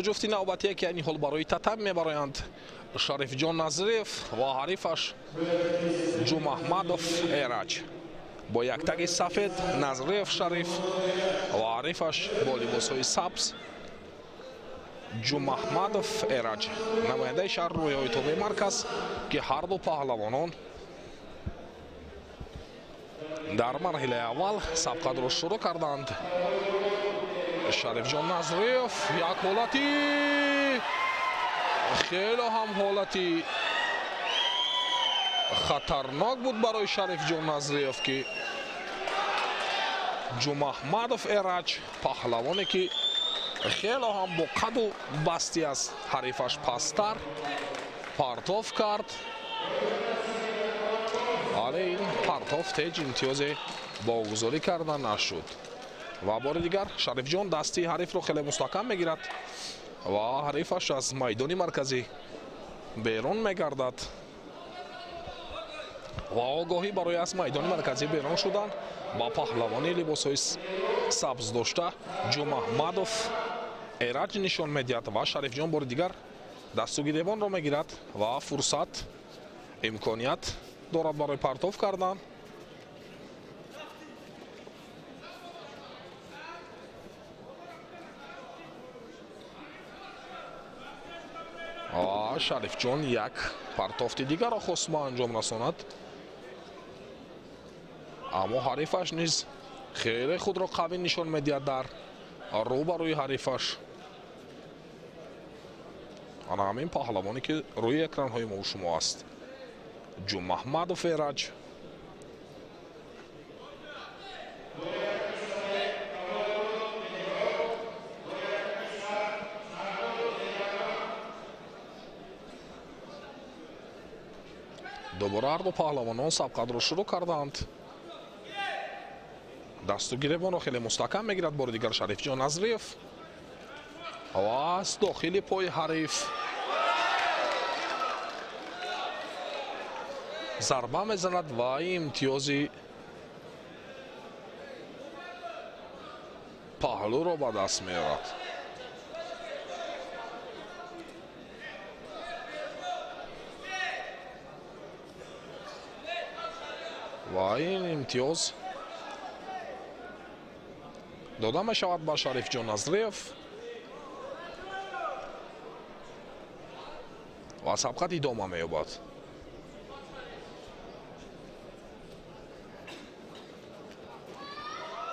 Ҷуфти навбатие ки айни ҳол барои татам мебароянд Шарифҷон Назриев ва ҳарифаш Ҷумаҳмадов Эраҷ. Бо яктаги сафед Назриев Шариф ва ҳарифаш бо либосҳои сабз Ҷумаҳмадов Эраҷ, намояндаи шаҳри Рӯяҳои тобеи марказ, ки ҳарду паҳлавонон дар марҳилаи аввал сабқатро шурӯъ карданд. Шарифҷон Назриев як ҳолати хеле ҳам ҳолати хатарнок буд барои Шарифҷон Назриев, ки Ҷумаҳмадов Эраҷ, паҳлавоне ки хеле ҳам бо қаду басти аз ҳарифаш пасттар, партоф кард. Вале ин партоф ҳеҷ имтиёзе богузорӣ карда нашуд. Ва бори дигар Шарифҷон дасти ҳарифро хеле мустаҳкам мегирад ва ҳарифаш аз майдони марказӣ берун мегардад. Ва огоҳӣ барои аз майдони марказӣ берун шудан ба паҳлавони либосҳои сабз дошта Ҷумаҳмадов Эраҷ нишон медиҳад ва Шарифҷон бори дигар дасту гиребонро мегирад ва фурсат, имконият дорад барои партоф кардан. Шарифҷон як партофти дигарро хост ба анҷом расонад, аммо ҳарифаш низ хеле худро қавӣ нишон медиҳад дар рӯбарӯи ҳарифаш. Ана ҳамин паҳлавоне ки рӯи экранҳои мо шумо аст, Ҷумаҳмадов Эраҷ. Дубора ҳарду паҳлавонон сабқатро шурӯъ карданд. Дасту гиребонро хеле мустаҳкам мегирад бори дигар Шарифҷон Назриев ва аз дохили пои ҳариф зарба мезанад ва имтиёзи паҳлӯро ба даст меорад. Ва ин имтиёз дода мешавад ба Шарифҷон Назриев ва сабқат идома меёбад.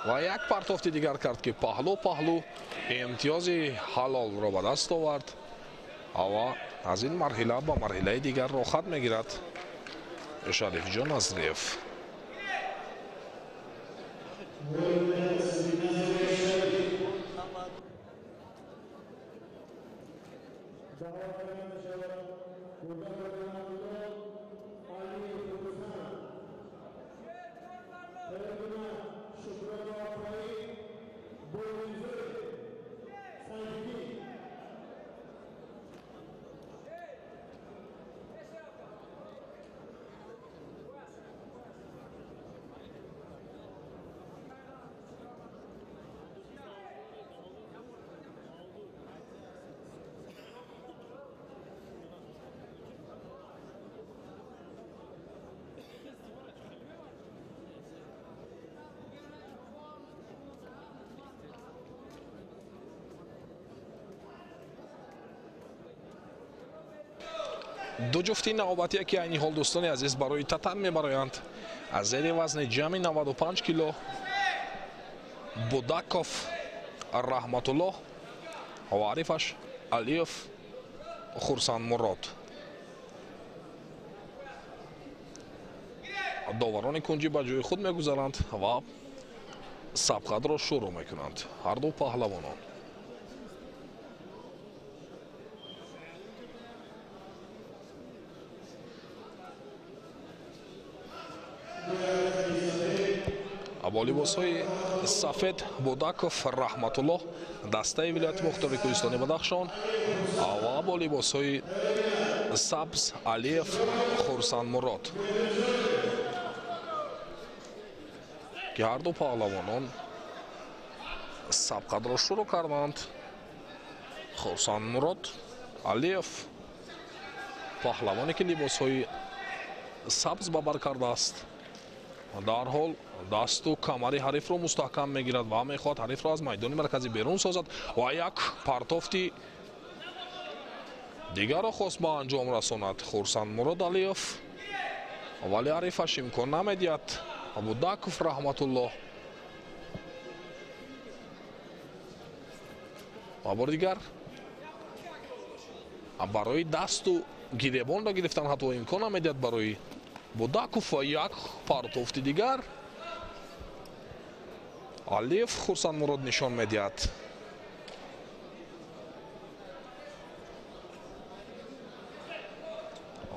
Ва як партофти дигар кард, ки паҳлӯ паҳлӯ имтиёзи ҳалолро ба даст овард ва аз ин марҳила ба марҳилаи дигар рохат мегирад Шарифҷон Назриев. Ду ҷуфти навбатие ки айни ҳол дӯстони азиз барои татам мебароянд аз зери вазни ҷамъи 95 кило Будаков Раҳматуллоҳ ва ҳарифаш Алиев Хурсандмурод. Доварони кунҷӣ ба ҷои худ мегузаранд ва сабқатро шурӯъ мекунанд ҳарду паҳлавонон. Бо либосҳои сафед Будаков Раҳматуллоҳ, дастаи вилояти мухтори Кӯҳистони Бадахшон, ва бо либосҳои сабз Алиев Хурсандмурод, ки ҳарду паҳлавонон сабқатро шурӯъ карданд. Хурсандмурод Алиев, паҳлавоне ки либосҳои сабз ба бар кардааст, дарҳол дасту камари ҳарифро мустаҳкам мегирад ва мехоҳад ҳарифро аз майдони марказӣ берун созад ва як партофти дигарро хост ба анҷом расонад Хурсандмурод Алиев, вале ҳарифаш имкон намедиҳад. Абудаков Раҳматуллоҳ ва бори дигар барои дасту гиребонро гирифтан ҳатто имкон намедиҳад барои Будаков ва як партофти дигар Алиев Хурсандмурод нишон медиҳад.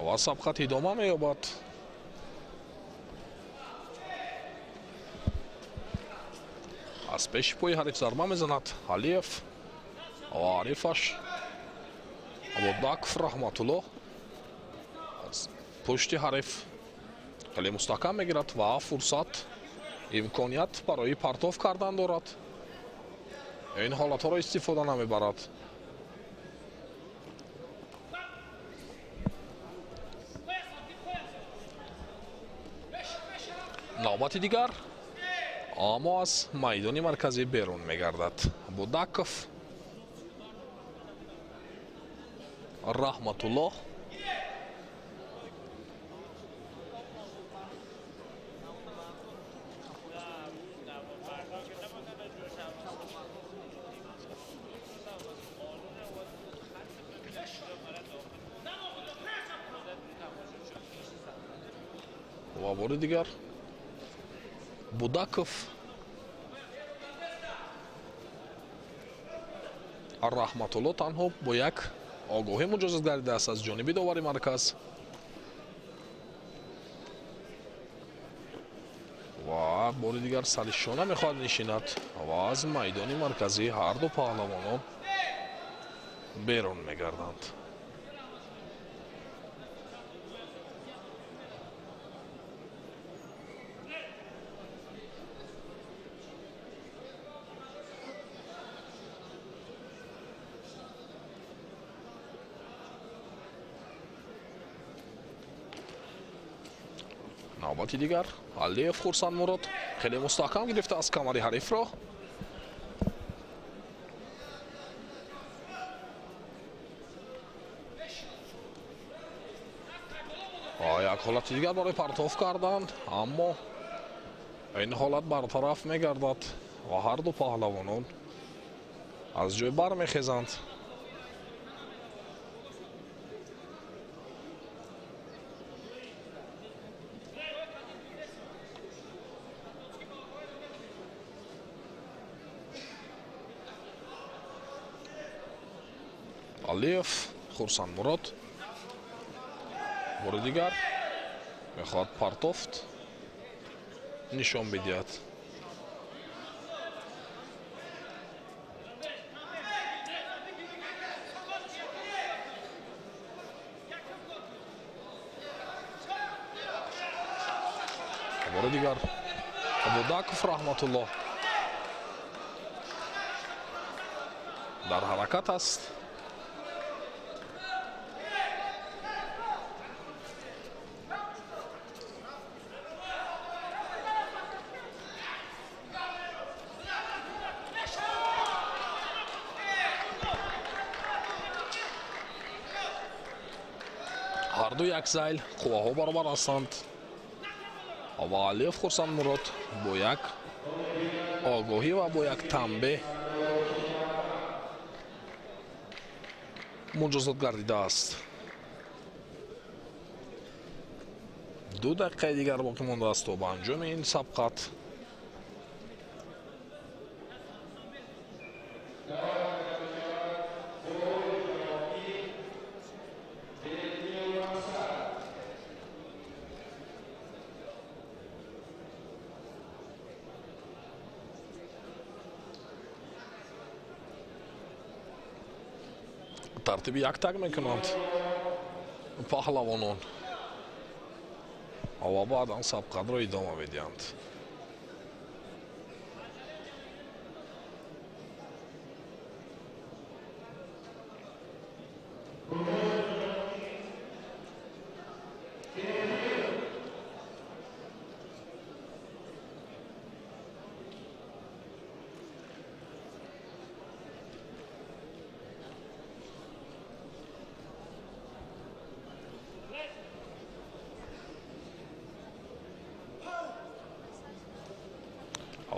Ва сабқат идома меёбад. Аз пеши пои ҳариф зарба мезанад Алиев ва ҳарифаш Абудаков Раҳматуллоҳ аз пушти ҳариф хеле мустаҳкам мегирад ва фурсат, имконият барои партоф кардан дорад. Ин ҳолатҳоро истифода намебарад. Навбати дигар, аммо аз майдони марказӣ берун мегардад Будаков Раҳматуллоҳ. Ва бори дигар Будаков Раҳматуллоҳ танҳо бо як огоҳӣ муҷозот гардидааст аз ҷониби довари марказ ва бори дигар сари шона мехоҳад нишинад ва аз майдони марказӣ ҳарду паҳлавонон берун мегарданд. Навбати дигар Алиев Хурсандмурод хеле мустаҳкам гирифта аз камари ҳарифро. Як ҳолати дигар барои партоф карданд, аммо ин ҳолат бартараф мегардад ва ҳарду паҳлавонон аз ҷой бармехезанд. Алиев Хурсандмурод бори дигар мехоҳад партофт нишон бидиҳад. Бори дигар Абудаков Раҳматуллоҳ дар ҳаракат аст. Ҳарду як зайл қувваҳо баробар ҳастанд ва Алиев Хурсандмурод бо як огоҳӣ ва бо як танбеҳ муҷозот гардидааст. 2 дақиқаи дигар боқӣ мондааст то ба анҷоми ин сабқат. Тартиби яктак мекунанд паҳлавонон ва баъдан сабқатро идома медиҳанд. Ва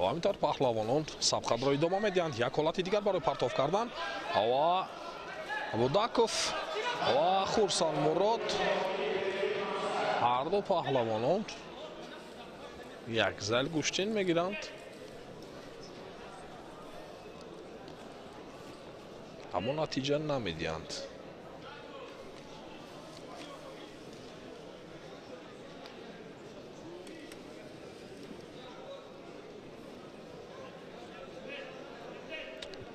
ҳаминтавр паҳлавонон сабқатро идома медиҳанд. Як ҳолати дигар барои партоф кардан ва Будаков ва Хурсандмурод, ҳарду паҳлавонон як зал гӯштин мегиранд, аммо натиҷа намедиҳанд.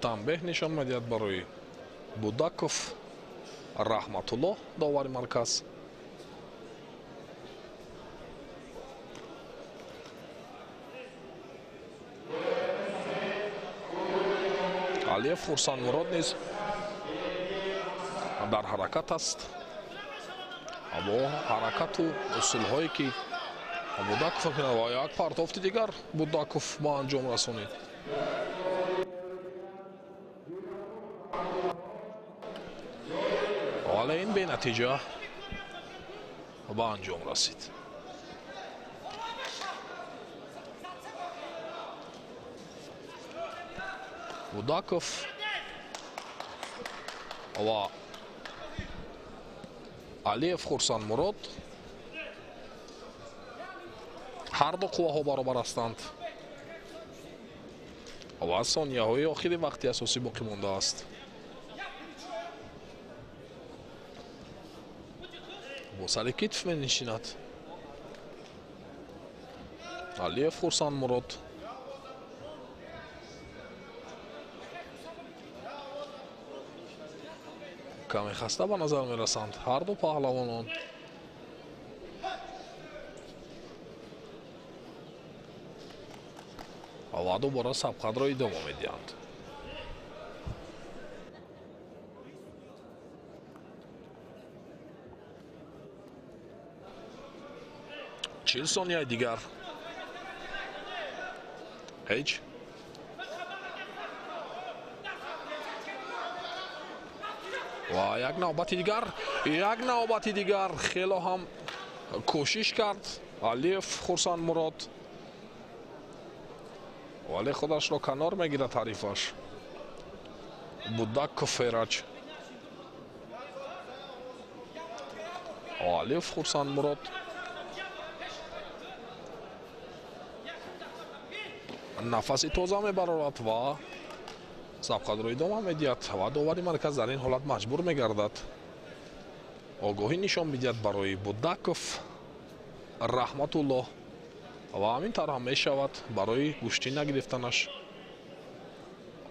Танбеҳ нишон медиҳад барои Будаков Раҳматулло, довари марказ. Алиев Хурсандмурод низ дар ҳаракат аст. Бо ҳаракату усулҳое ки Будаков мекунад ва як партофти дигар Будаков ба анҷом расонид. Вале ин бенатиҷа ба анҷом расид. Будаков ва Алиев Хурсандмурод ҳарду қувваҳо баробар ҳастанд ва сонияҳои охири вақти асосӣ боқӣ мондааст. Бо сари китф менишинад Алиев Хурсандмурод. Каме хаста ба назар мерасанд ҳарду паҳлавонон. Ва дубора сабқатро идома медиҳанд. Чил сонияи дигар. Ҳеҷ. Ва як навбати дигар, як навбати дигар. Хело ҳам кӯшиш кард Алиев Хурсандмурод, вале худашро канор мегирад ҳарифаш Будаков Эраҷ. Алиев Хурсандмурод нафаси тоза мебарорад ва сабқатро идома медиҳад ва довари марказ дар ин ҳолат маҷбур мегардад огоҳӣ нишон медиҳад барои Будаков Раҳматулло ва ҳамин тавр ҳам мешавад барои гӯштӣ нагирифтанаш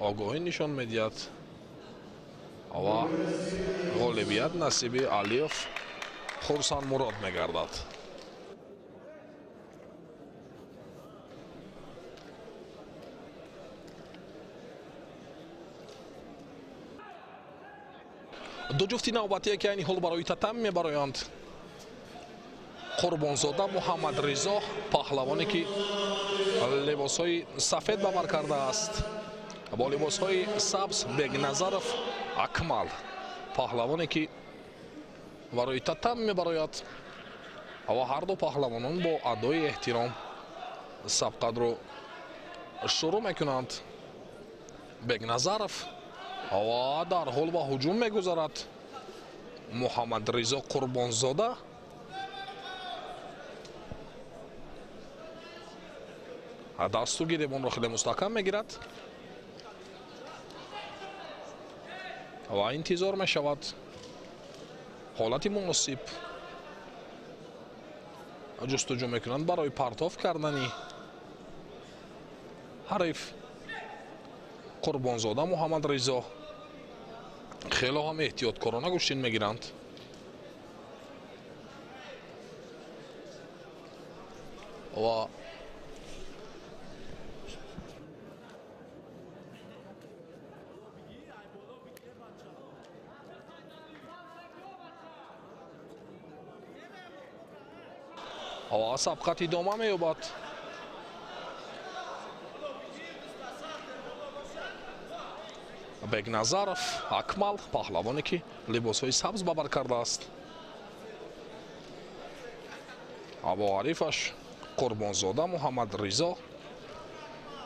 огоҳӣ нишон медиҳад ва ғолибият насиби Алиев Хурсандмурод мегардад. Ду ҷуфти навбатие ки айни ҳол барои татам мебароянд. Қурбонзода Муҳаммадризо, паҳлавоне ки либосҳои сафед ба бар кардааст, бо либосҳои сабз Бегназаров Акмал, паҳлавоне ки барои татам мебарояд ва ҳарду паҳлавонон бо адои эҳтиром сабқатро шурӯъ мекунанд. Бегназаров ва дар ҳол ба ҳуҷум мегузарад Муҳаммадризо Қурбонзода. Дасту гиребонро хеле мустаҳкам мегирад ва интизор мешавад ҳолати муносиб ҷустуҷӯ мекунанд барои партоф кардани ҳариф. Қурбонзода Муҳаммадризо хело ҳам эҳтиёткорона гӯштин мегиранд. Ва Ва сабқат идома меёбад. Бегназаров Акмал, паҳлавоне ки либосҳои сабз ба бар кардааст. Бо ҳарифаш Қурбонзода Муҳаммад Ризо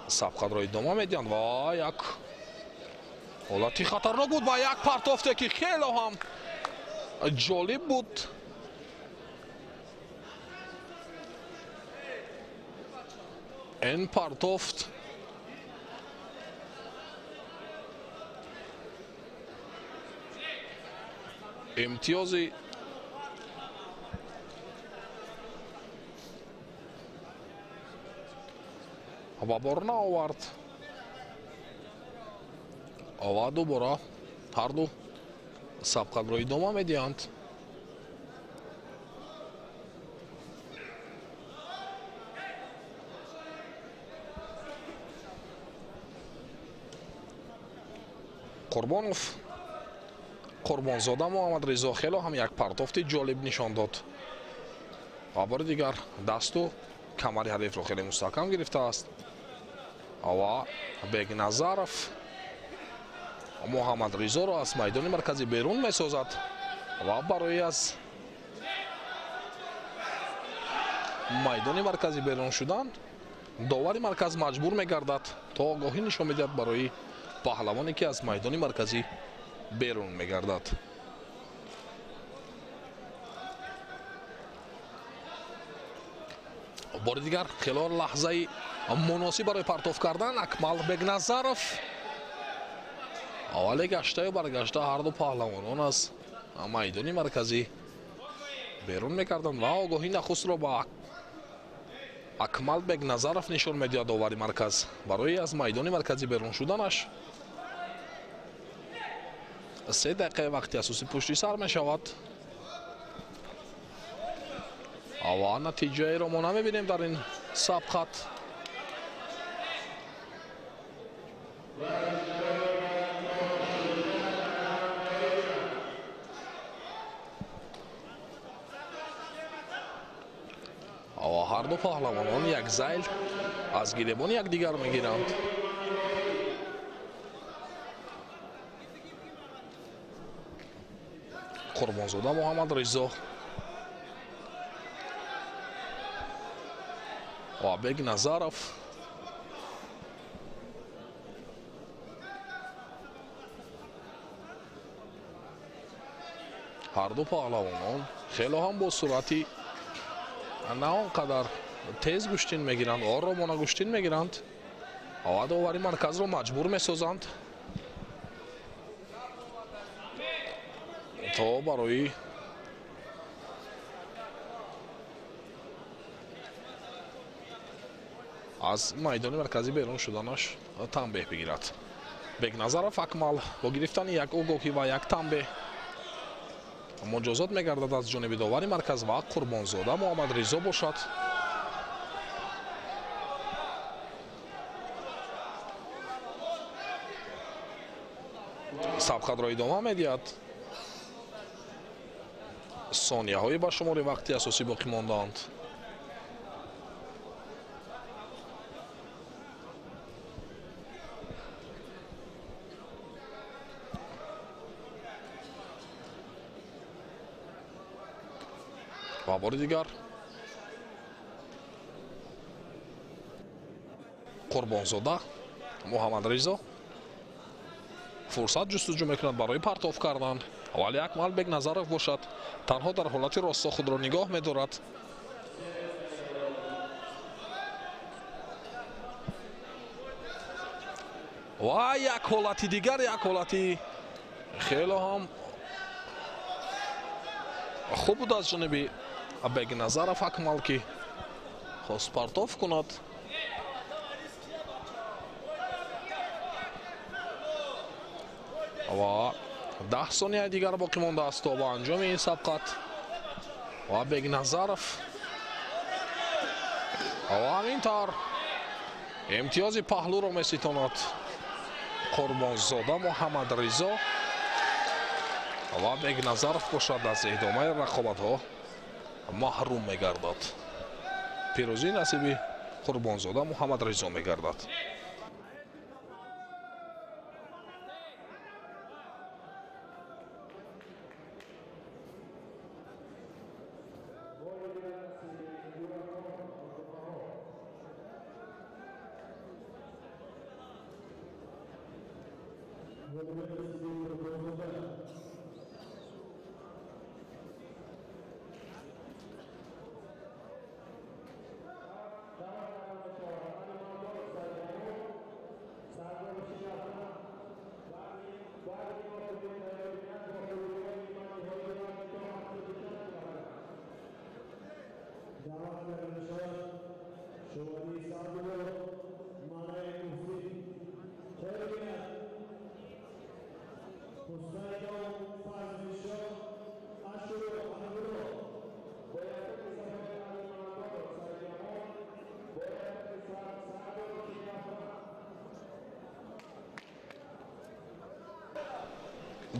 сабқатро идома медиҳанд ва як ҳолати хатарнок буд ва як партофте ки хело ҳам ҷолиб буд. Ин партофт имтиёзи ба бор наовард ва дубора ҳарду сабқатро идома медиҳанд. Қурбонов Қурбонзода Муҳаммад Ризо хело ҳам як партофти ҷолиб нишон дод ва бори дигар дасту камари ҳарифро хеле мустаҳкам гирифтааст ва Бегназаров Муҳаммад Ризоро аз майдони марказӣ берун месозад ва барои аз майдони марказӣ берун шудан довари марказ маҷбур мегардад то огоҳӣ нишон медиҳад барои паҳлавоне ки аз майдони марказӣ берун мегардад. Бори дигар хело лаҳзаи муносиб барои партоф кардан Акмал Бегназаров. Аввале гаштаю баргашта ҳарду паҳлавонон аз майдони марказӣ берун мекарданд ва огоҳӣ нахустро ба Акмал Бегназаров нишон медиҳад довари марказ барои аз майдони марказӣ берун шуданаш. 3 дақиқаи вақти асосӣ пушти сар мешавад ва натиҷаеро мо намебинем дар ин сабқат. Ва ҳарду паҳлавонон як зайл аз гиребони якдигар мегиранд. Қурбонзода Муҳаммад Ризо ва Бегназаров ҳарду паҳлавонон хело ҳам бо суръати на он қадар тез гӯштин мегиранд, оромона гӯштин мегиранд ва довари марказро маҷбур месозанд то барои аз майдони марказӣ берун шуданаш танбеҳ бигирад. Бегназаров Акмал бо гирифтани як огоҳӣ ва як танбеҳ муҷозот мегардад аз ҷониби довари марказ ва Қурбонзода Муҳаммад Ризо бошад. Сабқатро идома медиҳад. Сонияҳои ба шумори вақти асосӣ боқӣ мондаанд. Ва бори дигар Қурбонзода Муҳаммад Ризо фурсат ҷустуҷӯ мекунад барои партоф кардан, вале Акмал Бегназаров бошад танҳо дар ҳолати росто худро нигоҳ медорад. Ва як ҳолати дигар, як ҳолати хело ҳам хуб буд аз ҷониби Бегназаров Акмал ки хост партоф кунад. Ва 10 сонияи дигар боқӣ мондааст то ба анҷоми ин сабқат. Ва Бегназаров ва ҳамин тавр имтиёзи паҳлӯро меситонад Қурбонзода Муҳаммад Ризо ва Бегназаров бошад аз идомаи рақобатҳо маҳрум мегардад. Пирӯзӣ насиби Қурбонзода Муҳаммад Ризо мегардад.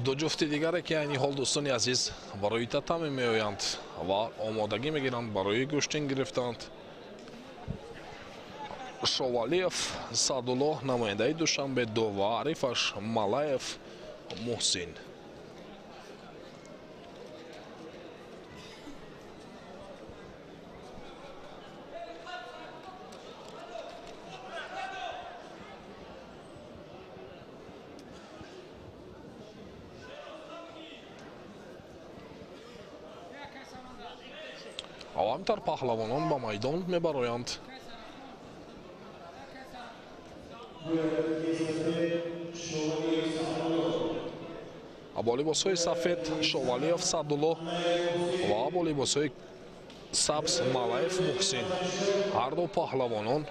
Ду ҷуфти дигаре ки айни ҳол, дӯстони азиз, барои татами меоянд ва омодагӣ мегиранд барои гӯштин гирифтанд. Шовалиев Саъдуллоҳ, намояндаи Душанбе ду, ва ҳарифаш Малаев Муҳсин. Ҳамтар паҳлавонон ба майдон мебароянд. Бо либосҳои сафед Шовалиев Саъдуллоҳ ва бо либосҳои сабз Малаев Муҳсин. Ҳарду паҳлавонон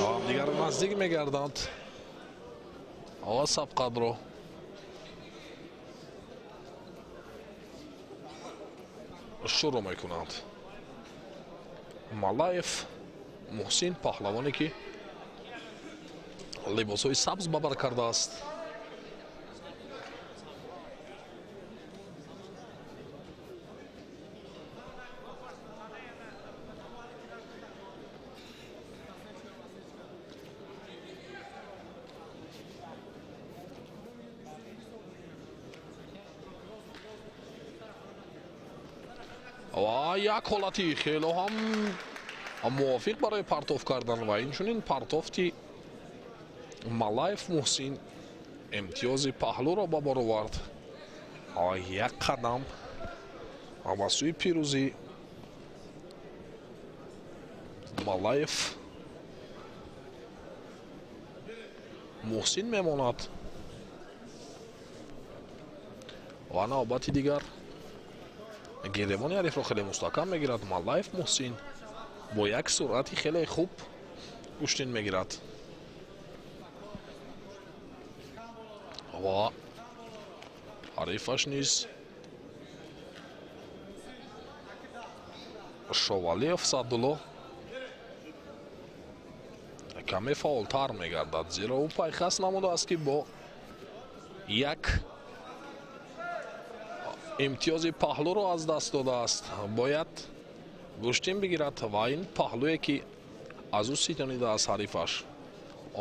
ҳамдигар наздик мегарданд ва сабқатро шурӯъ мекунанд. Малаев Муҳсин, паҳлавоне ки либосҳои сабз ба бар кардааст. Ва як ҳолати хело ҳам мувофиқ барои партоф кардан ва инчунин партофти Малаев Муҳсин имтиёзи паҳлӯро ба бор овард. Ва як қадам ба сӯи пирӯзӣ Малаев Муҳсин мемонад. Ва навбати дигар гиребони ҳарифро хеле мустаҳкам мегирад. Малаев Муҳсин бо як суръати хеле хуб гӯштин мегирад ва ҳарифаш низ Шовалиев Саъдуллоҳ каме фаъолтар мегардад, зеро ӯ пайхас намудааст ки бо як имтиёзи паҳлӯро аз даст додааст, бояд гӯштин бигирад ва ин паҳлӯе ки аз ӯ ситонидааст ҳарифаш,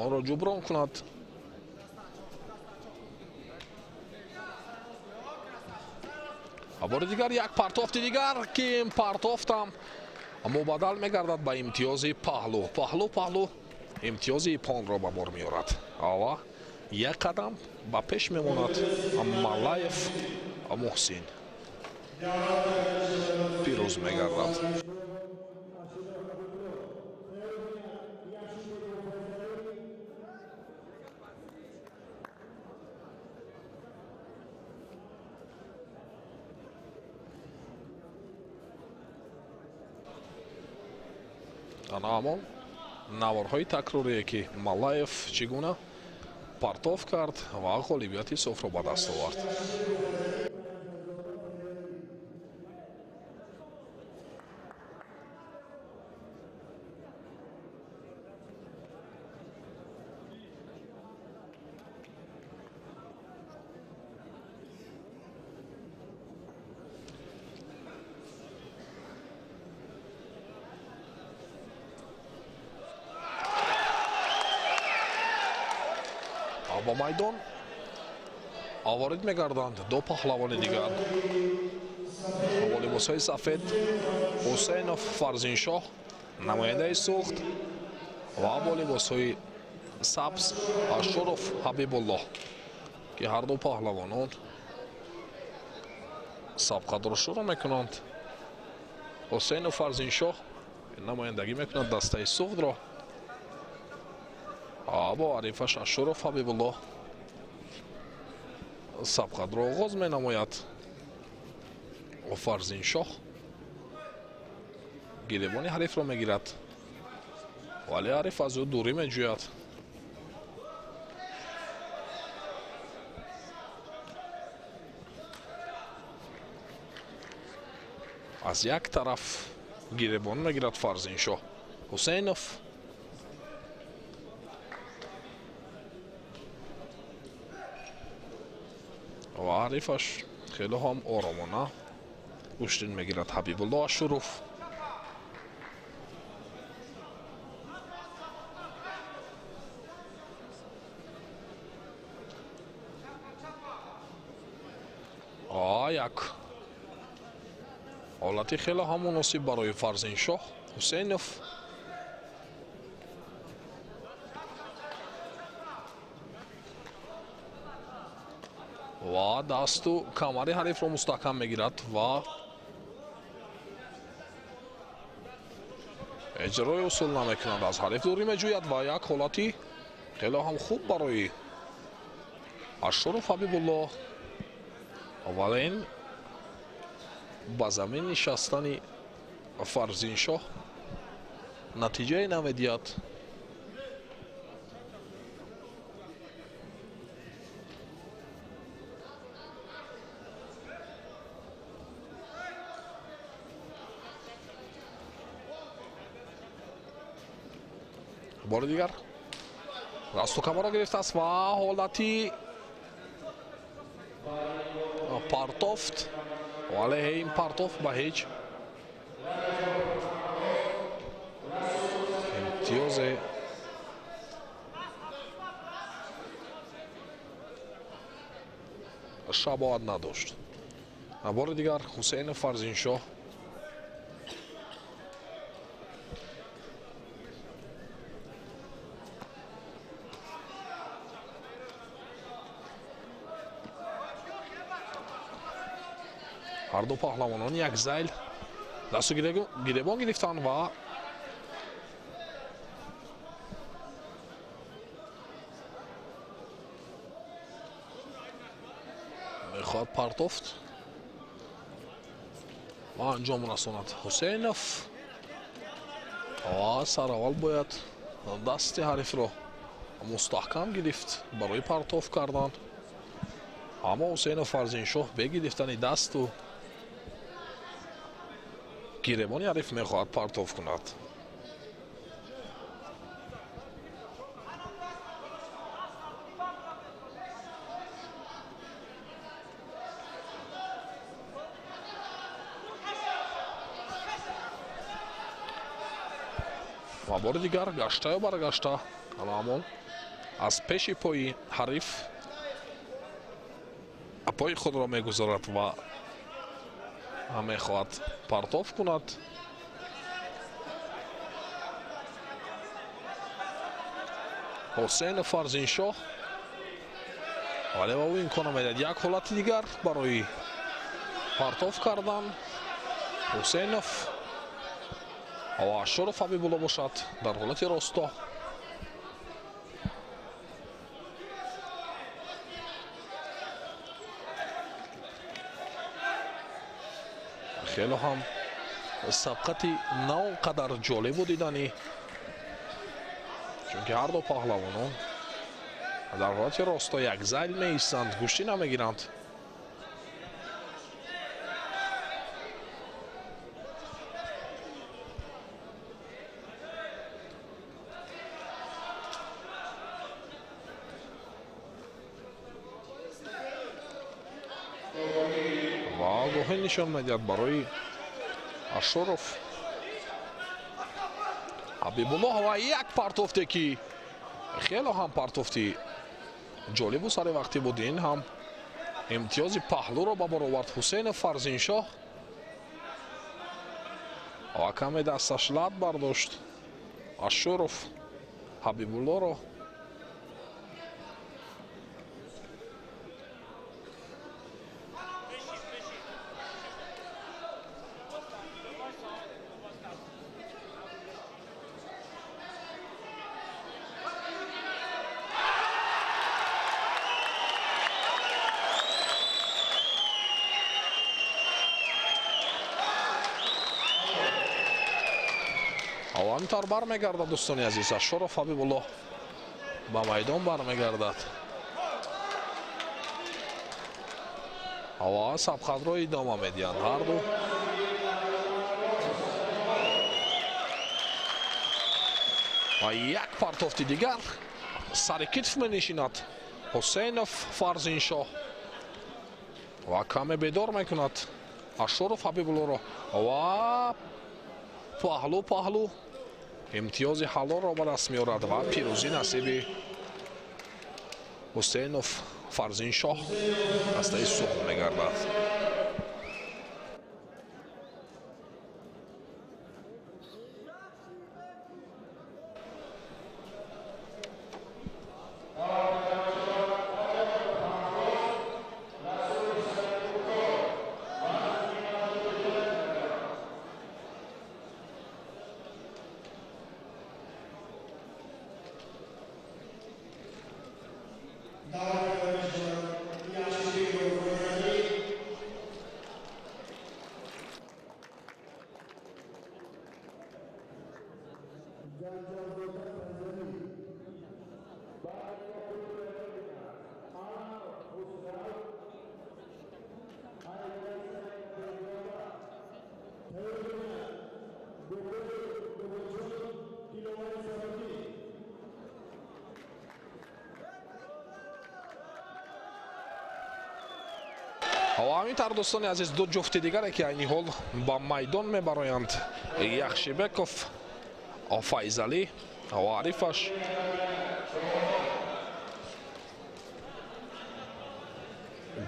онро ҷуброн кунад. Бори дигар як партофти дигар ки ин партофтам мубаддал мегардад ба имтиёзи паҳлӯ. Паҳлӯ имтиёзи ипонро ба бор меорад ва як қадам ба пеш мемонад Малаев Муҳсин пирӯз мегардад. Ана ҳамон наворҳои такрорие ки Малаев чӣ гуна партоф кард ва ғолибияти софро ба даст овард. Ба майдон ворид мегарданд ду паҳлавони дигар. Бо либосҳои сафед Ҳусейнов Фарзиншоҳ, намояндаи Суғд, ва бо либосҳои сабз Ашуров Ҳабибуллоҳ, ки ҳарду паҳлавонон сабқатро шурӯъ мекунанд. Ҳусейнов Фарзиншоҳ намояндагӣ мекунад дастаи Суғдро, бо ҳарифаш Ашуров Ҳабибуллоҳ сабқатро оғоз менамояд. Фарзиншоҳ гиребони ҳарифро мегирад, вале ҳариф аз ӯ дурӣ меҷӯяд. Аз як тараф гиребон мегирад Фарзиншоҳ. Ҳусейнов ва ҳарифаш хеле ҳам оромона гӯштин мегирад Ҳабибуллоҳ Ашуров. Як ҳолати хеле ҳам муносиб барои Фарзиншоҳ. Ҳусейнов ва дасту камари ҳарифро мустаҳкам мегирад ва иҷрои усул намекунад, аз ҳариф дурӣ меҷӯяд ва як ҳолати хеле ҳам хуб барои Ашуров Ҳабибуллоҳ. Вале ин ба замин нишастани Фарзиншоҳ натиҷае намедиҳад. Бори дигар дасту камаро гирифтааст ва ҳолати партофт, вале ин партофт ба ҳеҷ имтиёзе шабоҳат надошт. Бори дигар Ҳусейнов Фарзиншоҳ ҳарду паҳлавонон як зайл дасту гиребон гирифтанд ва мехоҳад партофт ва анҷом расонад Ҳусейнов. Ва сараввал бояд дасти ҳарифро мустаҳкам гирифт барои партоф кардан, аммо Ҳусейнов Фарзиншоҳ бе гирифтани дасту гиребони ҳариф мехоҳад партоф кунад. Ва бори дигар гаштаю баргашта ҳамон аз пеши пои ҳариф пои худро мегузорад ва мехоҳад партоф кунад. Ҳусейнов Фарзиншоҳ, вале ба ӯ имкон намедиҳад. Як ҳолати дигар барои партоф кардан Ҳусейнов ва Ашуров Ҳабибулло бошад дар ҳолати росто. Хеле ҳам сабқати на он қадар ҷолибу диданӣ, чунки ҳарду паҳлавонон дар ҳолати росто як зайл меистанд, гӯштӣ намегиранд. Ва огоҳӣ нишон медиҳад барои Ашуров Ҳабибуллоҳ ва як партофте ки хеле ҳам партофти Ҷолибу сари вақтӣ буд. Ин ҳам имтиёзи паҳлӯро ба бор овард Ҳусейнов Фарзиншоҳ ва каме дасташ лат бардошт Ашуров Ҳабибуллоро. Ҳаминтавр бармегардад, дӯстони азиз. Ашуров Ҳабибулло ба майдон бармегардад ва сабқатро идома медиҳанд ҳарду. Ва як партофти дигар сари китф менишинад Ҳусейнов Фарзиншоҳ ва каме бедор мекунад Ашуров Ҳабибуллоро ва паҳлӯ паҳлӯ имтиёзи ҳалолро ба даст меорад ва пирӯзӣ насиби Ҳусейнов Фарзиншоҳ дастаи Суғд мегардад. Ва ҳамин тавр, дӯстони азиз, ду ҷуфти дигаре ки айни ҳол ба майдон мебароянд, Яхшибеков Файзалӣ ва ҳарифаш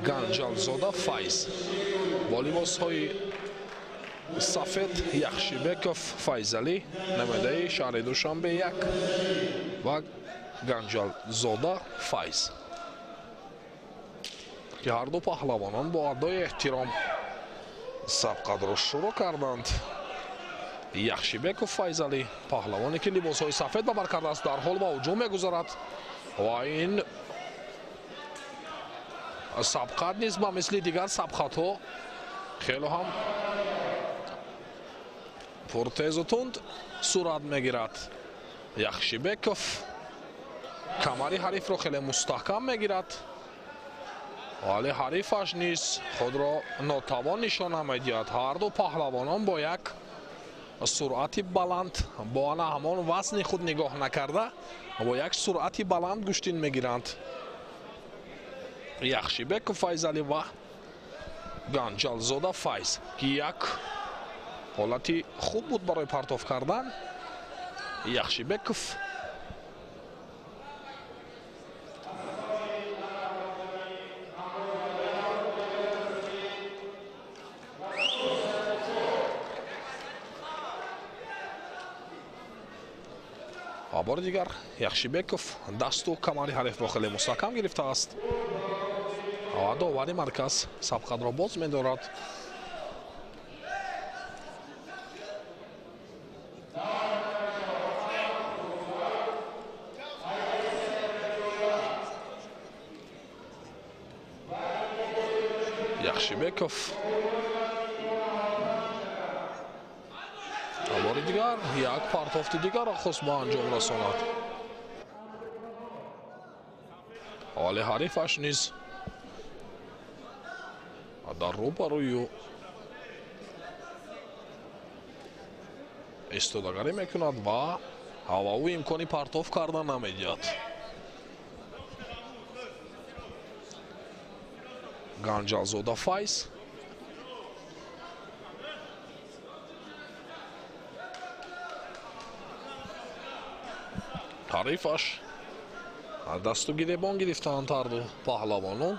Ганҷалзода Файз бо либосҳои сафед. Яхшибеков Файзалӣ намояндаи шаҳри Душанбе 1 ва Ганҷалзода Файз, ки ҳарду паҳлавонон бо адои эҳтиром сабқатро шурӯъ карданд. Яхшибеков Файзалӣ, паҳлавоне ки либосҳои сафед ба бар кардааст, дар ҳол ба ҳуҷум мегузарад ва ин сабқат низ ба мисли дигар сабқатҳо хело ҳам пуртезу тунд сурат мегирад. Яхшибеков камари ҳарифро хеле мустаҳкам мегирад, вале ҳарифаш низ худро нотавон нишона медиҳад. Ҳарду паҳлавонон бо як суръати баланд, бо ана ҳамон вазни худ нигоҳ накарда, бо як суръати баланд гӯштин мегиранд. Яхшибеков Файзалӣ ва Ганҷалзода Файз, ки як ҳолати хуб буд барои партоф кардан. Яхшибеков ва бори дигар Яхшибеков дасту камари ҳарифро хеле мустаҳкам гирифтааст ва довари марказ сабқатро боз медорад. Яхшибеков бори дигар як партофти дигарро хост ба анҷом расонад, вале ҳарифаш низ дар рӯбарӯю истодагарӣ мекунад ва ҳаваӯ имкони партоф кардан намедиҳад. Ганҷалзода Файз ҳарифаш Дасту гиребон гирифтанд ҳарду паҳлавонон.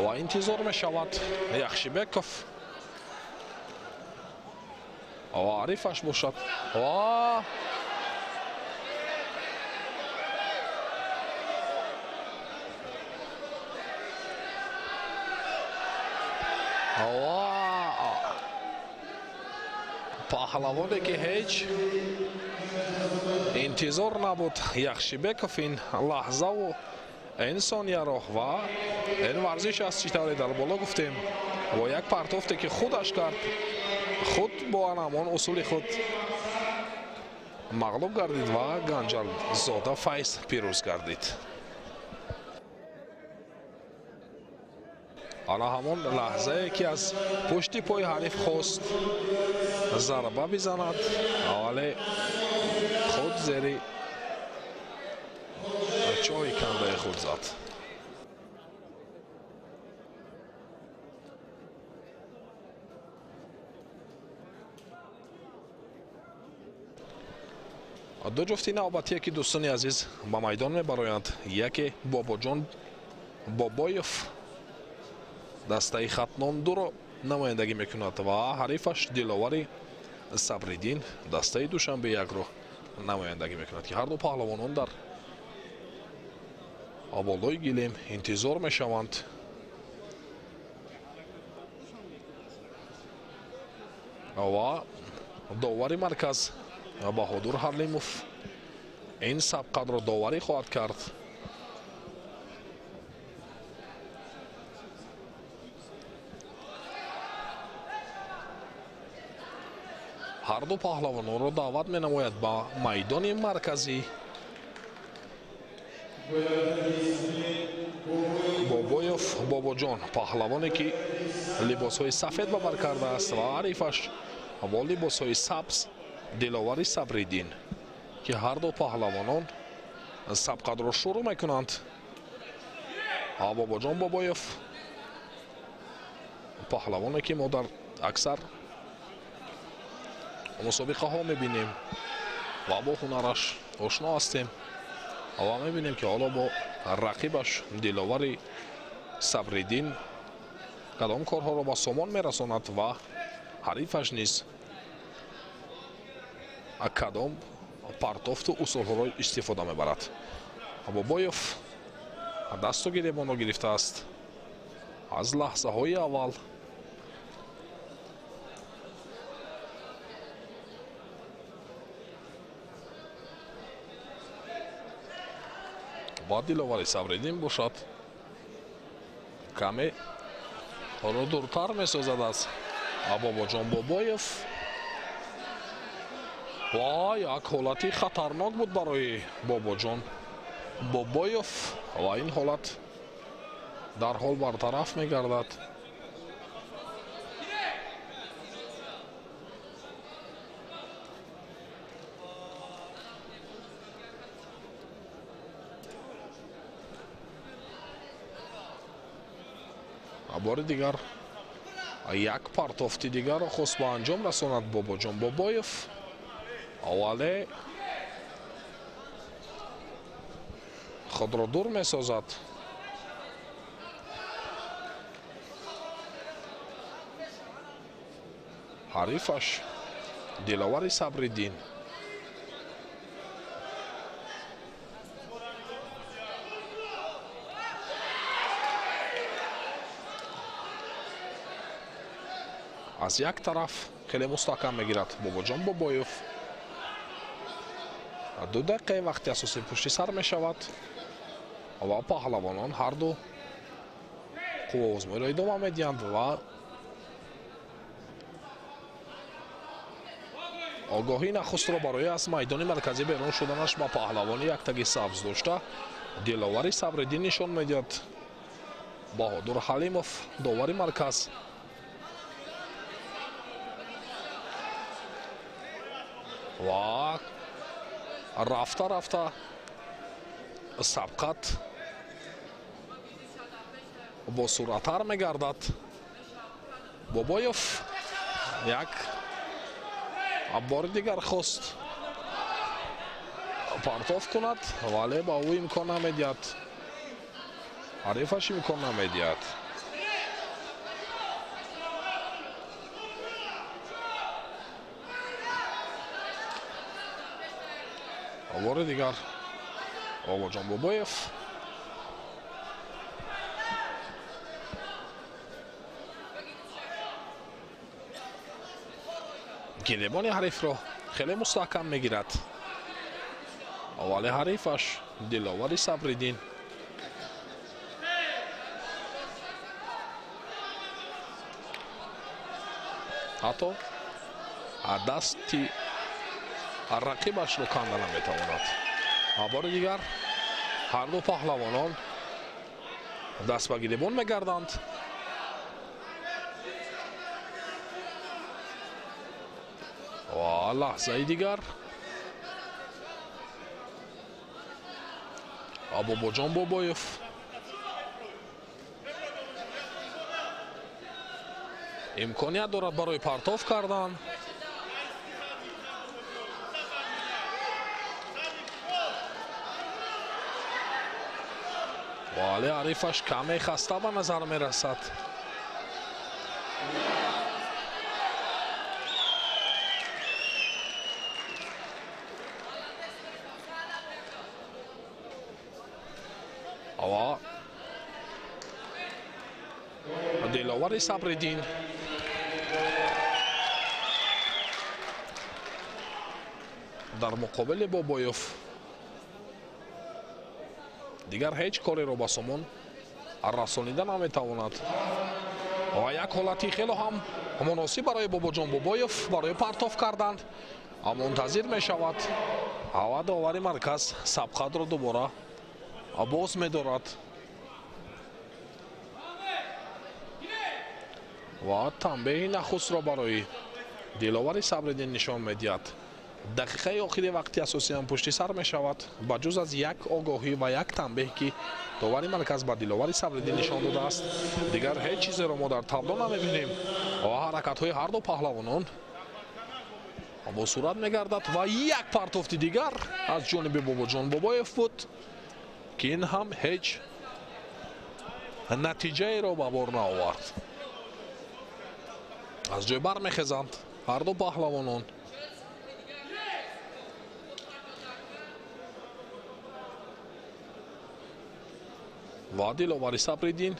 Ва интизор мешавад Яхшибеков ва ҳарифаш бошад. Ва паҳлавоне ки ҳеҷ интизор набуд Яхшибеков ин лаҳзаву ин сонияро ва ин варзиш аст, чӣ тавре дар боло гуфтем, бо як партофте ки худаш кард, худ бо ҳамон усули худ мағлуб гардид ва Ганҷалзода Файз пирӯз гардид. Ана ҳамон лаҳзае ки аз пушти пои ҳариф хост зарба бизанад, вале худ зери чоҳи кандаи худ зад. Ду ҷуфти навбатие ки дӯстони азиз ба майдон мебароянд, яке Бобоҷон Бобоев дастаи Хатлон дуро намояндагӣ мекунад ва ҳарифаш Диловари Сабриддин дастаи Душанбе якро намояндагӣ мекунад, ки ҳарду паҳлавонон дар болои гилем интизор мешаванд. Ва довари марказ Баҳодур Ҳарлимов ин сабқатро доварӣ хоҳад кард. Ҳарду паҳлавононро даъват менамояд ба майдони марказӣ. Бобоев Бобоҷон, паҳлавоне ки либосҳои сафед ба бар кардааст, ва ҳарифаш бо либосҳои сабз Диловари Сабриддин, ки ҳарду паҳлавонон сабқатро шурӯъ мекунанд. Бобоҷон Бобоев, паҳлавоне ки мо дар аксар мусобиқаҳо мебинем ва бо ҳунараш ошно ҳастем, ва мебинем ки ҳоло бо рақибаш Диловари Сабриддин кадом корҳоро ба сомон мерасонад ва ҳарифаш низ кадом партофту усулҳоро истифода мебарад. Бобоев дасту гиребонро гирифтааст аз лаҳзаҳои аввал. Ва Диловари Сабриддин бошад каме ро дуртар месозад аз Бобоҷон Бобоев. Ва як ҳолати хатарнок буд барои Бобоҷон Бобоев ва ин ҳолат дарҳол бартараф мегардад. Бори дигар як партофти дигарро хост ба анҷом расонад Бобоҷон Бобоев, вале худро дур месозад. Ҳарифаш Диловари Сабриддин. Аз як тараф хеле мустаҳкам мегирад Бобоҷон Бобоев. 2 дақиқаи вақти асосӣ пушти сар мешавад ва паҳлавонон ҳарду қувваозмоиро идома медиҳанд ва огоҳии нахустро барои аз майдони марказӣ берун шуданаш ба паҳлавони яктаги сабз дошта Диловари Сабриддин нишон медиҳад. Баҳодур Ҳалимов, довари марказ. Ва рафта рафта сабқат бо суръаттар мегардад. Бобоев як бори дигар хост партоф кунад, вале ба ӯ имкон намедиҳад. Ҳарифаш имкон намедиҳад. Бори дигар Бобоҷон Бобоев гиребони ҳарифро хеле мустаҳкам мегирад, вале ҳарифаш Диловари Сабриддин ҳатто дасти рақибашро канда наметавонад. Бори дигар ҳарду паҳлавонон даст ба гиребон мегарданд. Ва лаҳзаи дигар Бобоҷон Бобоев имконият дорад барои партоф кардан. Вале ҳарифаш каме хаста ба назар мерасад. Ва Диловари Сабриддин дар муқобили Бобоев дигар ҳеҷ кореро ба сомон расонида наметавонад. Ва як ҳолати хело ҳам муносиб барои Бобоҷон Бобоев барои партоф кардан мунтазир мешавад. Ва довари марказ сабқатро дубора боз медорад ва танбеҳи нахустро барои Диловари Сабриддин нишон медиҳад. Дақиқаи охири вақти асосиам пушти сар мешавад, ба ҷуз аз як огоҳӣ ва як танбеҳ, ки довари марказ ба Диловари Сабриддин нишон додааст, дигар ҳеҷ чизеро мо дар табло намебинем. Ва ҳаракатҳои ҳарду паҳлавонон бо сурат мегардад ва як партофти дигар аз ҷониби Бобоҷон Бобоев буд, ки ин ҳам ҳеҷ натиҷаеро ба бор наовард. Аз ҷой бармехезанд ҳарду паҳлавонон. Ва Диловари Сабриддин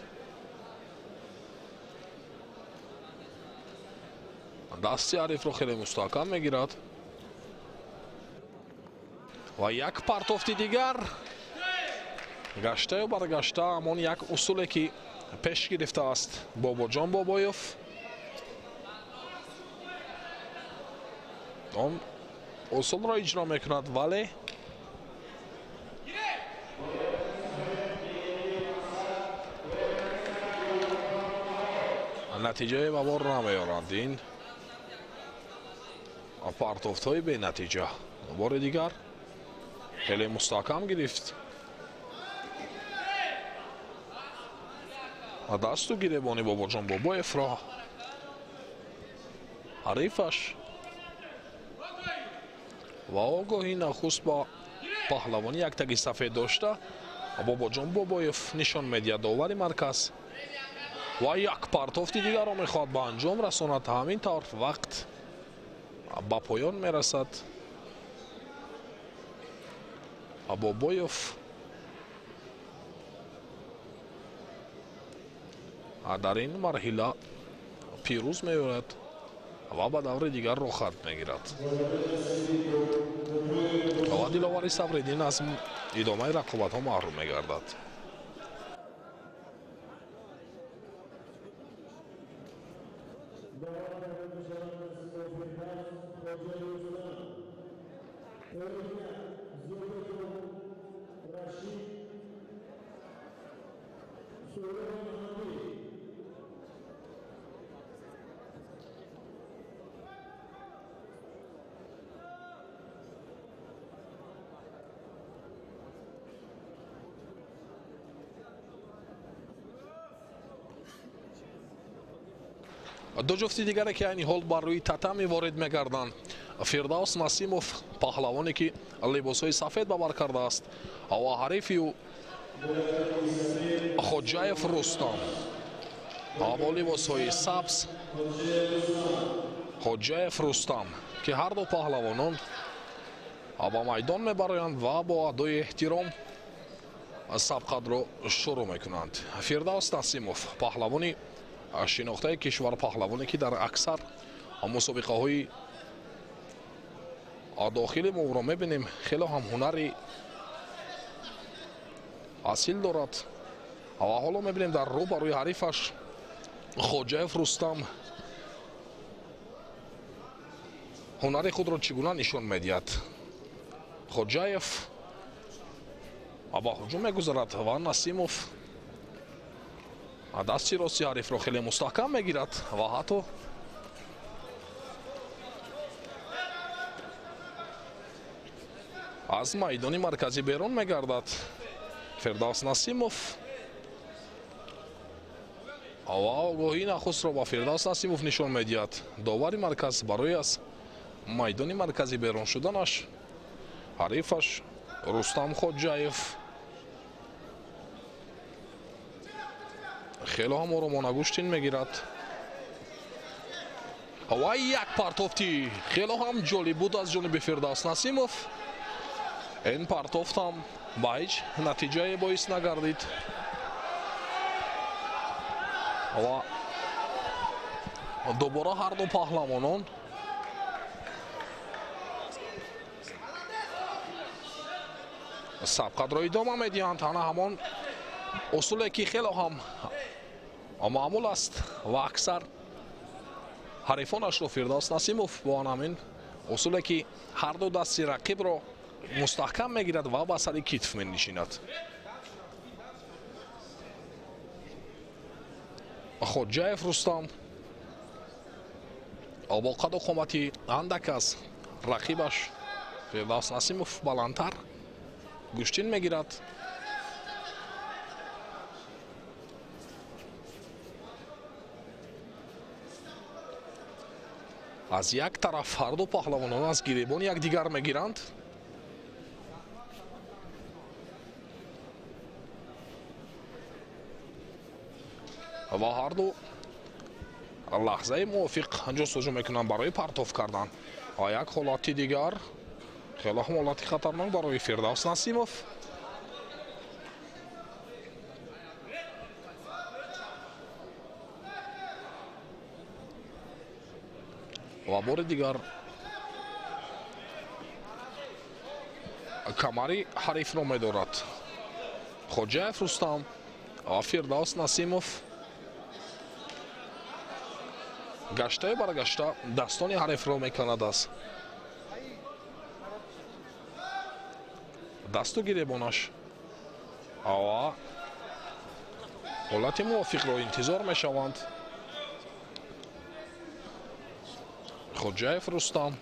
дасти ҳарифро хеле мустаҳкам мегирад ва як партофти дигар гаштаю баргашта ҳамон як усуле ки пеш гирифтааст Бобоҷон Бобоев, он усулро иҷро мекунад, вале натиҷаи ба бор намеоранд. Ин партофтҳои бенатиҷа. Бори дигар хеле мустаҳкам гирифт дасту гиребони Бобоҷон Бобоевро ҳарифаш ва огоҳи нахуст ба паҳлавони яктаги сафед дошта Бобоҷон Бобоев нишон медиҳад довари марказ ва як партофти дигарро мехоҳад ба анҷом расонад. Ҳамин тавр вақт ба поён мерасад. Бобоев дар ин марҳила пирӯз меёрад ва ба даври дигар рохат мегирад. Ва Диловари Сабриддин аз идомаи рақобатҳо маҳрум мегардад. Ду ҷуфти дигаре ки айни ҳол бар рӯи татами ворид мегарданд, Фирдавс Насимов, паҳлавоне ки либосҳои сафед ба бар кардааст, ва ҳарифи ӯ Хоҷаев Рустам бо либосҳои сабз. Хоҷаев Рустам, ки ҳар ду паҳлавонон ба майдон мебароянд ва бо адои эҳтиром сабқатро шурӯъ мекунанд. Фирдавс Насимов, паҳлавони шинохтаи кишвар, паҳлавоне ки дар аксар мусобиқаҳои дохили мо ӯро мебинем, хело ҳам ҳунари асил дорад. Ва ҳоло мебинем дар рӯ ба рӯи ҳарифаш Хоҷаев Рустам ҳунари худро чӣ гуна нишон медиҳад. Хоҷаев ба ҳуҷум мегузарад ва Насимов дасти рости ҳарифро хеле мустаҳкам мегирад ва ҳатто аз майдони марказӣ берун мегардад. Фирдавс Насимов ва огоҳии нахустро ба Фирдавс Насимов нишон медиҳад. Довари марказ барои аз майдони марказӣ берун шуданаш ҳарифаш Рустам Хоҷаев хело ҳам оромона гӯштин мегирад. Ва як партофти хело ҳам ҷолиб буд аз ҷониби Фирдавс Насимов. Ин партофт ҳам ба ҳеҷ натиҷае боис нагардид ва дубора ҳар ду паҳлавонон сабқатро идома медиҳанд. Ҳана ҳамон усуле ки хело ҳам маъмул аст ва аксар ҳарифонашро Фирдавс Насимов бо ҳамин усуле ки ҳар ду дасти рақибро мустаҳкам мегирад ва ба сари китф менишинад. Хоҷаев Рустам бо қаду қомати андак аз рақибаш Фирдавс Насимов баландтар гӯштин мегирад. Аз як тараф ҳар ду паҳлавонон аз гиребони якдигар мегиранд. Ва ҳар ду лаҳзаи мувофиқ ҷустуҷӯ мекунанд барои партоф кардан. Ва як ҳолати дигар, хеле ҳам ҳолати хатарнок барои Фирдавс Насимов. Ва бори дигар камари ҳарифро медорад Хоҷаев Рустам ва Фирдавс Насимов гаштаю баргашта дастони ҳарифро меканад аз дасту гиребонаш ва ҳолати мувофиқро интизор мешаванд. Хоҷаев Рустам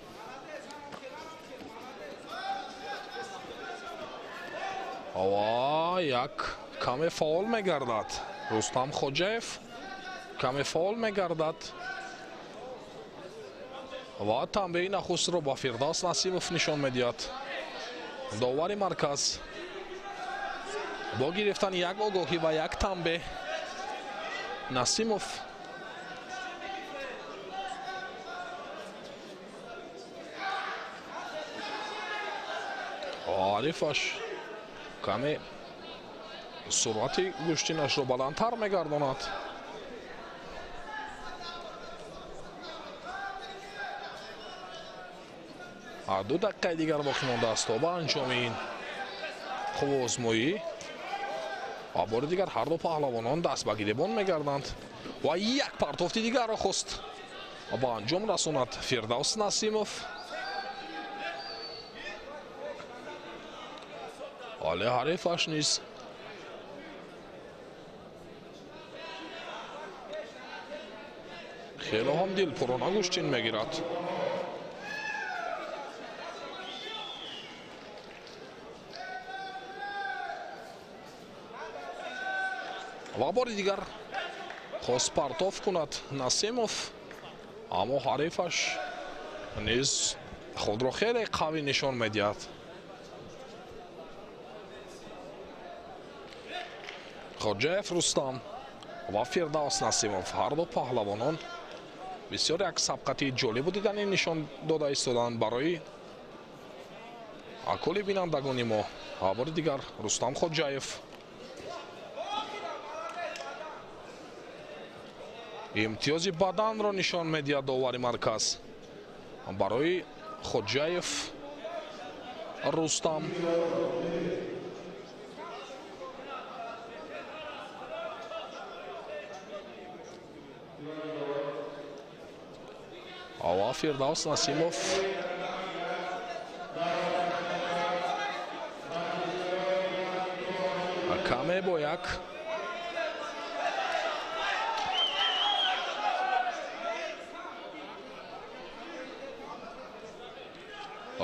ва як каме фаъол мегардад. Рустам Хоҷаев каме фаъол мегардад ва танбеҳи нахустро ба Фирдавс Насимов нишон медиҳад. Довари марказ бо гирифтани як огоҳӣ ва як танбеҳ Насимов ҳарифаш каме суръати гӯштинашро баландтар мегардонад. Ду дақиқаи дигар боқӣ мондааст то ба анҷоми ин қувваозмоӣ. Ва бори дигар ҳар ду паҳлавонон даст ба гиребон мегарданд ва як партофти дигарро хост ба анҷом расонад Фирдавс Насимов. Вале ҳарифаш низ хело ҳам дилпурона гӯштин мегирад. Ва бори дигар хост партоф кунад Насимов. Аммо ҳарифаш низ худро хеле қавӣ нишон медиҳад. Хоҷаев Рустам ва Фирдавс Насимов, ҳарду паҳлавонон бисёр як сабқати ҷолибу диданӣ нишон дода истоданд барои кулли бинандагони мо. Бори дигар Рустам Хоҷаев имтиёзи баданро нишон медиҳад довари марказ барои Хоҷаев Рустам. Ва Фирдавс Насимов каме бо як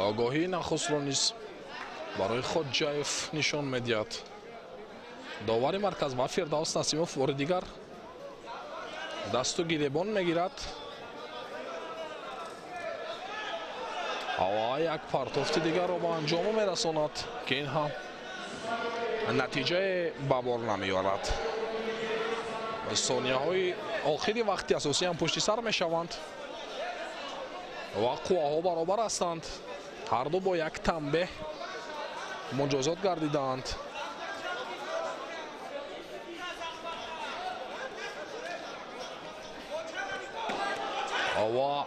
огоҳии нахустро низ барои Хоҷаев нишон медиҳад довари марказ. Ва Фирдавс Насимов бори дигар дасту гиребон мегирад ва як партофти дигарро ба анҷом мерасонад, ки ин ҳам натиҷае ба бор намеорад. Сонияҳои охири вақти асосӣ ҳам пушти сар мешаванд ва қувваҳо баробар ҳастанд. Ҳарду бо як танбеҳ муҷозот гардидаанд. Ва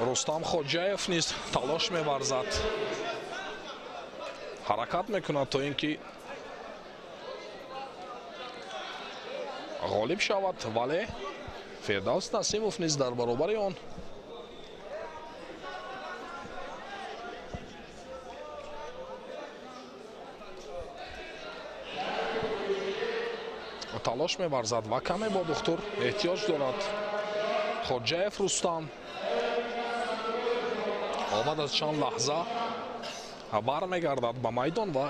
Рустам Хоҷаев низ талош меварзад, ҳаракат мекунад то ин ки ғолиб шавад, вале Фирдавс Насимов низ дар баробари он талош меварзад ва каме бо духтур эҳтиёҷ дорад. Хоҷаев Рустам омад аз чанд лаҳза бармегардад ба майдон ва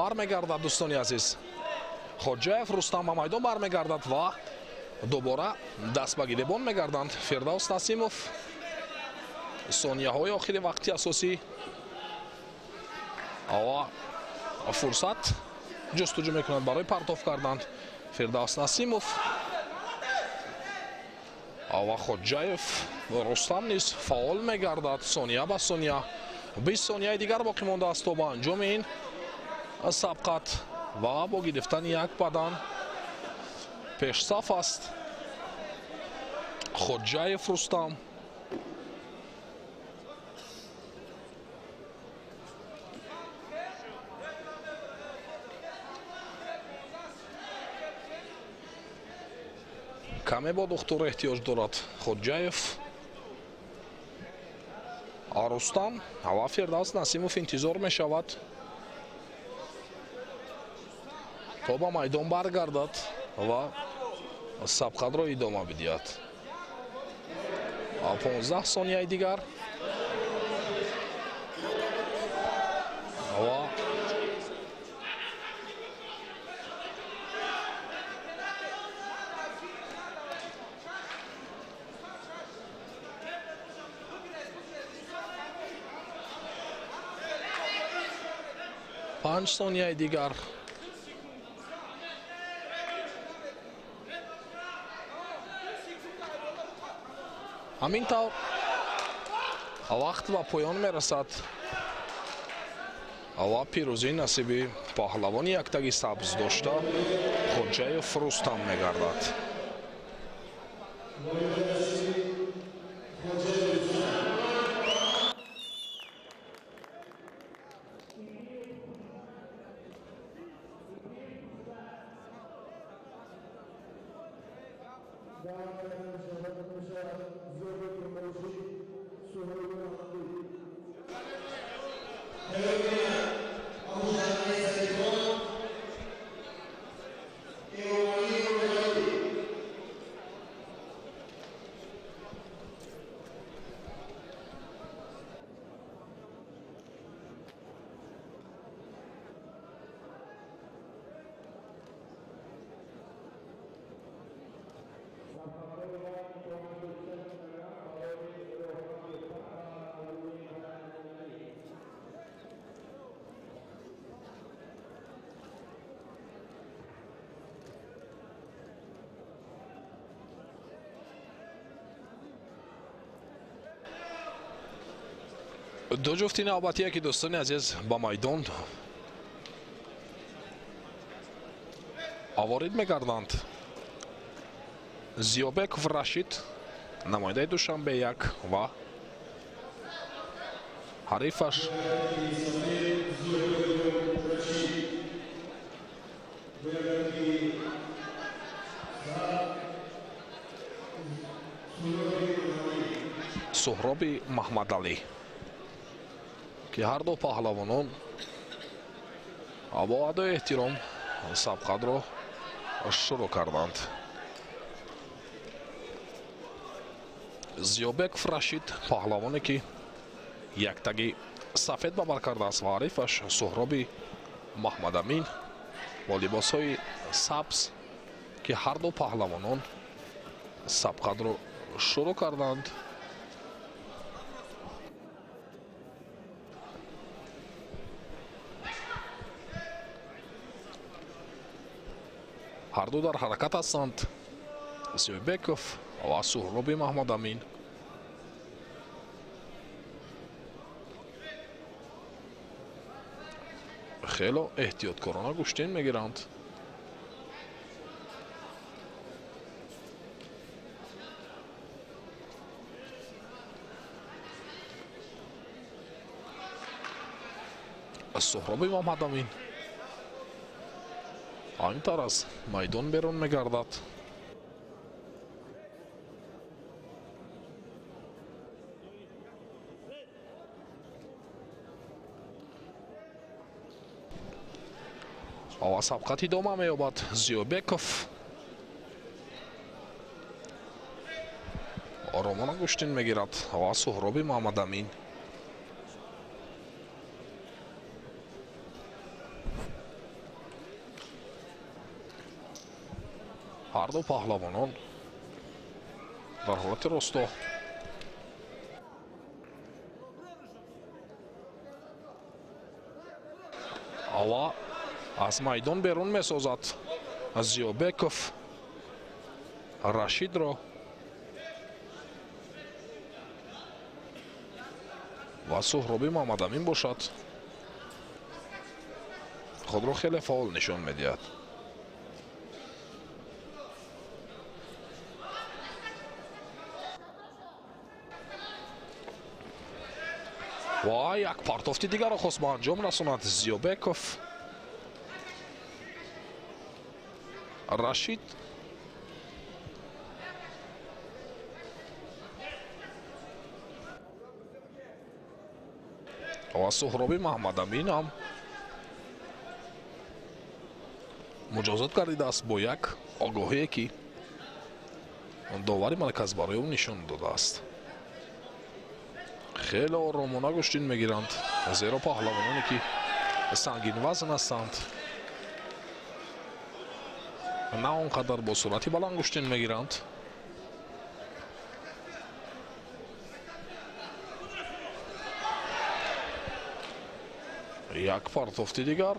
бармегардад. Дӯстони азиз, Хоҷаев Рустам ба майдон бармегардад ва дубора даст ба гиребон мегарданд. Фирдавс Насимов сонияҳои охири вақти асосӣ ва фурсат ҷустуҷӯ мекунад барои партоф кардан. Фирдавс Насимов ва Хоҷаев Рустам низ фаъол мегардад сония ба сония. 20 сонияи дигар боқӣ мондааст то ба анҷоми ин сабқат ва бо гирифтани як бадан пешсаф аст Хоҷаев Рустам. Каме бо духтур эҳтиёҷ дорад Хоҷаев Рустам ва Фирдавс Насимов интизор мешавад то ба майдон баргардад ва сабқатро идома бидиҳад. 15 сонияи дигар ва 5 сонияи дигар. Ҳамин тавр вақт ба поён мерасад ва пирӯзии насиби паҳлавони яктаги сабз дошта Хоҷаев Рустам мегардад. Ду ҷуфти навбатие ки дӯстони азиз ба майдон ворид мегарданд. Зиёбеков Рашид, намояндаи Душанбе 1 ва ҳарифаш Суҳроби Маҳмадалӣ, ки ҳар ду паҳлавонон бо адои эҳтиром сабқатро шурӯъ карданд. Зиёбеков Рашид, паҳлавоне ки яктаги сафед ба бар кардааст ва ҳарифаш Суҳроби Маҳмадамин бо либосҳои сабз, ки ҳар ду паҳлавонон сабқатро шурӯъ карданд. Ҳар ду дар ҳаракат ҳастанд, Зиёбеков ва Суҳроби Маҳмадамин. Хело эҳтиёткорона гӯштин мегиранд. Суҳроби Маҳмадамин ҳаминтар аз майдон берун мегардад. Ва сабқат идома меёбад. Зиёбеков оромона гӯштин мегирад ва Суҳроби Маҳмадамин ҳар ду паҳлавонон дар ҳолати росто. Ва аз майдон берун месозад Зиёбеков Рашидро ва Суҳроби Маҳмадамин бошад худро хеле фаъол нишон медиҳад. Ва як партофти дигарро хост ба анҷом расонад Зиёбеков Рашид. Ва Суҳроби Маҳмадамин ҳам муҷозот гардидааст бо як огоҳие ки довари марказ барои ӯ нишон додааст. Хеле оромона гӯштин мегиранд, зеро паҳлавононе ки сангинвазн ҳастанд на он қадар бо суръати баланд гӯштин мегиранд. Як партофти дигар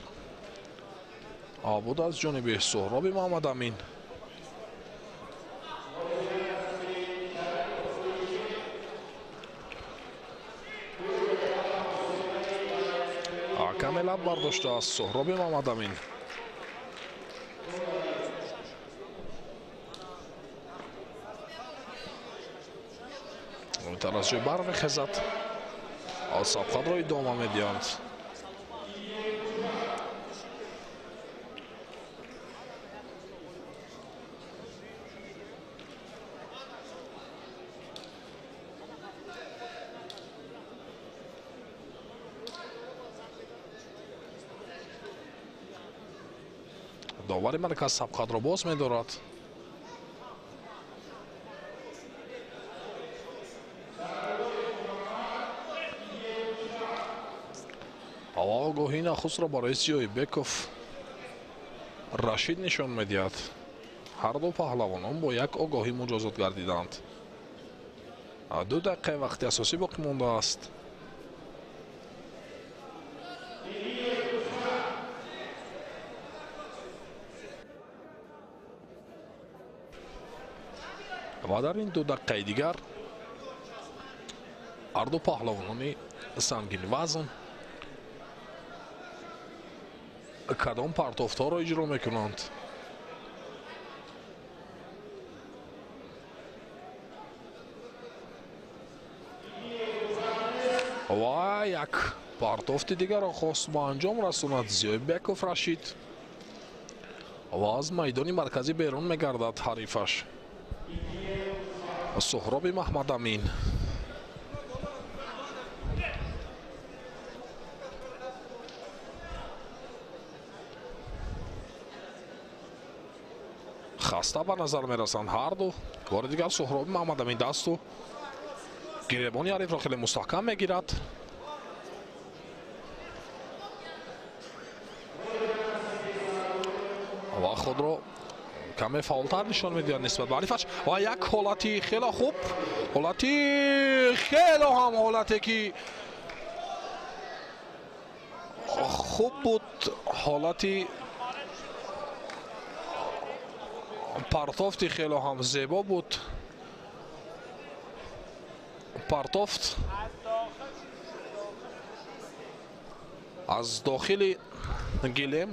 буд аз ҷониби Суҳроби Маҳмадамин. Каме лаб бардоштааст Суҳроби Маҳмадамин. Тар аз ҷой бармехезад, сабқатро идома медиҳанд. Довари марказ сабқатро боз медорад. Ва огоҳии нахустро барои Зиёбеков Рашид нишон медиҳад. Ҳар ду паҳлавонон бо як огоҳӣ муҷозот гардиданд. 2 дақиқаи вақти асосӣ боқӣ мондааст. Ва дар ин 2 дақиқаи дигар ҳар ду паҳлавонони Сангинвазн кадом партофтҳоро иҷро мекунанд. Ва як партофти дигарро хост ба анҷом расонад Зиёбеков Рашид ва аз майдони марказӣ берун мегардад ҳарифаш Суҳроби Маҳмадамин. Хаста ба назар мерасанд ҳарду. Бори дигар Суҳроби Маҳмадамин дасту гиребони ҳарифро хеле мустаҳкам мегирад. Ва худро каме фаъолтар нишон медиҳад нисбат ба ҳарифаш. Ва як ҳолати хеле хуб, ҳолати хеле ҳам ҳолате ки хуб буд, ҳолати партофти хеле ҳам зебо буд. Партофт аз дохили гилем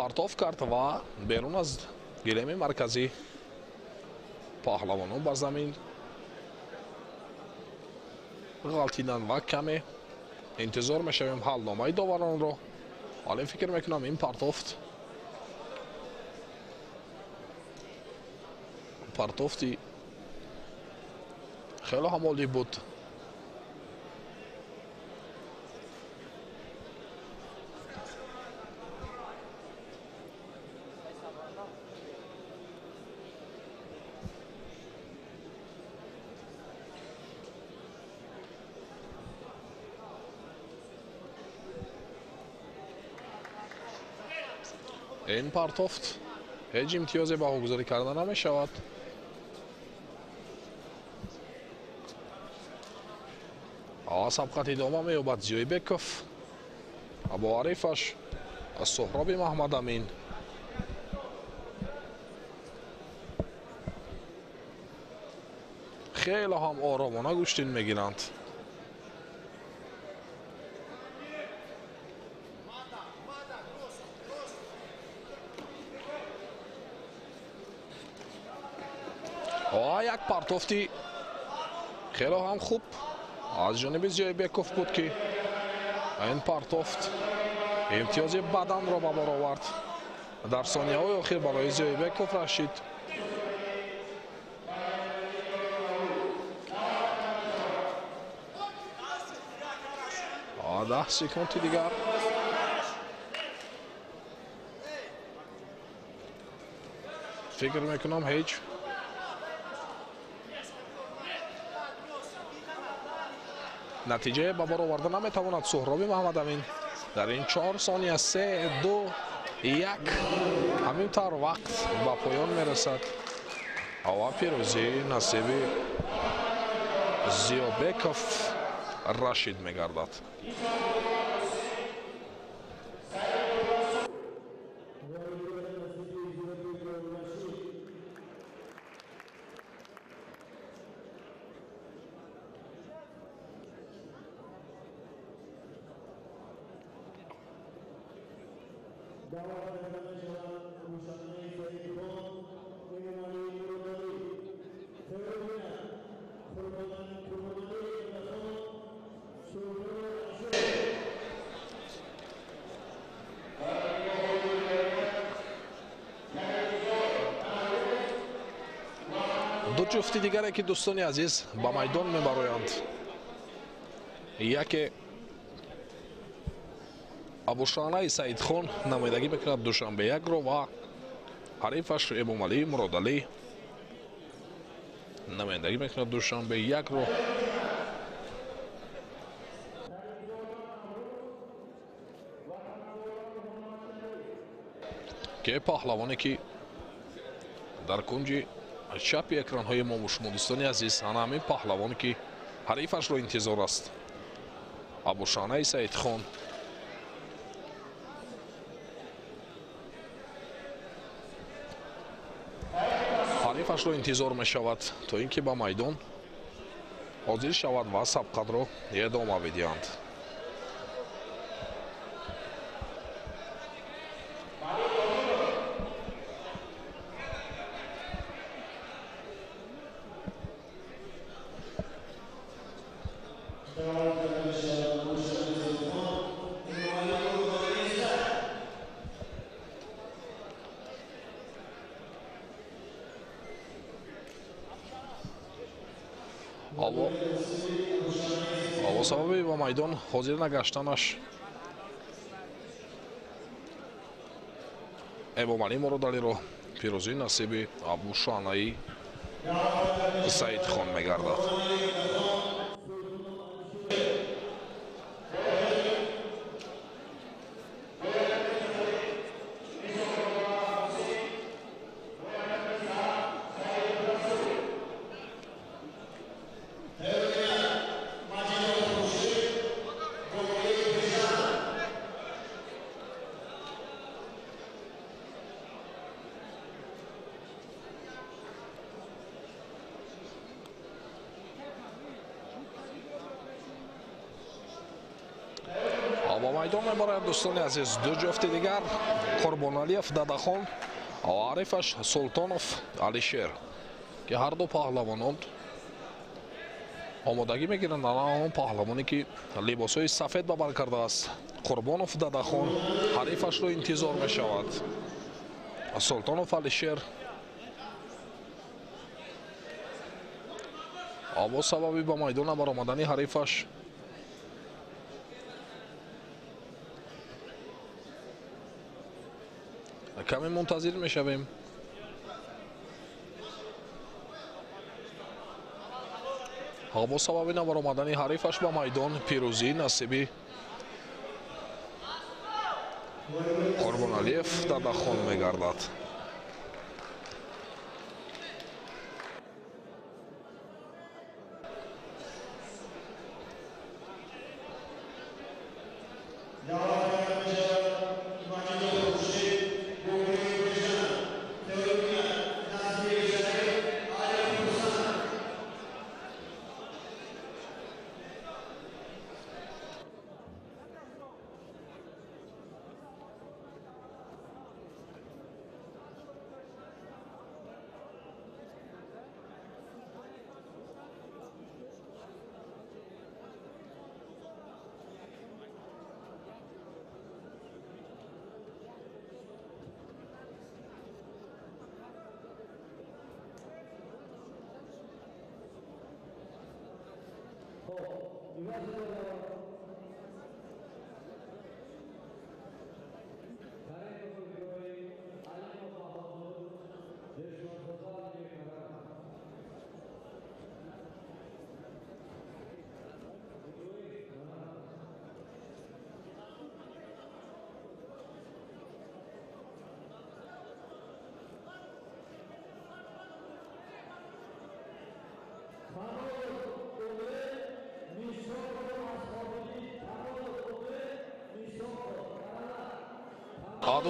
партофт кард ва берун аз гилеми марказӣ паҳлавонон ба замин ғалтиданд ва каме интизор мешавем ҳалномаи доваронро. Вале фикр мекунам ин партофти хеле ҳам олӣ буд. Ин партофт ҳеҷ имтиёзе баҳогузорӣ карда намешавад. Сабқат идома меёбад. Зиёибеков бо ҳарифаш Суҳроби Маҳмадамин. Хеле ҳам оромона гӯштин мегиранд. Як партофти хеле ҳам хуб аз ҷониби Зиёибеков буд ки ин партофт имтиёзи баданро ба бор овард. Дар сонияҳои охир барои Зиёибеков Рашид. 10 секунди дигар. Фикр мекунам ҳеҷ натиҷае ба бор оварда наметавонад Суҳроби Маҳмадамин. Дар ин 4 сония 3, 2, 1 ҳамин тавр вақт ба поён мерасад ва пирӯзӣ насиби Зиёбеков Рашид мегардад. Ду ҷуфти дигаре ки дӯстони азиз ба майдон мебароянд, яке Абушанаи Саидхон намояндагӣ мекунад Душанбе якро ва ҳарифаш Эмомалӣ Муродалӣ намояндагӣ мекунад Душанбе якро. Ки паҳлавоне ки дар кунҷи чапи экранҳои мо шумо дӯстони азиз, ана ҳамин паҳлавоне ки ҳарифашро интизор аст, Абушанаи Саидхон. Ҳарифашро интизор мешавад то ин ки ба майдон ҳозир шавад ва сабқатро идома бидиҳанд. Бо сабаби ба майдон ҳозир нагаштанаш Эмомалӣ Муродалиро пирӯзӣ насиби Абушанаи Саидхон мегардад. Ба майдон мебарад дӯстони азиз ду ҷуфти дигар, Қурбоналиев Дадахон ва ҳарифаш Султонов Алишер, ки ҳар ду паҳлавонон омодагӣ мегиранд. Ана он паҳлавоне ки либосҳои сафед ба бар кардааст, Қурбонов Дадахон, ҳарифашро интизор мешавад. Султонов Алишер бо сабаби ба майдон набаромадани ҳарифаш каме мунтазир мешавем. Бо сабаби набаромадани ҳарифаш ба майдон пирӯзӣ насиби Қурбоналиев Дадахон мегардад.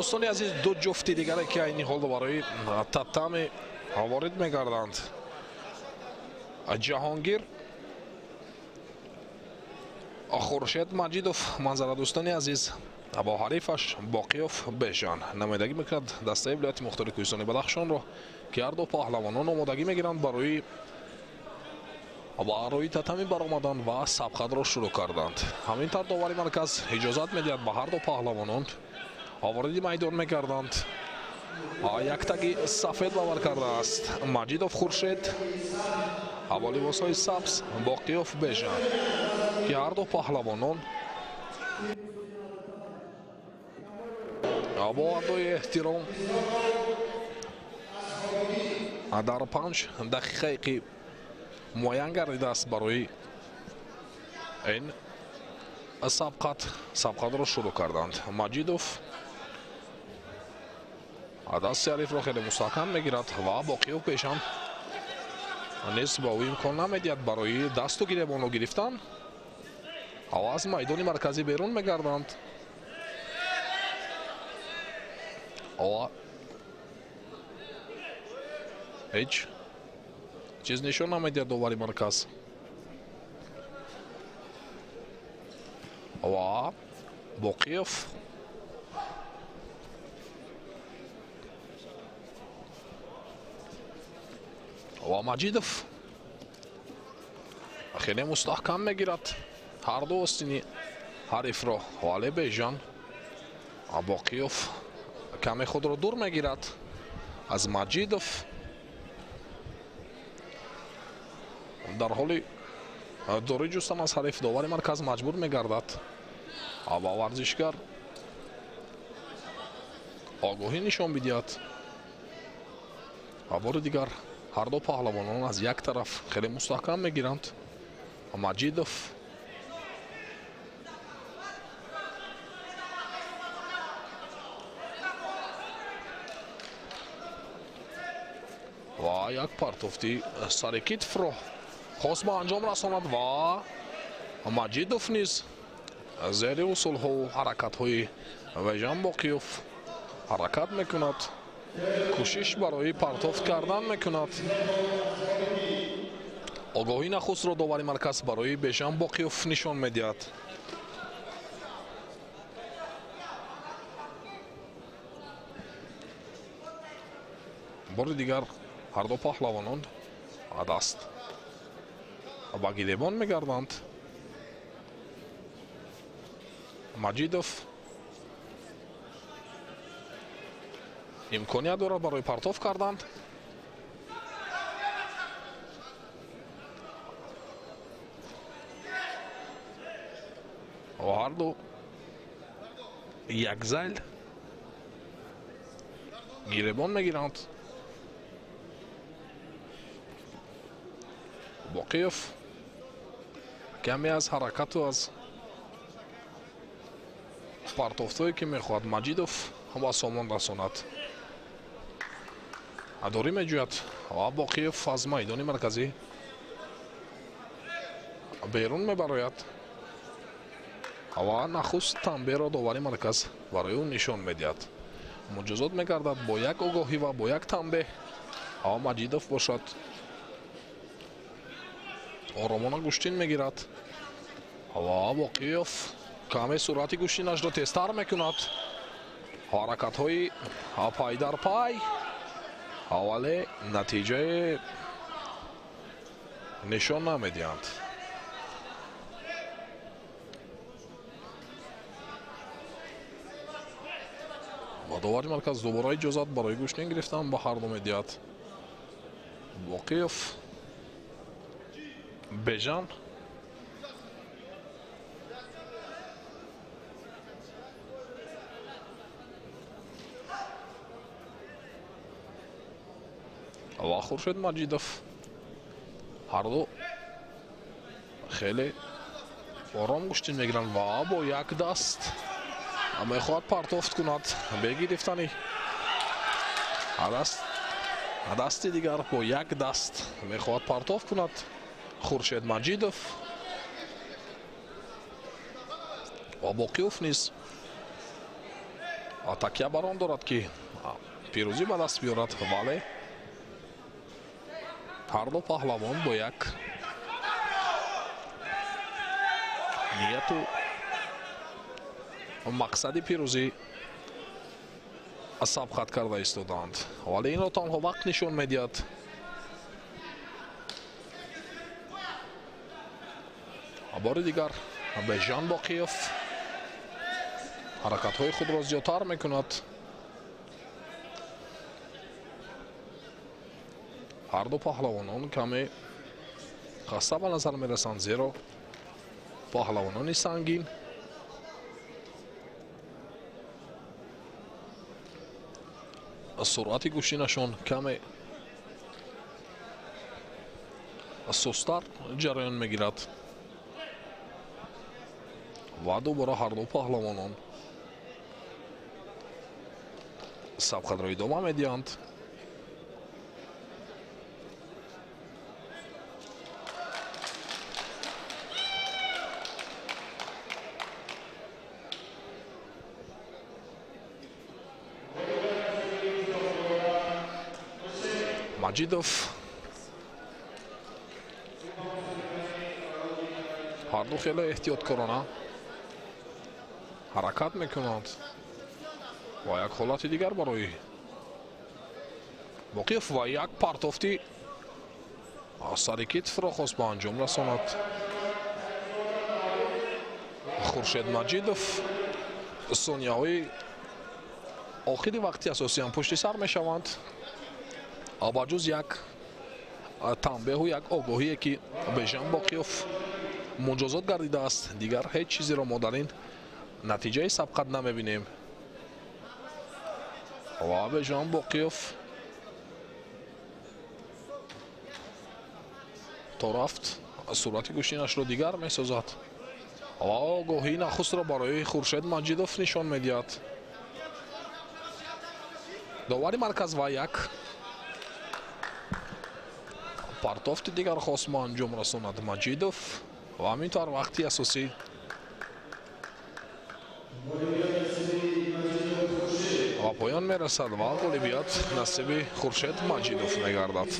Дӯстони азиз, ду ҷуфти дигаре ки айни ҳол барои татами ворид мегарданд, Ҷаҳонгир Хуршед Маҷидов, манзара дӯстони азиз, бо ҳарифаш Боқиёв Бежан намояндагӣ мекунад дастаи вилояти мухтори кӯҳистони Бадахшонро, ки ҳар ду паҳлавонон омодагӣ мегиранд барои татами баромадан ва сабқатро шурӯъ карданд. Ҳамин тавр довари марказ иҷозат медиҳад ба ҳар ду паҳлавонон вориди майдон мекарданд. Яктаги сафед бавар кардааст Маҷидов Хуршед, бо либосҳои сабз Боқиёв Бежан, ки ҳар ду паҳлавонон бо адои эҳтиром дар 5 дақиқае ки муайян гардидааст барои ин сабқатро шурӯъ карданд. Маҷидов дасти ҳарифро хеле мустаҳкам мегирад ва Боқиёв Бежан низ ба ӯ имкон намедиҳад барои дасту гиребонро гирифтан. Аз майдони марказӣ берун мегарданд. Ҳеҷ чиз нишон намедиҳад довари марказ. Ва Боқиев ва Маҷидов хеле мустаҳкам мегирад ҳар ду остини ҳарифро, вале Бежан Боқиев каме худро дур мегирад аз Маҷидов. Дар ҳоли дурӣ ҷустан аз ҳариф довари марказ маҷбур мегардад ва варзишгар огоҳӣ нишон бидиҳад. Ва бори дигар ҳар ду паҳлавонон аз як тараф хеле мустаҳкам мегиранд. Маҷидов ва як партофти сари китфро хост ба анҷом расонад ва Маҷидов низ зери усулҳову ҳаракатҳои Бежан Боқиев ҳаракат мекунад, кӯшиш барои партофт кардан мекунад. Огоҳӣ нахустро довари марказ барои Бежан Боқиев нишон медиҳад. Бори дигар ҳар ду паҳлавонон даст ба гиребон мегарданд. Маҷидов имконият дорад барои партоф кардан. Ва ҳар ду як зайл гиребон мегиранд. Боқиев каме аз ҳаракату аз партофтҳое ки мехоҳад Маҷидов ба сомон расонад адорӣ меҷӯяд ва Боқиев аз майдони марказӣ берун мебарояд ва нахуст танбеҳро довари марказ барои ӯ нишон медиҳад. Муҷозот мегардад бо як огоҳӣ ва бо як танбеҳ. Ва Маҷидов бошад оромона гӯштин мегирад ва Боқиев каме суръати гӯштинашро тезтар мекунад. Ҳаракатҳои пай дар пай, вале натиҷае нишон намедиҳанд. Ва довари марказ дубора иҷозат барои гӯштин гирифтан ба ҳар ду медиҳад. Боқиев, Бежан ва Хуршед Маҷидов ҳар ду хеле ором гӯштин мегиранд ва бо як даст мехоҳад партофт кунад бе гирифтани дасти дигар бо як даст мехоҳад партофт кунад Хуршед Маҷидов. Ва Боқиев низ такя бар он дорад ки пирӯзӣ ба даст биёрад, вале ҳар ду паҳлавон бо як нияту мақсади пирӯзӣ сабқат карда истодаанд, вале инро танҳо вақт нишон медиҳад. Бори дигар Бежан Боқиев ҳаракатҳои худро зиёдтар мекунад. Ҳар ду паҳлавонон каме хаста ба назар мерасанд, зеро паҳлавонони сангин суръати гӯштинашон каме сустар ҷараён мегирад. Ва дубора ҳар ду паҳлавонон сабқатро идома медиҳанд. Маҷидов ҳар ду хеле эҳтиёткорона Ҳаракат мекунанд ва як ҳолати дигар барои Боқиев ва як партофти сари китфро хост ба анҷом расонад. Хуршед Маҷидов сонияҳои охири вақти асосиам пушти сар мешаванд. Ба ҷуз як танбеҳу як огоҳие ки Бежан Боқиев муҷозот гардидааст, дигар ҳеҷ чизеро мо дар ин натиҷаи сабқат намебинем. Ва Бежан Боқиев то рафт сурати гӯштинашро дигар месозад ва огоҳии нахустро барои Хуршед Маҷидов нишон медиҳад. Довари марказ ва як партофти дигар хост ба анҷом расонад Маҷидов ва ҳамин тавр вақти асосӣ ва поён мерасад ва ғолибият насиби Хуршед Маҷидов мегардад.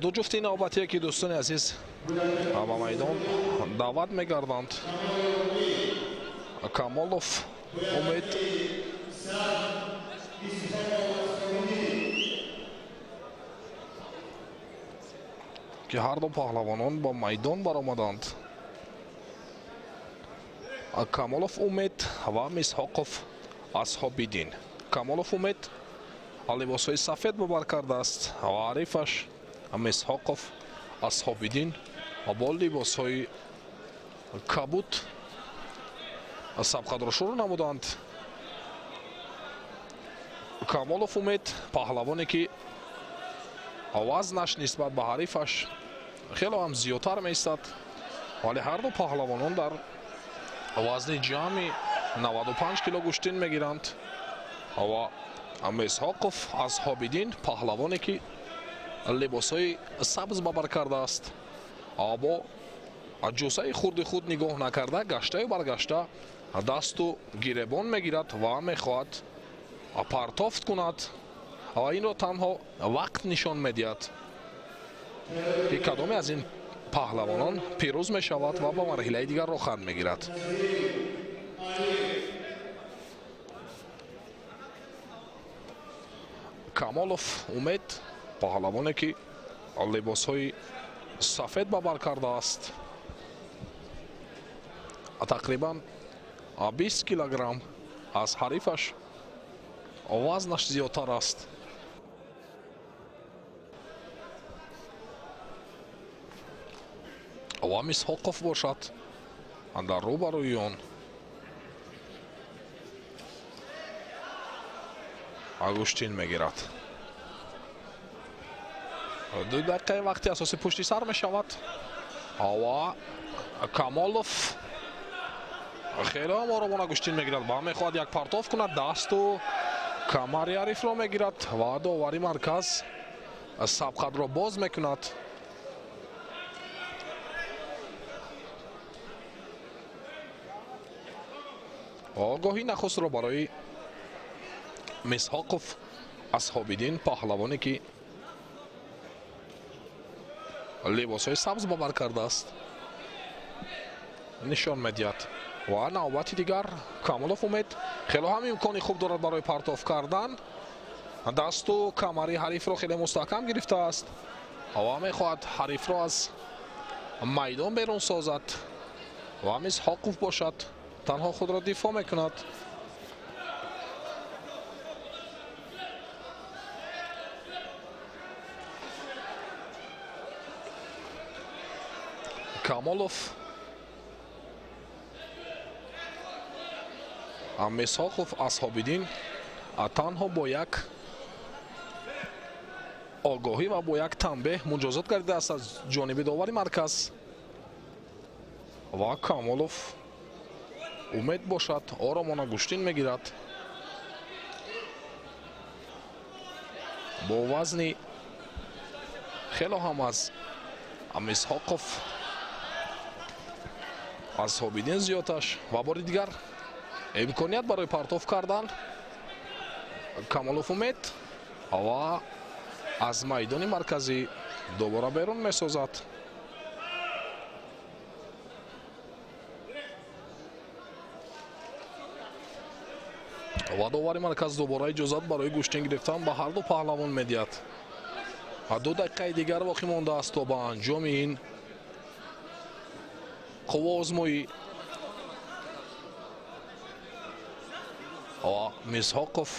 Ду ҷуфти навбатие ки дӯстони азиз ба майдон даъват мегарданд, Камолов Умед ки ҳарду паҳлавонон ба майдон баромаданд. Камолов Умед ва Мисҳоқов Асҳобиддин. Камолов Умед либосҳои сафед бабар кардааст ва ҳарифаш Мисҳоқов Асҳобиддин бо либосҳои кабуд сабқатро шурӯъ намуданд. Камолов Умед паҳлавоне ки вазнаш нисбат ба ҳарифаш хело ҳам зиёдтар меистад, вале ҳарду паҳлавонон дар вазни ҷамъи 95 кило гӯштин мегиранд ва Мисҳоқов Асҳобиддин паҳлавоне ки либосҳои сабз бабар кардааст, бо ҷусаи хурди худ нигоҳ накарда гаштаю баргашта дасту гиребон мегирад ва мехоҳад партофт кунад ва инро танҳо вақт нишон медиҳад ки кадоме аз ин паҳлавонон пирӯз мешавад ва ба марҳилаи дигар роҳхат мегирад. Камолов Умед паҳлавоне ки либосҳои сафед бабар кардааст, тақрибан 20 килограмм аз ҳарифаш вазнаш зиёдтар аст. Ва Мисҳоқов бошад дар рӯбарӯи он гӯштин мегирад. 2 дақиқаи вақти асосӣ пушти сар мешавад ва Камолов хеле ҳам оромона гӯштин мегирад ва мехоҳад як партоф кунад, дасту камари ҳарифро мегирад ва довари марказ сабқатро боз мекунад. Огоҳии нахустро барои Мисҳоқов Асҳобиддин паҳлавоне ки либосҳои сабз бабар кардааст нишон медиҳад. Ва навбати дигар Камолов Умед хело ҳам имкони хуб дорад барои партоф кардан. Дасту камари ҳарифро хеле мустаҳкам гирифтааст ва мехоҳад ҳарифро аз майдон берун созад ва Мисҳоқов бошад танҳо худро дифоъ мекунад. Камолов Мисҳоқов Асҳобиддин танҳо бо як огоҳӣ ва бо як танбеҳ муҷозот гардидааст аз ҷониби довари марказ ва Камолов Умед бошад оромона гӯштин мегирад бо вазни хело ҳам аз Мисҳоқов Асҳобиддин зиёдаш ва бори дигар имконият барои партоф кардан Камолов Умед ва аз майдони марказӣ дубора берун месозад. Ва довари марказ дубора иҷозат барои гӯштин гирифтан ба ҳар ду паҳлавон медиҳад. 2 дақиқаи дигар боқӣ мондааст то ба анҷоми ин қувваозмоӣ. Ва Мисҳоқов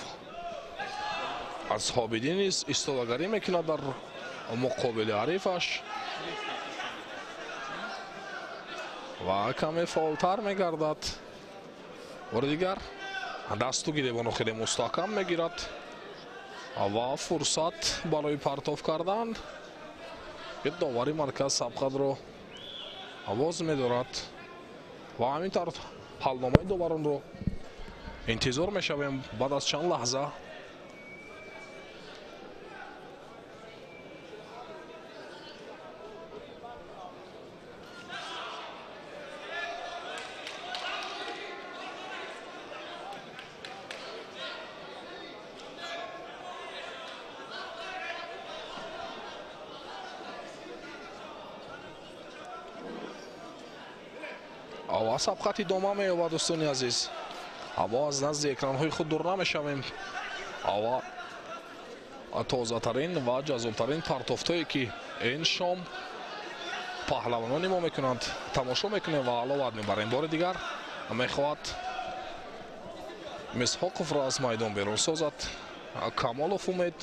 Асҳобиддин низ истодагарӣ мекунад дар муқобили ҳарифаш ва каме фаъолтар мегардад. Бори дигар дасту гиребону хеле мустаҳкам мегирад ва фурсат барои партоф кардан ки довари марказ сабқатро овоз медорад ва ҳамин тавр ҳалномаи доваронро интизор мешавем баъд аз чанд лаҳза. Ва сабқат идома меёбад дӯстони азиз. Мо аз назди экранҳои худ дур намешавем ва тозатарин ва ҷаззобтарин партофтҳое ки ин шом паҳлавонони мо мекунанд тамошо мекунем ва ҳаловат мебарем. Бори дигар мехоҳад Мисҳоқовро аз майдон берун созад Камолов Умед.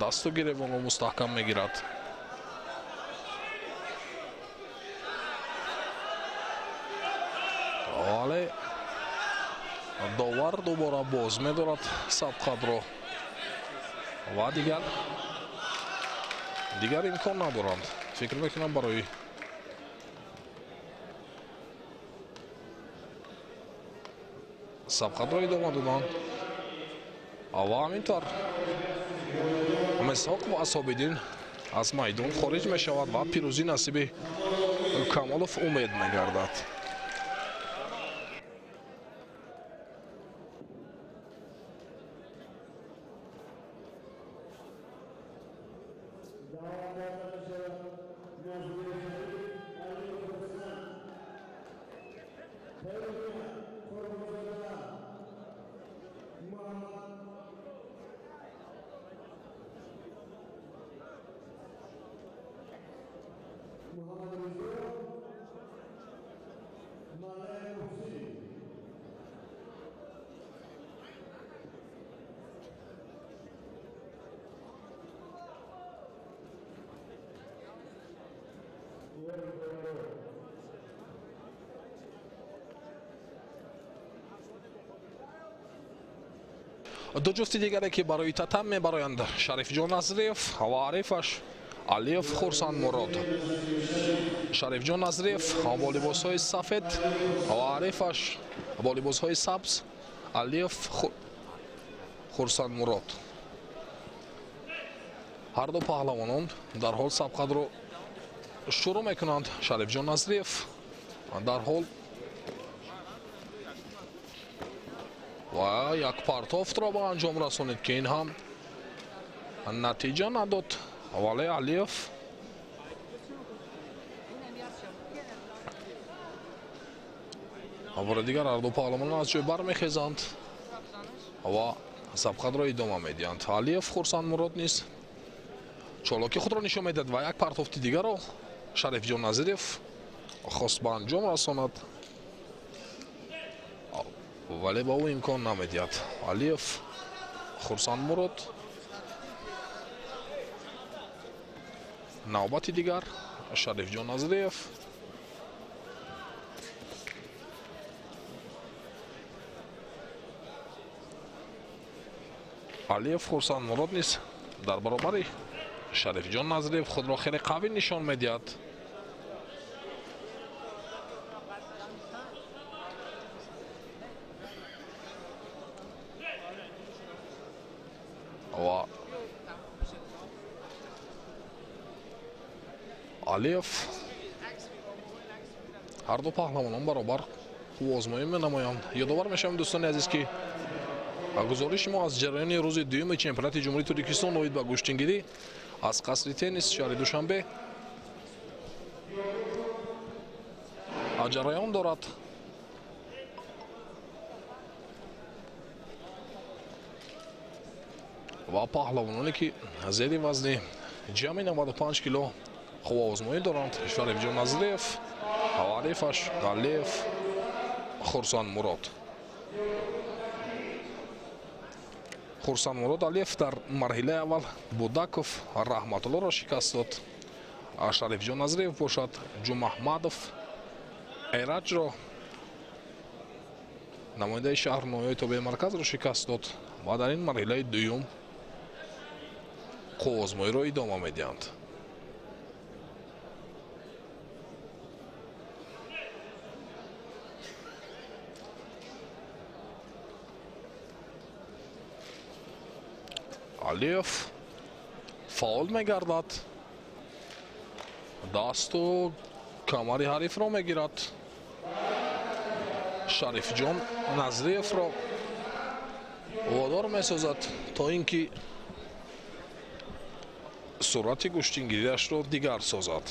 Дасту гиребонро мустаҳкам мегирад. Вале довар дубора боз медорад сабқатро ва дигар имкон надоранд. Фикр мекунам барои сабқатро идома додан ва ҳамин тавр Мисҳоқов Асҳобиддин аз майдон хориҷ мешавад ва пирӯзӣ насиби Камолов Умед мегардад. Ду ҷуфти дигаре ки барои татам мебароянд Шарифҷон Назриев ва ҳарифаш Алиев Хурсандмурод. Шарифҷон Назриев бо либосҳои сафед ва ҳарифаш бо либосҳои сабз Алиев Хурсандмурод. Ҳар ду паҳлавонон дар ҳол сабқатро шурӯъ мекунанд. Шарифҷон Назриев дар ҳол ва як партофтро ба анҷом расонид ки ин ҳам натиҷа надод. Вале Алиев бори дигар ҳар ду паҳлавонон аз ҷой бармехезанд ва Сабқатро идома медиҳанд. Алиев Хурсандмурод низ чолоки худро нишон медиҳад ва як партофти дигарро Шарифҷон Назирев хост ба анҷом расонад, вале ба ӯ имкон намедиҳад. Алиев Хурсандмурод навбати дигар Шарифҷон Назириев. Алиев Хурсандмурод низ дар баробари Шарифҷон Назриев худро хеле қавӣ нишон медиҳад. Ва Алиев ҳар ду паҳлавонон баробар қувваозмоӣ менамоянд. Ёдовар мешавем, дӯстони азиз, ки гузориши мо аз ҷараёни рӯзи дуюми чемпионати Ҷумҳурии Тоҷикистон оид ба гӯштингирӣ аз қасри теннис шаҳри Душанбе ҷараён дорад. Ва паҳлавононе ки зери вазни ҷамъи 95 кило қувваозмоӣ доранд: Шарифҷон Назриев ва ҳарифаш Алиев Хурсандмурод. Хурсандмурод Алиев дар марҳилаи аввал Будаков Раҳматуллоро шикаст дод. Шарифҷон Назриев бошад Ҷумаҳмадов Эраҷро, намояндаи шаҳр ноҳияи тобеи марказро шикаст дод ва дар ин марҳилаи дуюм қувваозмоиро идома медиҳанд. Алиев фаъол мегардад, дасту камари ҳарифро мегирад. Шарифҷон Назриевро водор месозад то ин ки суръати гӯштингириашро дигар созад.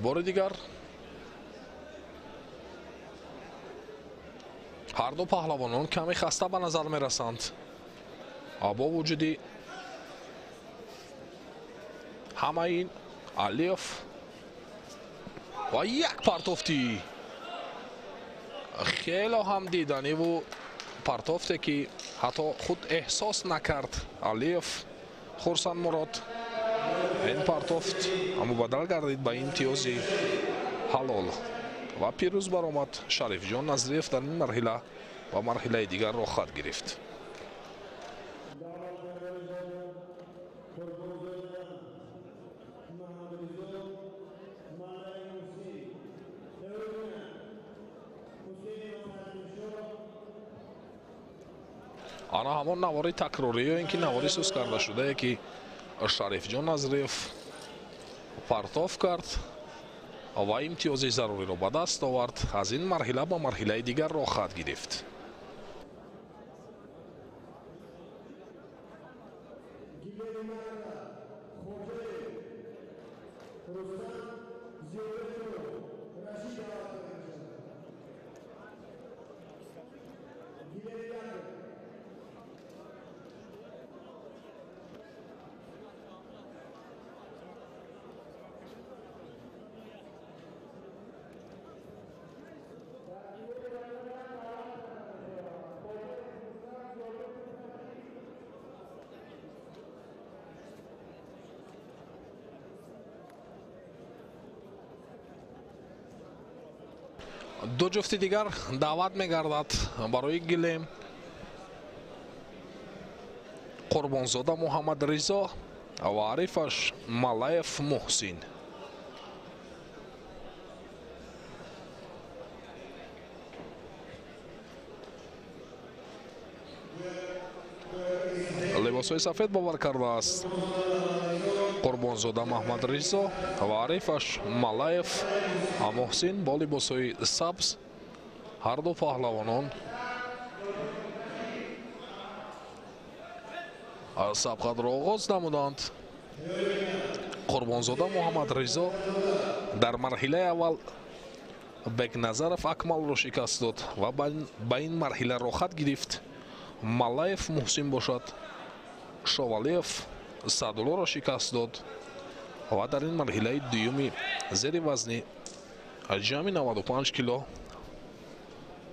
Бори дигар ҳар ду паҳлавонон каме хаста ба назар мерасанд. Бо вуҷуди ҳамаи ин Алиев ва як партофти хело ҳам диданиву партофте ки ҳатто худ эҳсос накард Алиев Хурсандмурод. Ин партофт мубаддал гардид ба имтиёзи ҳалол ва пирӯз баромад. Шарифҷон Назриев дар ин марҳила ва марҳилаи дигар роҳхат гирифт. Ана ҳамон навори такрорӣ ё ин ки навори сус карда шудае ки Шарифҷон Назриев партоф кард ва имтиёзи заруриро ба даст овард, аз ин марҳила ба марҳилаи дигар роҳхат гирифт. Ду ҷуфти дигар даъват мегардад барои гилем. Қурбонзода Муҳаммадризо ва ҳарифаш Малаев Муҳсин. Либосҳои сафед бовар кардааст Қурбонзода Маҳмадризо ва ҳарифаш Малаев Муҳсин бо либосҳои сабз. Ҳар ду паҳлавонон Сабқатро оғоз намуданд. Қурбонзода Муҳаммадризо дар марҳилаи аввал Бекназаров Акмалро шикаст дод ва ба ин марҳила рохат гирифт. Маллаев Муҳсин бошад, Шовалиев Саъдуллоро шикаст дод ва дар ин марҳилаи дуюми зери вазни ҷамъи 95 кило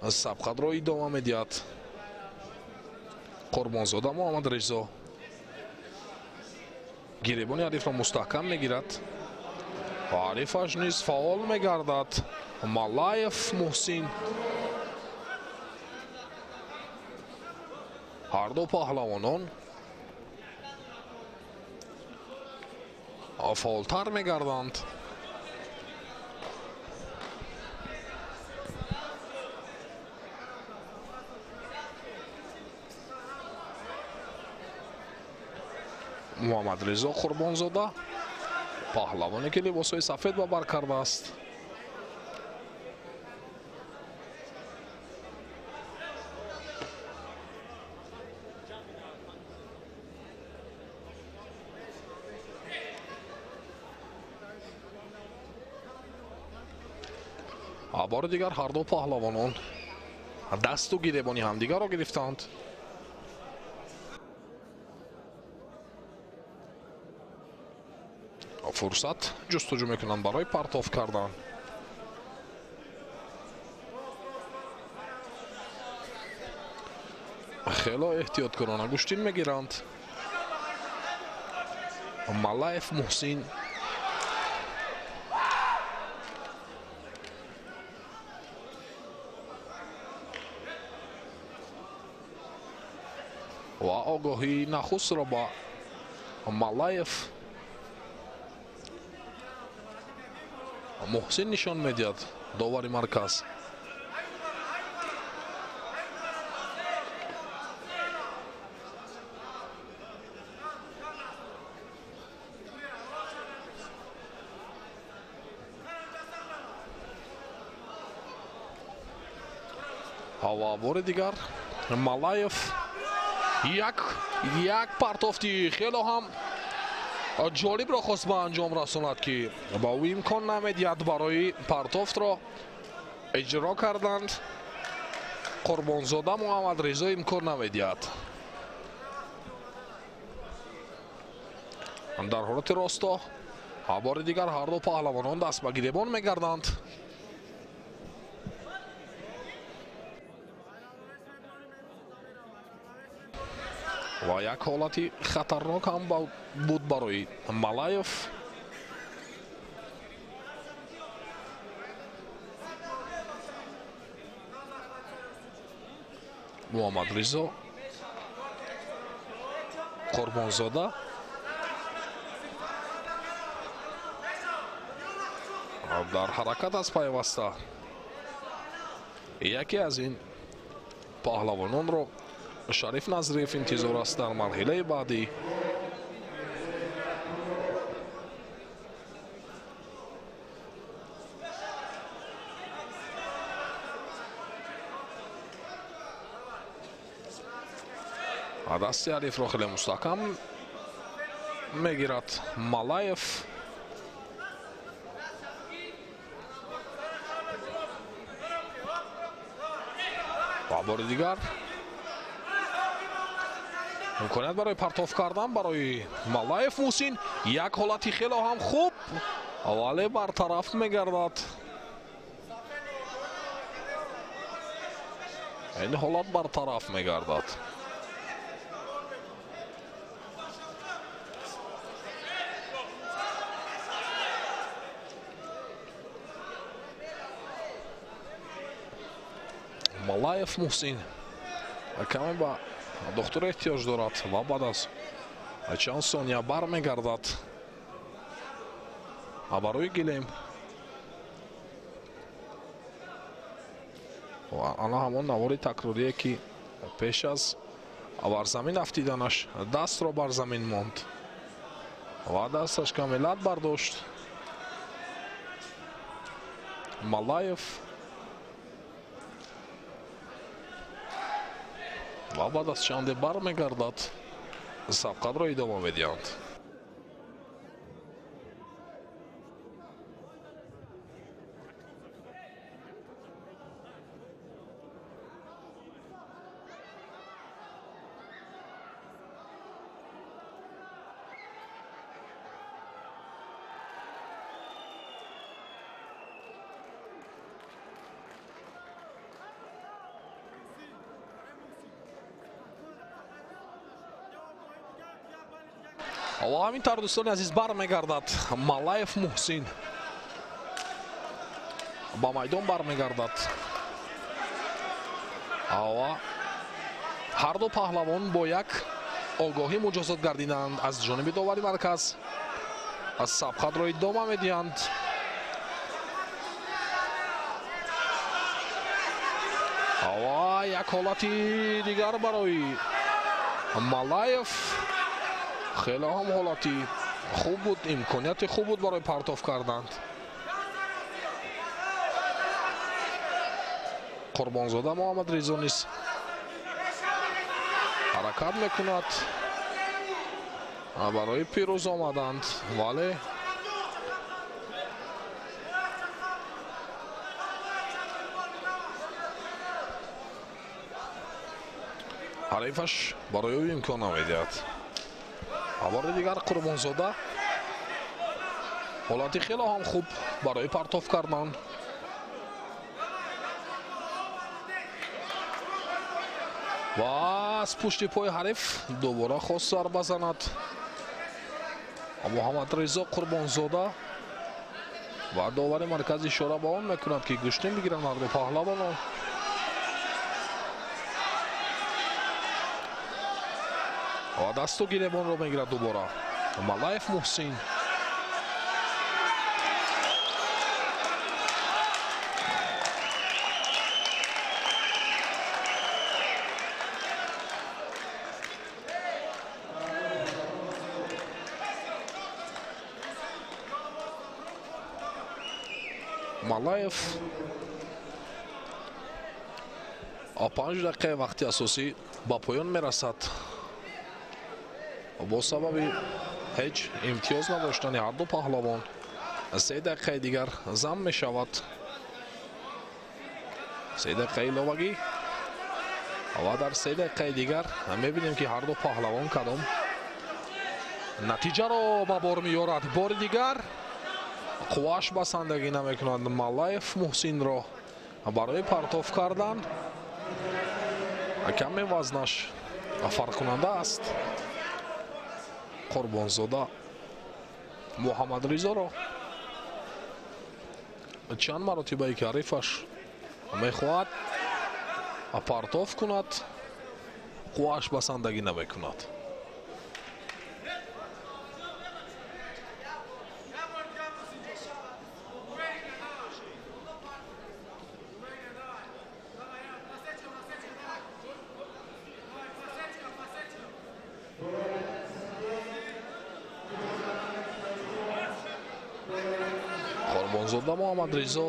сабқатро идома медиҳад. Қурбонзода Муҳаммадризо гиребони ҳарифро мустаҳкам мегирад ва ҳарифаш низ фаъол мегардад. Маллаев Муҳсин. Ҳарду паҳлавонон фаъолтар мегарданд. Муҳаммадризо Қурбонзода, паҳлавоне ки либосҳои сафед ба бар кардааст. Бори дигар ҳарду паҳлавонон дасту гиребони ҳамдигарро гирифтанд. Фурсат ҷустуҷӯ мекунанд барои партоф кардан. Хело эҳтиёткорона гӯштин мегиранд. Маллаев Муҳсин. Ва огоҳии нахустро ба Маллаев Муҳсин нишон медиҳад довари марказ. Ва бори дигар Маллаев як партофти хело ҳам ҷолибро хост ба анҷом расонад, ки ба ӯ имкон намедиҳад барои партофтро иҷро карданд. Қурбонзода Муҳаммадризо имкон намедиҳад. Дар ҳолати росто бори дигар ҳарду паҳлавонон даст ба гиребон мегарданд. Ва як ҳолати хатарнок ҳам буд барои Маллаев. Муҳаммадризо Қурбонзода дар ҳаракат аст пайваста. Яке аз ин паҳлавононро Шариф Назриев интизор аст дар марҳилаи баъдӣ. Дасти ҳарифро хеле мустаҳкам мегирад Маллаев. Ва бори дигар имконият барои партоф кардан барои Маллаев Муҳсин. Як ҳолати хело ҳам хуб, вале бартараф мегардад. Ин ҳолат бартараф мегардад. Маллаев Муҳсин каме ба духтур эҳтиёҷ дорад ва баъд аз чанд сония бармегардад барои гилем. Ана ҳамон навори такрорие ки пеш аз бар замин афтиданаш дастро бар замин монд ва дасташ каме лат бардошт. Маллаев ва баъд аз чанде бармегардад. Сабқатро идома медиҳанд. Ва ҳамин тавр, дӯстони азиз, бармегардад Малаев Муҳсин, ба майдон бармегардад ва ҳарду паҳлавон бо як огоҳӣ муҷозот гардиданд аз ҷониби довари марказ. Аз сабқатро идома медиҳанд. Ва як ҳолати дигар барои Малаев, хеле ҳам ҳолати хуб буд, имконияти хуб буд барои партоф карданд. Қурбонзода Муҳаммадризо низ ҳаракат мекунад барои пирӯз омаданд, вале ҳарифаш барои ӯ имкон намедиҳад. Бори дигар Қурбонзода ҳолати хеле ҳам хуб барои партоф кардан. Ва аз пушти пои ҳариф дубора хост зарба занад Муҳаммадризо Қурбонзода ва довари марказ ишора ба он мекунад, ки гӯштин бигиранд ҳарду паҳлавонон. Ва дасту гиребонро мегирад дубора Малаев Муҳсин. Малаев 5 дақиқаи вақти асосӣ ба поён мерасад. Бо сабаби ҳеҷ имтиёз надоштани ҳарду паҳлавон 3 дақиқаи дигар зам мешавад. 3 дақиқаи иловагӣ ва дар 3 дақиқаи дигар мебинем, ки ҳарду паҳлавон кадом натиҷаро ба бор меорад. Бори дигар қуввааш басандагӣ намекунад Малаев Муҳсинро барои партоф кардан. Каме вазнаш фарқкунанда аст. Қурбонзода Муҳаммадризоро чанд маротибае ки ҳарифаш мехоҳад партоф кунад, қуввааш басандагӣ намекунад. Қурбонзода Муҳаммадризо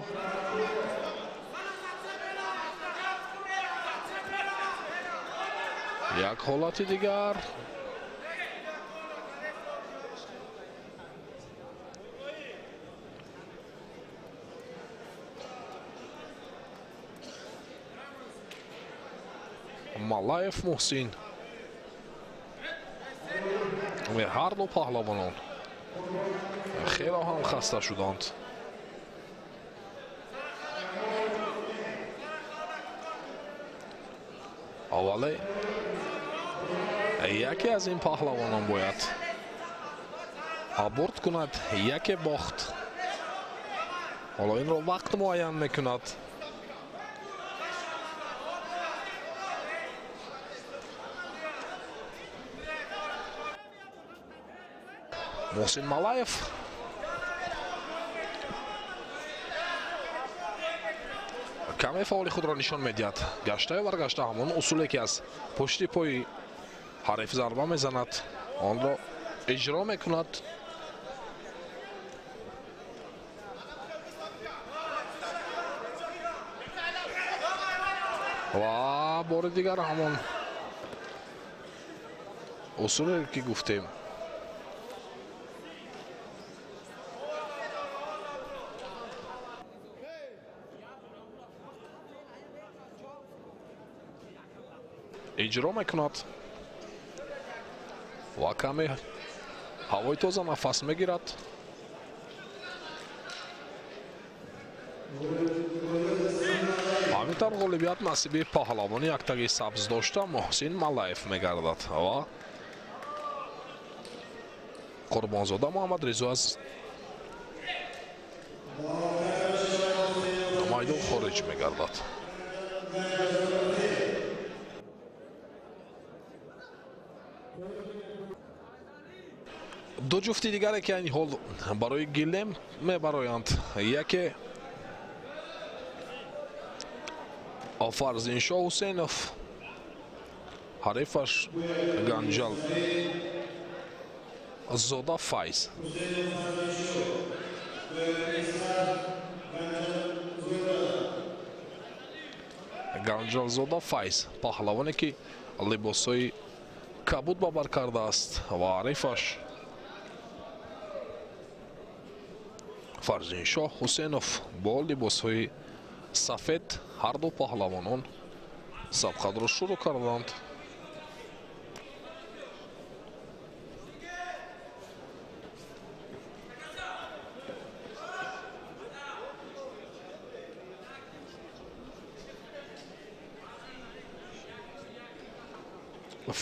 як ҳолати дигар. Малаев Муҳсин. Ҳарду паҳлавонон хеле ҳам хаста шуданд. Вале яке аз ин паҳлавонон бояд бурд кунад, яке бохт. Ҳоло инро вақт муайян мекунад. Муҳсин Малаев каме фаъоли худро нишон медиҳад. Гаштаю баргашта ҳамон усуле, ки аз пушти пои ҳариф зарба мезанад, онро иҷро мекунад. Ва бори дигар ҳамон усуле ки гуфтем иҷро мекунад ва каме ҳавои тоза нафас мегирад. Ҳамин тавр ғолибият насиби паҳлавони яктаги сабз дошта Муҳсин Малаев мегардад ва Қурбонзода Муҳаммадризо аз майдон хориҷ мегардад. Ду ҷуфти дигаре ки айни ҳол барои гилем мебароянд, яке Фарзиншоҳ Ҳусейнов, ҳарифаш Ганҷал Зода Файз. Ганҷалзода Файз паҳлавоне ки либосҳои кабуд ба бар кардааст ва ҳарифаш Фарзиншоҳ Ҳусейнов бо либосҳои сафед. Ҳарду паҳлавонон сабқатро шурӯъ карданд.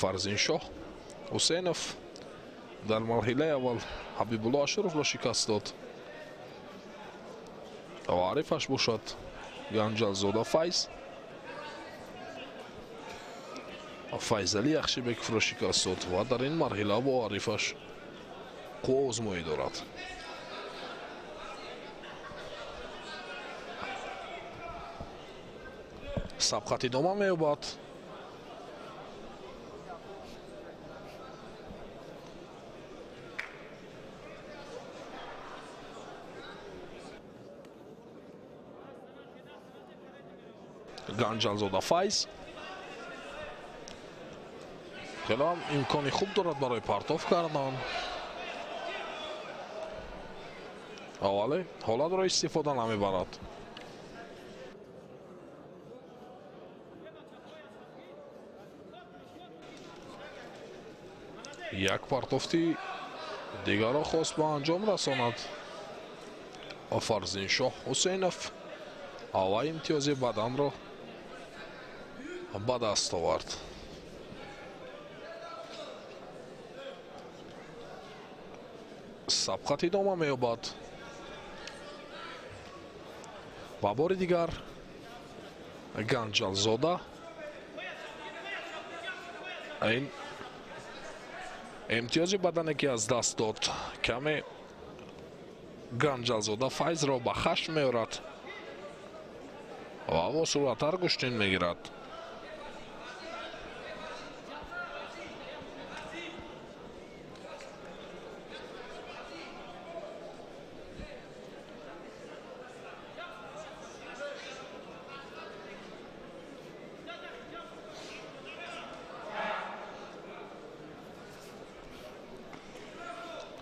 Фарзиншоҳ Ҳусейнов дар марҳилаи аввал Ҳабибулло Ашуровро шикаст дод ва ҳарифаш бошад Ганҷалзода Файз. Файзали Яхшибековро шикаст дод ва дар ин марҳила бо ҳарифаш қувваозмоӣ дорад. Сабқат идома меёбад. Ганҷалзода Файз хеле ҳам имкони хуб дорад барои партоф кардан, вале ҳолатро истифода намебарад. Як партофти дигарро хост ба анҷом расонад Фарзиншоҳ Ҳусейнов ва имтиёзи баданро ба даст овард. Сабқат идома меёбад ва бори дигар Ганҷалзода ин имтиёзи бадане ки аз даст дод каме Ганҷалзода Файзро ба хашм меорад ва бо суръаттар гӯштин мегирад.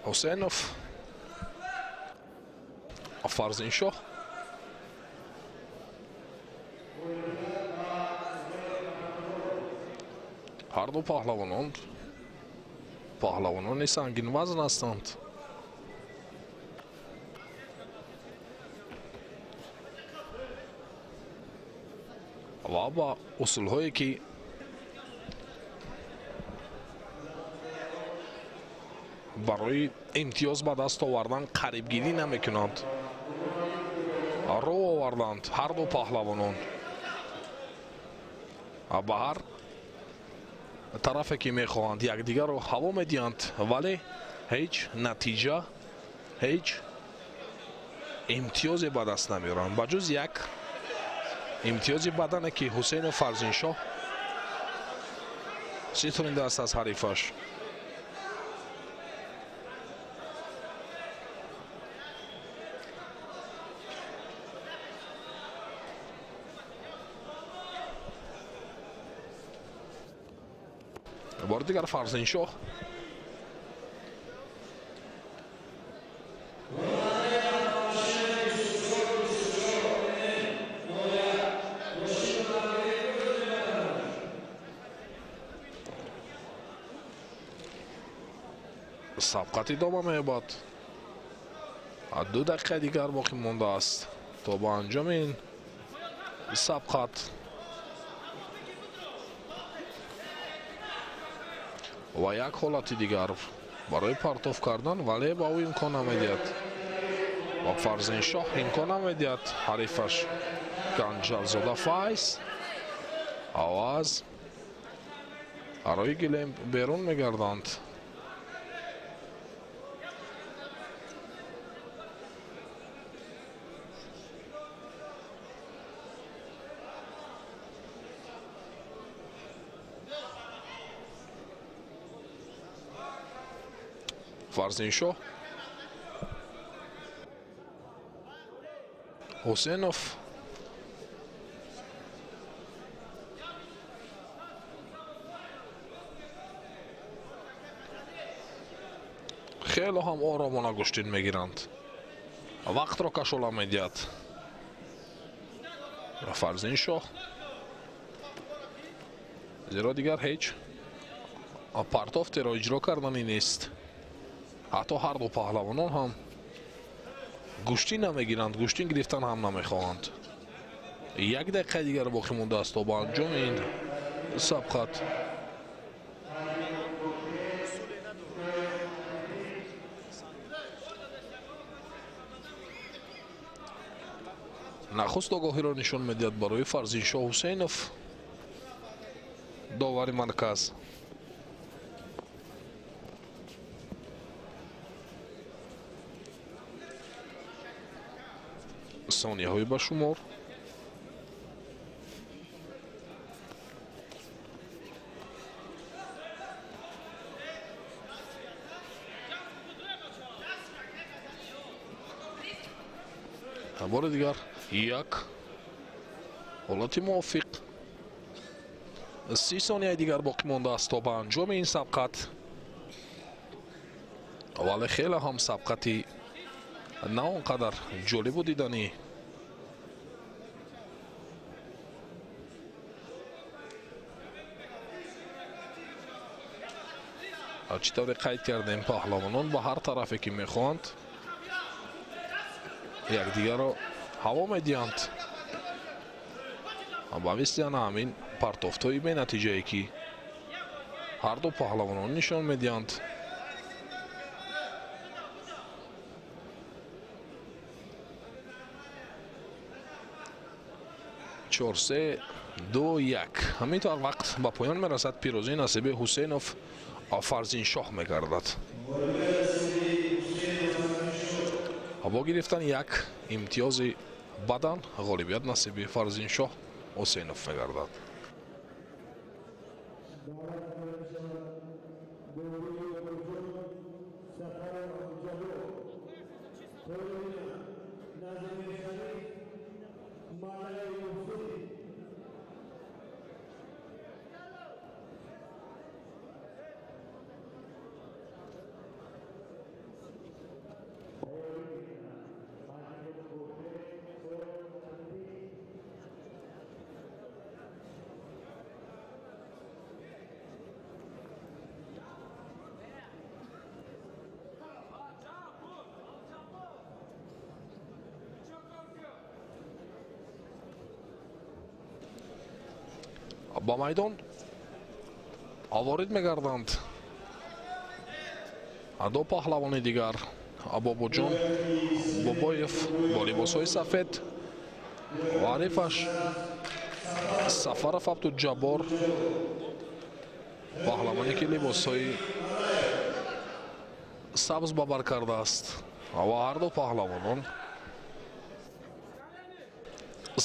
Ҳусейнов, Фарзиншоҳ ҳарду паҳлавонони сангинвазн ҳастанд. Ва ба усулҳое ки барои имтиёз ба даст овардан қарибгирӣ намекунанд, рӯ оварданд ҳарду паҳлавонон ба ҳар тарафе ки мехоҳанд якдигарро ҳаво медиҳанд, вале ҳеҷ натиҷа, ҳеҷ имтиёзе ба даст намеоранд ба ҷуз як имтиёзи бадане ки Ҳусейну Фарзиншоҳ ситонидааст аз ҳарифаш. Бори дигар Фарзиншоҳ сабқат идома меёбад. 2 дақиқаи дигар боқӣ мондааст то ба анҷоми ин сабқат. Ва як ҳолати дигар барои партоф кардан, вале ба ӯ имкон намедиҳад. Ва Фарзиншоҳ имкон намедиҳад ҳарифаш Ганҷалзода Файз аваз арои гилем берун мегарданд. Фарзиншоҳ Ҳусейнов хело ҳам оромона гӯштин мегиранд. Вақтро кашола медиҳад Фарзиншоҳ, зеро дигар ҳеҷ партофтеро иҷро карданӣ нест. Ҳатто ҳар ду паҳлавонон ҳам гӯштин намегиранд, гӯштин гирифтан ҳам намехоҳанд. 1 дақиқаи дигар боқӣ мондааст то ба анҷоми ин сабқат. Нахуст огоҳиро нишон медиҳад барои Фарзиншоҳ Ҳусейнов довари марказ. Сонияҳои ба шумор. Бори дигар як ҳолати мувофиқ. 30 сонияи дигар боқӣ мондааст то ба анҷоми ин сабқат. Вале хеле ҳам сабқати на он қадар ҷолибу диданӣ. Чӣ тавре қайд кардем, паҳлавонон ба ҳар тарафе ки мехоҳанд якдигарро ҳаво медиҳанд. Ба мисли ана ҳамин партофтҳои бенатиҷае ки ҳар ду паҳлавонон нишон медиҳанд. 4 3 2 1. Ҳамин тавр вақт ба поён мерасад. Пирӯзии насиби Ҳусейнов Фарзиншоҳ мегардад. Бо гирифтани як имтиёзи бадан ғолибият насиби Фарзиншоҳ Ҳусейнов мегардад. Ба майдон ворид мегарданд ду паҳлавони дигар, Бобоҷон Бобоев бо либосҳои сафед ва ҳарифаш Сафаров Абдуҷаббор, паҳлавоне ки либосҳои сабз ба бар кардааст. Ва ҳар ду паҳлавонон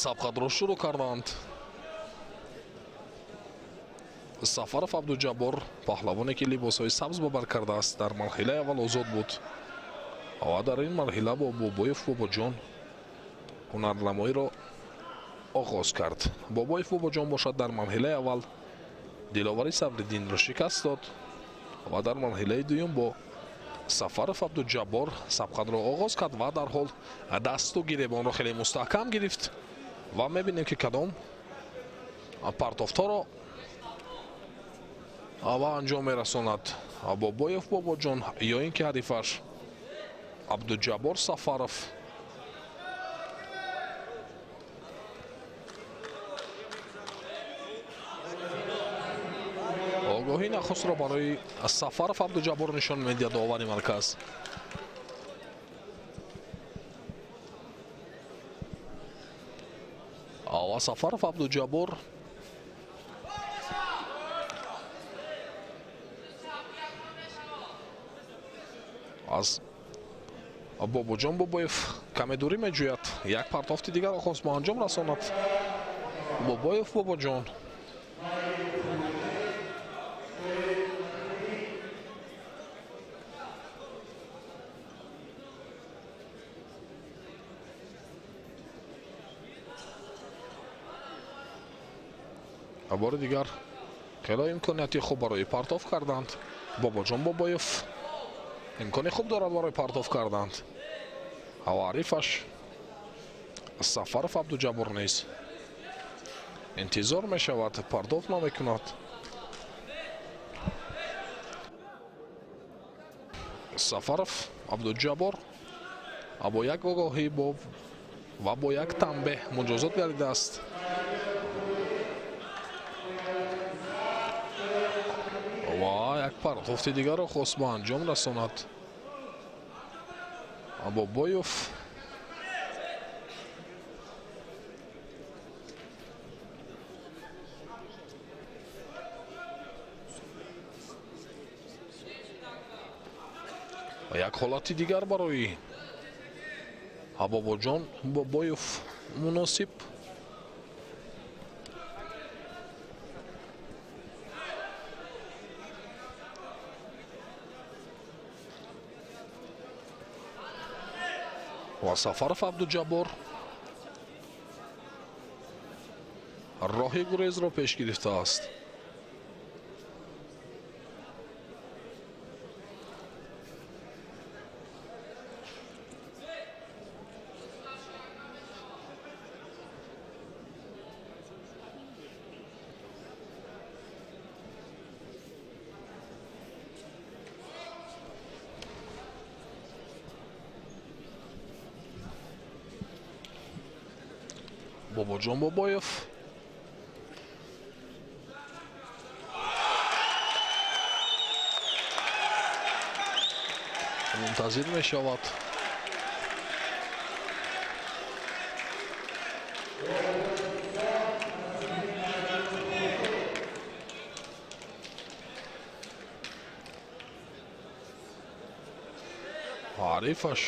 сабқатро шурӯъ карданд. Сафаров Абдуҷаббор, паҳлавоне ки либосҳои сабз ба бар кардааст, дар марҳилаи аввал озод буд ва дар ин марҳила бо Бобоев Бобоҷон ҳунарнамоиро оғоз кард. Бобоев Бобоҷон бошад дар марҳилаи аввал Диловари Сабриддинро шикаст дод ва дар марҳилаи дуюм бо Сафаров Абдуҷаббор сабқатро оғоз кард ва дарҳол дасту гиребонро хеле мустаҳкам гирифт ва мебинем, ки кадом партофтҳоро ва анҷом мерасонад Бобоев Бобоҷон ё ин ки ҳарифаш Абдуҷаббор Сафаров. Огоҳии нахустро барои Сафаров Абдуҷаббор нишон медиҳад довари марказ. Ва Сафаров Абдуҷаббор аз Бобоҷон Бобоев каме дурӣ меҷӯяд. Як партофти дигарро хост ба анҷом расонад Бобоев Бобоҷон. Бори дигар хеле имконияти хуб барои партоф карданд. Бобоҷон Бобоев имкони хуб дорад барои партоф карданд. Ва ҳарифаш Сафаров Абдуҷаббор низ интизор мешавад, партоф намекунад. Сафаров Абдуҷаббор бо як огоҳӣ ва бо як танбеҳ муҷозот гардидааст. Ва як партофти дигарро хост ба анҷом расонад Бобоев. Як ҳолати дигар барои Бобоҷон Бобоев муносиб. Ва Сафаров Абдуҷаббор роҳи гурезро пеш гирифтааст. Бобоҷон Бобоев мунтазир мешавад. Ҳарифаш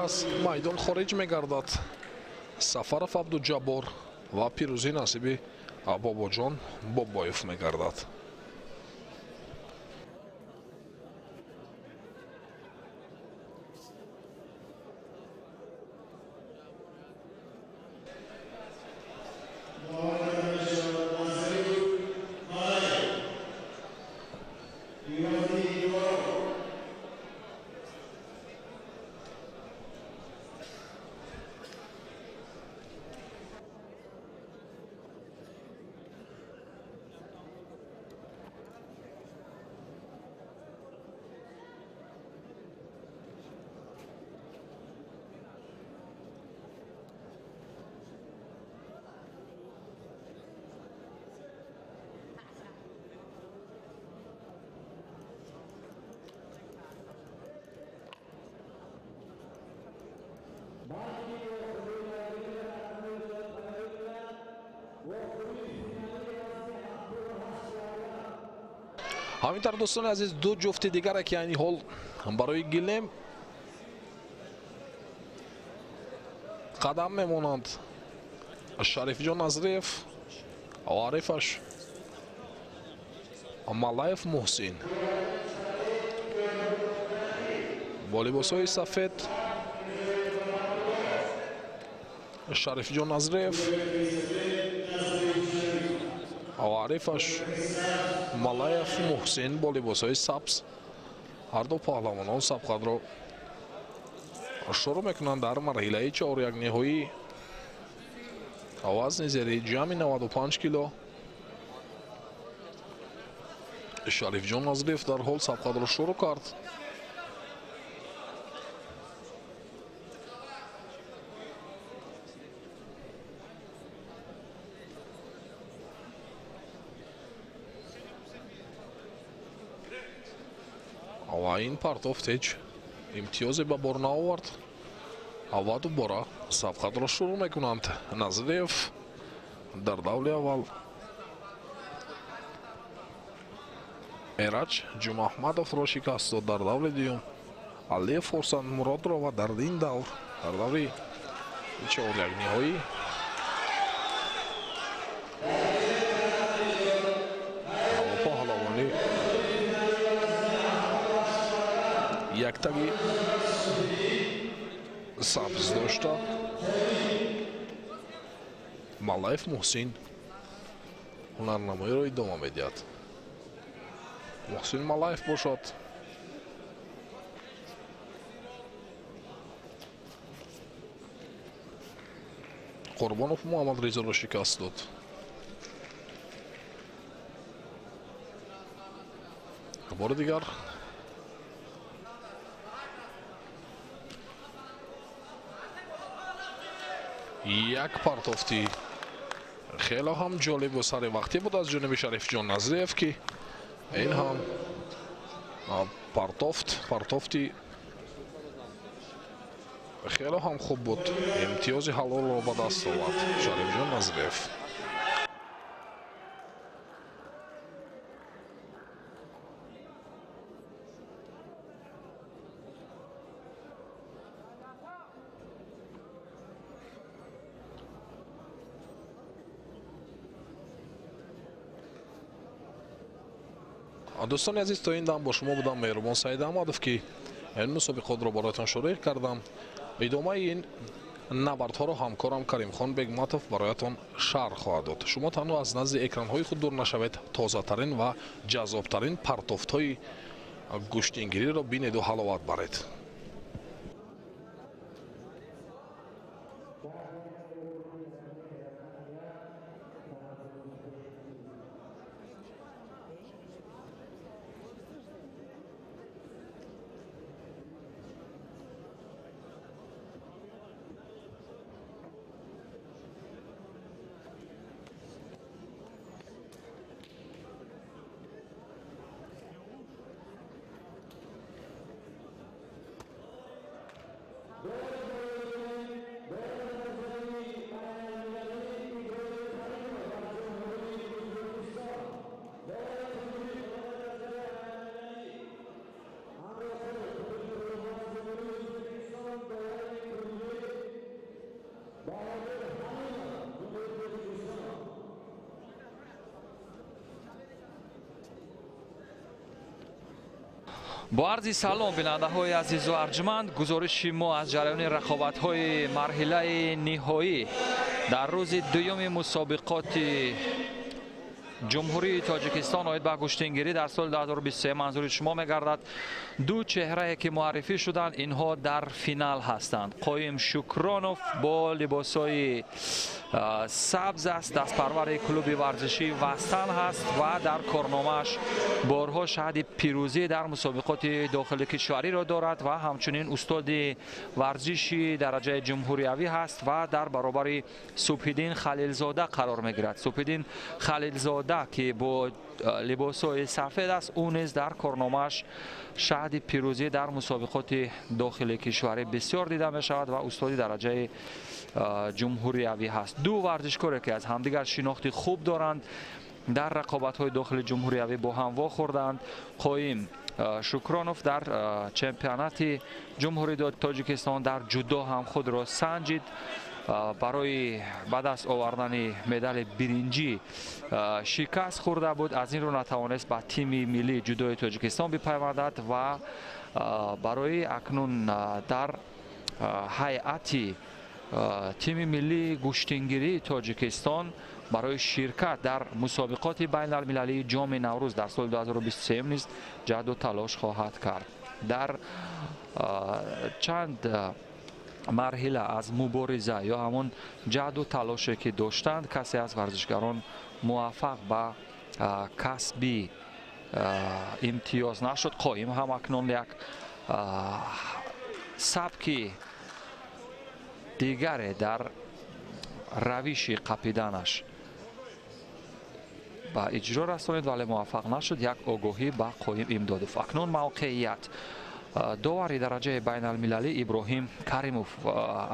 аз майдон хориҷ мегардад Сафаров Абдуҷаббор ва пирӯзӣ насиби Бобоҷон Бобоев мегардад. Ҳамин тавр, дӯстони азиз, ду ҷуфти дигаре ки айни ҳол барои гилем қадам мемонанд, Шарифҷон Назриев ва ҳарифаш Малаев Муҳсин бо либосҳои сафед. Шарифҷон Назриев ва ҳарифаш Малаев Муҳсин бо либосҳои сабз. Ҳарду паҳлавонон сабқатро шурӯъ мекунанд дар марҳилаи чоряк ниҳоӣ вазни зери ҷамъи 95 кило. Шарифҷон Назриев дар ҳол сабқатро шурӯъ кард. Ва ин партофт ҳеҷ имтиёзе ба бор наовард. Ва дубора сабқатро шурӯъ мекунанд. Назриев дар даври аввал, Эраҷ Ҷумаҳмадовро шикаст дод дар даври дуюм, Алиев Хурсанд Муродро ва дар ин давр, дар даври чоряк ниҳоӣ, паҳлавони яктаги сабз дошта Малаев Муҳсин ҳунарнамоиро идома медиҳад. Муҳсин Малаев бошад Қурбонов Муҳаммадризоро шикаст дод. Бори дигар як партофти хеле ҳам ҷолибу сари вақтӣ буд аз ҷониби Шарифҷон Назриев, ки ин ҳам партофти хеле ҳам хуб буд. Имтиёзи ҳалолро ба даст овард Шарифҷон Назриев. Дӯстони азиз, то ин дам бо шумо будам Меҳрубон Саид Аҳмадов, ки ин мусобиқотро бароятон шурӯъ кардам. Идомаи ин набардҳоро ҳамкорам Каримхон Бегматов бароятон шарҳ хоҳад дод. Шумо танҳо аз назди экранҳои худ дур нашавед, тозатарин ва ҷаззобтарин партофтҳои гӯштингириро бинеду ҳаловат баред. Бо арзи салом бинандаҳои азизу арҷманд, гузориши мо аз ҷараёни рақобатҳои марҳилаи ниҳоӣ дар рӯзи дуюми мусобиқоти Ҷумҳурии Тоҷикистон оид ба гӯштингирӣ дар соли 2023 манзури шумо мегардад. Ду чеҳрае ки муаррифӣ шуданд, инҳо дар финал ҳастанд. Қоим Шукронов бо либосҳои сабз аст, дастпарвари клуби варзишии Вастан ҳаст ва дар корномааш борҳо шаҳди пирӯзӣ дар мусобиқоти дохили кишвариро дорад ва ҳамчунин устоди варзиши дараҷаи ҷумҳуриявӣ ҳаст ва дар баробари Субҳиддин Халилзода қарор мегирад. Субҳиддин Халилзода ки бо либосҳои сафед аст, ӯ низ дар корномааш шаҳди пирӯзӣ дар мусобиқоти дохили кишварӣ бисёр дида мешавад ва устоди дараҷаи ҷумҳуриявӣ ҳаст. Ду варзишкоре ки аз ҳамдигар шинохти хуб доранд, Дар рақобатҳои дохили ҷумҳуриявӣ бо ҳам вохӯрданд. Қоим Шукронов дар чемпионати Ҷумҳурии Тоҷикистон дар ҷудо ҳам худро санҷид. Барои ба даст овардани медали биринҷӣ шикаст хӯрда буд, аз ин рӯ натавонист ба тими миллии ҷудои Тоҷикистон бипайвандад ва барои акнун дар ҳайати тими миллии гӯштингирии Тоҷикистон барои ширкат дар мусобиқоти байналмилалии Ҷоми Наврӯз дар соли 2023 низ ҷаҳду талош хоҳад кард. Дар чанд марҳила аз мубориза ё ҳамон ҷаҳду талоше ки доштанд, касе аз варзишгарон муваффақ ба касби имтиёз нашуд. Қоим ҳам акнун як сабки дигаре дар равиши қапиданаш ба иҷро расонид, вале муваффақ нашуд. Як огоҳӣ ба Қоим Имдодов. Акнун мавқеият. Довари дараҷаи байналмилалӣ Иброҳим Каримов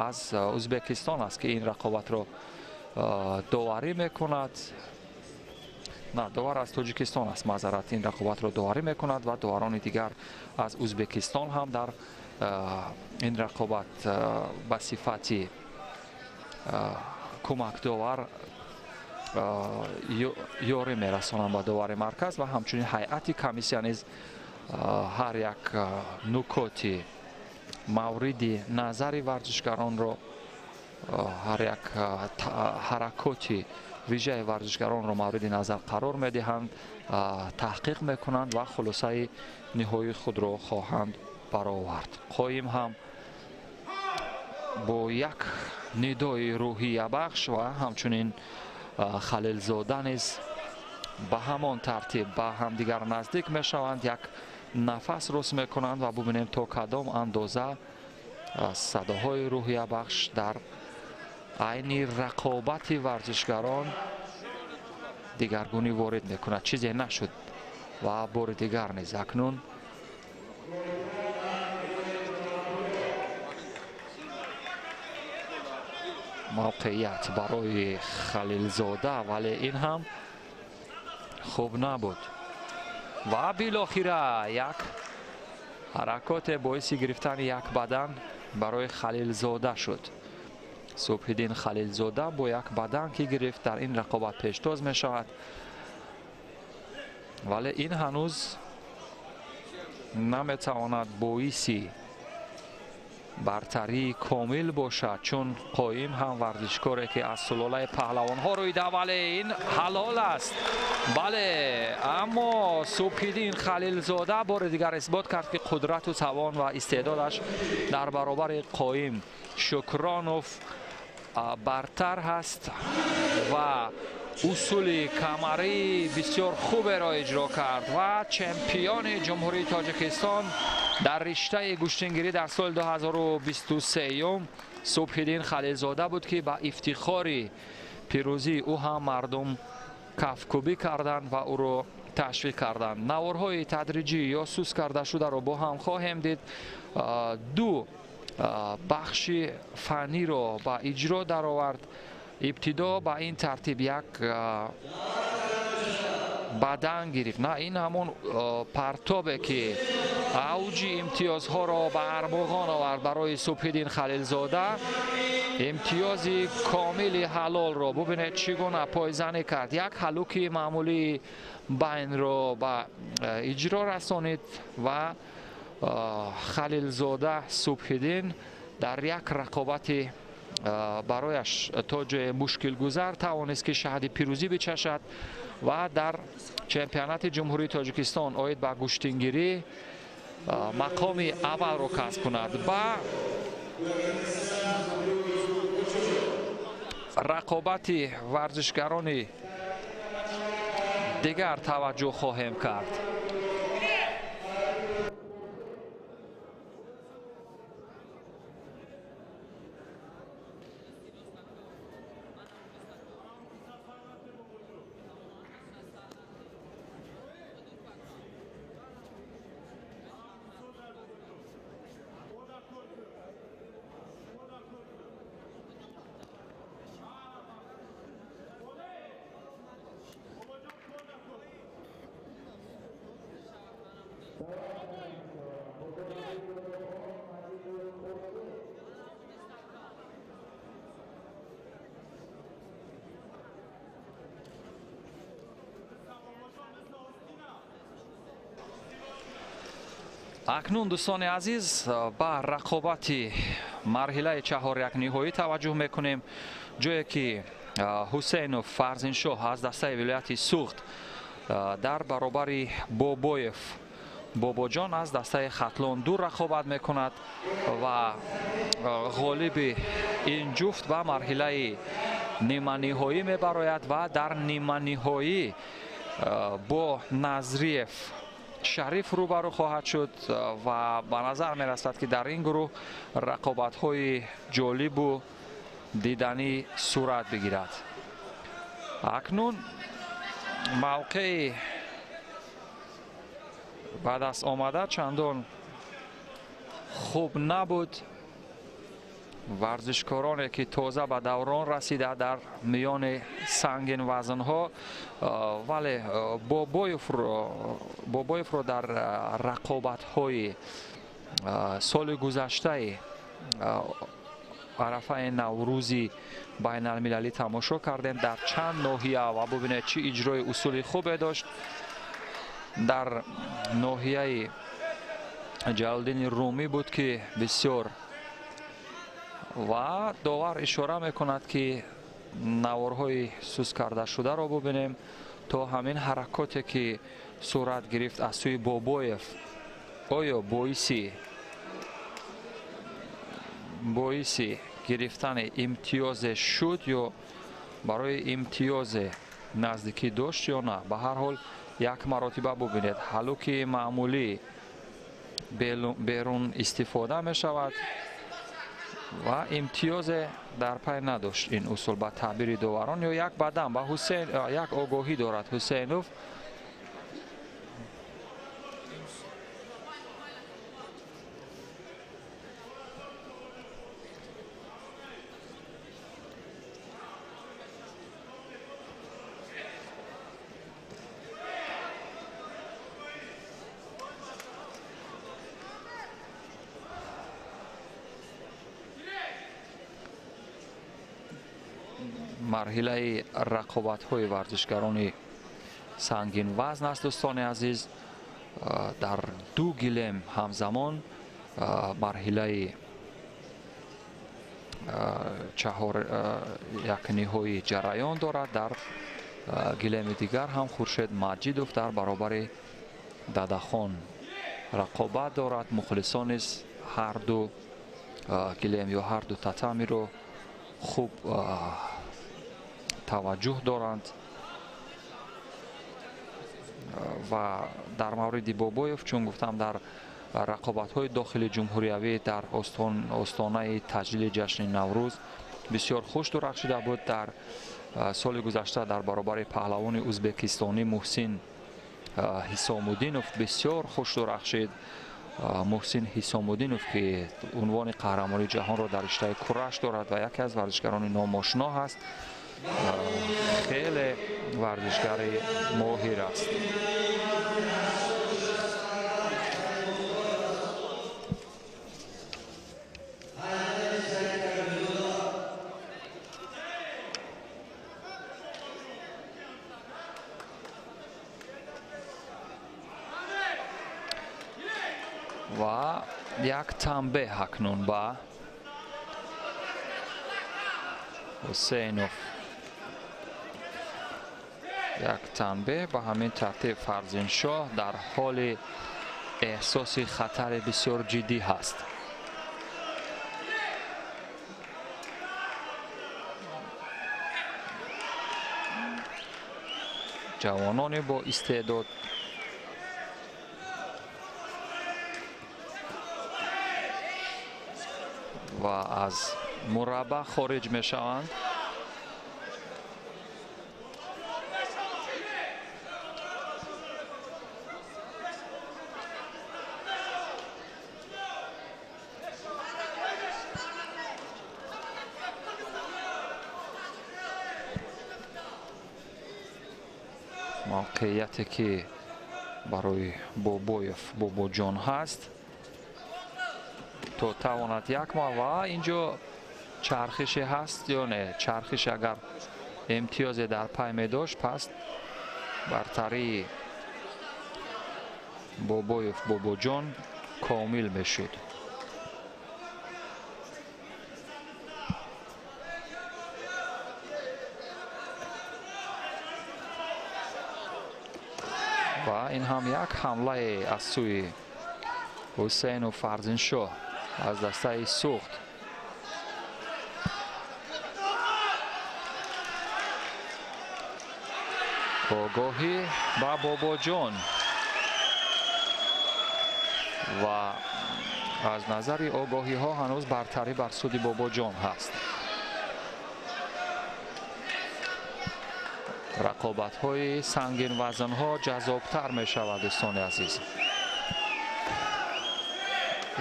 аз Ӯзбекистон аст, ки ин рақобатро доварӣ мекунад. На, довар аз Тоҷикистон аст, маъзарат, ин рақобатро доварӣ мекунад ва доварони дигар аз Ӯзбекистон ҳам дар ин рақобат ба сифати кӯмакдовар ёрӣ мерасонанд ба довари марказ ва ҳамчунин ҳайати комиссия низ ҳар як нукоти мавриди назари варзишгаронро, ҳар як ҳаракоти вижаи варзишгаронро мавриди назар қарор медиҳанд, таҳқиқ мекунанд ва хулосаи ниҳоии худро хоҳанд баровард. Қоим ҳам бо як нидои рӯҳиябахш ва ҳамчунин Халилзода низ ба ҳамон тартиб ба ҳамдигар наздик мешаванд, як нафас рост мекунанд ва бубинем то кадом андоза садоҳои рӯҳиябахш дар айни рақобати варзишгарон дигаргунӣ ворид мекунад. Чизе нашуд ва бори дигар низ акнун мавқеият барои Халилзода, вале ин ҳам хуб набуд ва билохира як ҳаракоте боиси гирифтани як бадан барои Халилзода шуд. Субҳиддин Халилзода бо як бадан ки гирифт дар ин рақобат пештоз мешавад, вале ин ҳанӯз наметавонад боиси бартарии комил бошад, чун Қоим ҳам варзишкоре ки аз сулолаи паҳлавонҳо рӯида, вале ин ҳалол аст. Бале, аммо Субҳиддин Халилзода бори дигар исбот кард, ки қудрату тавон ва истеъдодаш дар баробари Қоим Шукронов бартар ҳаст ва усули камарии бисёр хуберо иҷро кард ва чемпиони Ҷумҳурии Тоҷикистон дар риштаи гӯштингирӣ дар соли 2023 Субҳиддин Халилзода буд, ки ба ифтихори пирӯзии ӯ ҳам мардум кафкӯбӣ карданд ва ӯро ташвиқ карданд. Наворҳои тадриҷӣ ё сус карда шударо бо ҳам хоҳем дид. Ду бахши фанниро ба иҷро даровард. Ибтидо ба ин тартиб як бадан гирифт. На, ин ҳамон партобе ки авҷи имтиёзҳоро ба армуғон овард барои Субҳиддин Халилзода. Имтиёзи комили ҳалолро бубинед чӣ гуна пойзанӣ кард. Як ҳалуки маъмулии байнро ба иҷро расонид ва Халилзода Субҳиддин дар як рақобати барояш то ҷое мушкилгузар тавонист, ки шаҳди пирӯзӣ бичашад ва дар чемпионати Ҷумҳурии Тоҷикистон оид ба гӯштингирӣ мақоми аввалро касб кунад. Ба рақобати варзишгарони дигар таваҷҷӯҳ хоҳем кард. Акнун дӯстони азиз, ба рақобати марҳилаи чаҳорякниҳоӣ таваҷҷӯҳ мекунем, ҷое ки Ҳусейнов Фарзиншоҳ аз дастаи вилояти Суғд дар баробари Бобоев Бобоҷон аз дастаи Хатлон ду рақобат мекунад ва ғолиби ин ҷуфт ба марҳилаи ниманиҳоӣ мебарояд ва дар ниманиҳоӣ бо Назриев Шариф рӯбарӯ хоҳад шуд ва ба назар мерасад, ки дар ин гурӯҳ рақобатҳои ҷолибу диданӣ сурат бигирад. Акнун мавқеи ба даст омада чандон хуб набуд. Варзишкороне ки тоза ба даврон расида дар миёни сангин вазнҳо, вале Бобоевро дар рақобатҳои соли гузаштаи арафаи Наврӯзи байналмилалӣ тамошо кардем дар чанд ноҳия ва бубинед, чӣ иҷрои усули хубе дошт. Дар ноҳияи Ҷалолиддини Румӣ буд, ки бисёр ва довар ишора мекунад, ки наворҳои сус кардашударо бубинем, то ҳамин ҳаракоте ки сурат гирифт аз сӯи Бобоев, оё боиси гирифтани имтиёзе шуд ё барои имтиёзе наздикӣ дошт ё на. Ба ҳар ҳол, як маротиба бубинед, ҳалуки маъмулӣ берун истифода мешавад ва имтиёзе дар пай надошт ин усул ба таъбири доварон. Ё як бадан ба Ҳусейн як огоҳӣ дорад Ҳусейнов. Марҳилаи рақобатҳои варзишгарони сангинвазн аст, дӯстони азиз. Дар ду гилем ҳамзамон марҳилаи чаҳор якниҳоӣ ҷараён дорад. Дар гилеми дигар ҳам Хуршед Маҷидов дар баробари Дадахон рақобат дорад. Мухлисон низ ҳар ду гилем ё ҳар ду татамиро хуб таваҷҷӯҳ доранд. Ва дар мавриди Бобоев, чун гуфтам, дар рақобатҳои дохили ҷумҳуриявӣ дар остонаи таҷлили ҷашни Наврӯз бисёр хуш дурахшида буд. Дар соли гузашта дар баробари паҳлавони ӯзбекистонӣ Муҳсин Ҳисомуддинов бисёр хуш дурахшид. Муҳсин Ҳисомуддинов, ки унвони қаҳрамони ҷаҳонро дар риштаи кураш дорад ва яке аз варзишгарони номошно ҳаст, хеле варзишгари моҳир аст. Ва як танбеҳ акнун ба Ҳусейнов, як танбеҳ. Ба ҳамин тартиб Фарзиншоҳ дар ҳоли эҳсоси хатари бисёр ҷиддӣ ҳаст. Ҷавононе бо истеъдод ва аз мураббаъ хориҷ мешаванд. Мавқеияте ки барои Бобоев Бобоҷон ҳаст, то тавонад як моҳ ва инҷо чархише ҳаст ё не. Чархиш агар имтиёзе дар пай медошт, пас бартарии Бобоев Бобоҷон Комил мешуд. Ва ин ҳам як ҳамлае аз сӯи Ҳусейну Фарзиншоҳ аз дастаи Суғд. Огоҳӣ ба Бобоҷон ва аз назари огоҳиҳо ҳанӯз бартарӣ бар суди Бобоҷон ҳаст. Рақобатҳои сангинвазнҳо ҷаззобтар мешавад, дӯстони азиз.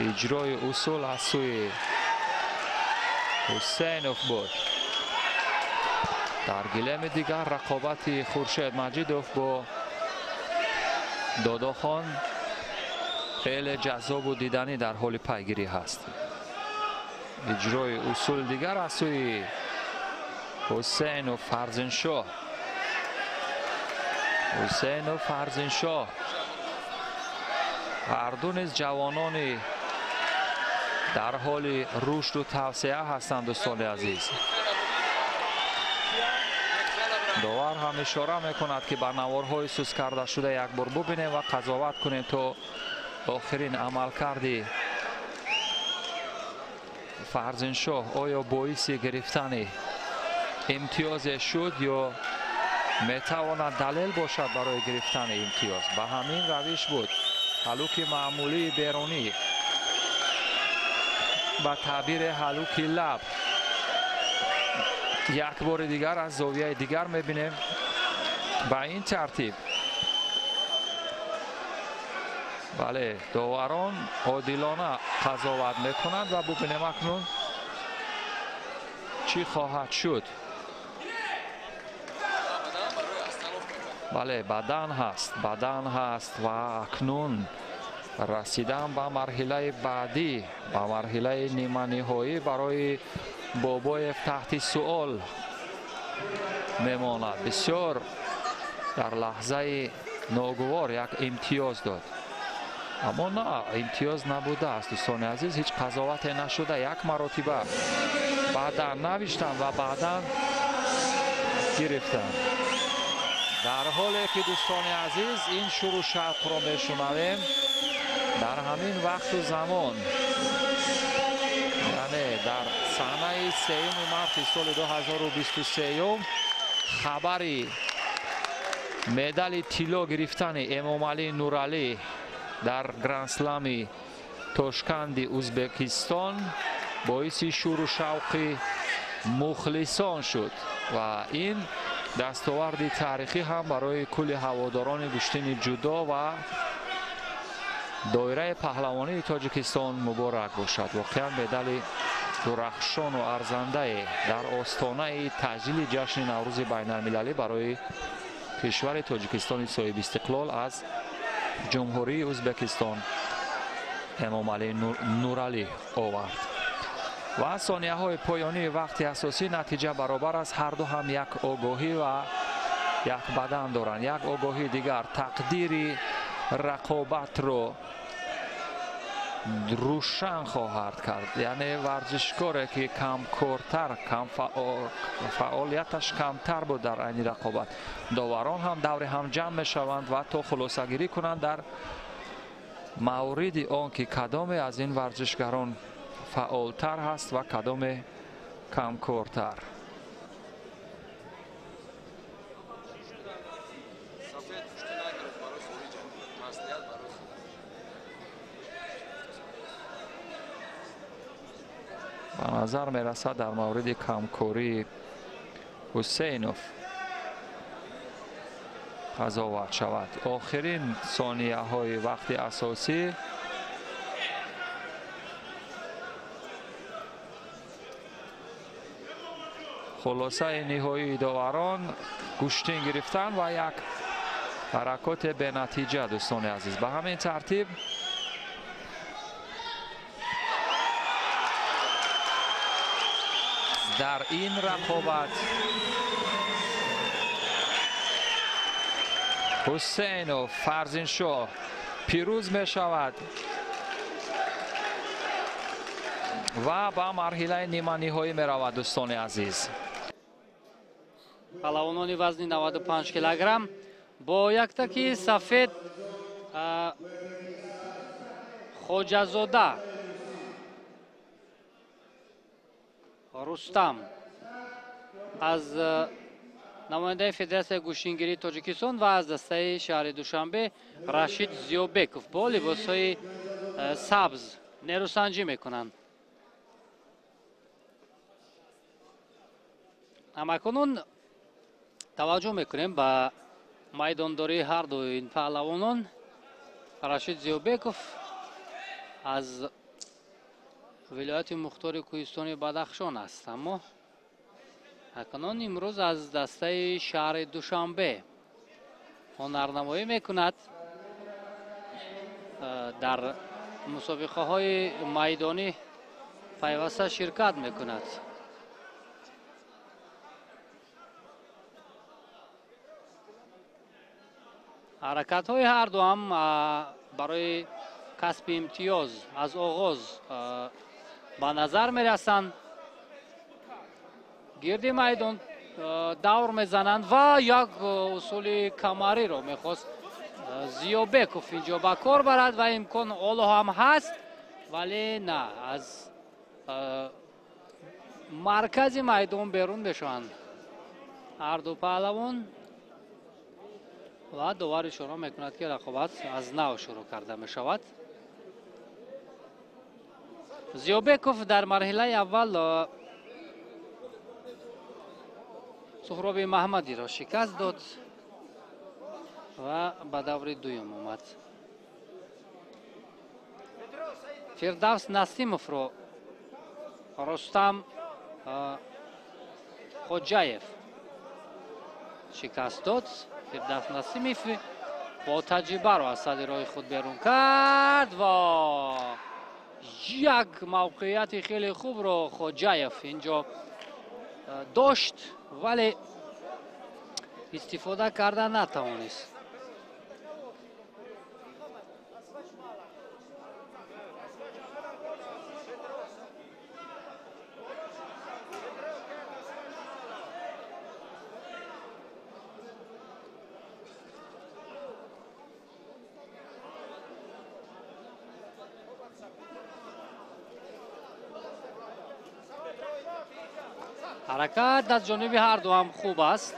Иҷрои усул аз сӯи Ҳусейнов буд. Дар гилеми дигар рақобати Хуршед Маҷидов бо Додохон хеле ҷаззобу диданӣ дар ҳоли пайгирӣ ҳаст. Иҷрои усул дигар аз сӯи Ҳусейну Фарзиншоҳ. Ҳусейну Фарзиншоҳ ҳарду низ ҷавонони дар ҳоли рушду тавсеа ҳастанд, дӯстони азиз. Довар ҳам ишора мекунад, ки ба наворҳои сус карда шуда як бор бубинем ва қазоват кунем то охирин амалкарди Фарзиншоҳ оё боиси гирифтани имтиёзе шуд ё метавонад далел бошад барои гирифтани имтиёз. Ба ҳамин равиш буд ҳалуки маъмулии берунӣ, ба таъбири ҳалуки лаб. Як бори дигар аз зовияи дигар мебинем. Ба ин тартиб, бале, доварон одилона қазоват мекунанд ва бубинем акнун чӣ хоҳад шуд. Бале, бадан ҳаст, бадан ҳаст ва акнун расидан ба марҳилаи баъдӣ, ба марҳилаи ниманиҳоӣ барои Бобоев таҳти суол мемонад. Бисёр дар лаҳзаи ногувор як имтиёз дод, аммо на, имтиёз набудааст, дӯстони азиз. Ҳеҷ қазовате нашуда, як маротиба баъдан навиштанд ва баъдан гирифтанд. Дар ҳоле ки, дӯстони азиз, ин шуру шавқро мешунавем, дар ҳамин вақту замон, яъне дар санаи 3 марти соли 2023, хабари медали тилло гирифтани Эмомалӣ Нуралӣ дар Грандслами Тошканди Узбекистон боиси шуру шавқи мухлисон шуд ва ин дастоварди таърихӣ ҳам барои кулли ҳаводорони гӯштини ҷудо ва доираи паҳлавонии Тоҷикистон муборак бошад. Воқеан медали дурахшону арзандае дар остонаи таҷлили ҷашни Наврӯзи байналмилалӣ барои кишвари Тоҷикистони соҳибистиқлол аз Ҷумҳурии Узбекистон Эмомалӣ Нуралӣ овард. Ва сонияҳои поёнии вақти асосӣ натиҷа баробар аст. Ҳарду ҳам як огоҳӣ ва як бадан доранд. Як огоҳии дигар тақдири рақобатро рӯшан хоҳад кард. Яъне варзишкоре ки камкортар, фаъолияташ камтар буд дар айни рақобат. Доварон ҳам даври ҳам ҷамъ мешаванд ва то хулосагирӣ кунанд дар мавриди он ки кадоме аз ин варзишгарон фаъолтар ҳаст ва кадоме камкортар. Ба назар мерасад дар мавриди камкории Ҳусейнов қазоват шавад. Охирин сонияҳои вақти асосӣ. Хулосаи ниҳоии доварон гӯштин гирифтан ва як ҳаракоти бенатиҷа, дӯстони азиз. Ба ҳамин тартиб дар ин рақобат Ҳусейнов Фарзиншоҳ пирӯз мешавад. Ва ба марҳилаи ниманиҳоӣ меравад, дӯстони азиз. Паҳлавонони вазни 95 килограмм бо яктаки сафед Хоҷазода Рустам аз намояндаи Федератсияи гӯштингирии Тоҷикистон ва аз дастаи шаҳри Душанбе Рашид Зиёбеков бо либосҳои сабз нерӯсанҷӣ мекунанд. Ҳамакунун таваҷҷӯҳ мекунем ба майдондории ҳарду ин паҳлавонон. Рашид Зиёбеков аз вилояти мухтори кӯҳистони Бадахшон аст, аммо акнун имрӯз аз дастаи шаҳри Душанбе ҳунарнамоӣ мекунад. Дар мусобиқаҳои майдонӣ пайваста ширкат мекунад. Ҳаракатҳои ҳарду ҳам барои касби имтиёз аз оғоз ба назар мерасанд. Гирди майдон давр мезананд ва як усули камариро мехост Зиёбеков инҷо ба кор барад ва имкон ҳоло ҳам ҳаст, вале на, аз маркази майдон берун мешаванд ҳарду паҳлавон ва довар ишора мекунад, ки рақобат аз нав шурӯъ карда мешавад. Зиёбеков дар марҳилаи аввал Суҳроби Маҳмадиро шикаст дод ва ба даври дуюм омад. Фирдавс Насимовро Рустам Хоҷаев шикаст дод. Фирдавс Насимов бо таҷрибаро аз сади роҳи худ берун кард ва як мавқеияти хеле хубро Хоҷаев инҷо дошт, вале истифода карда натавонист. Ҳаракат аз ҷониби ҳарду ҳам хуб аст.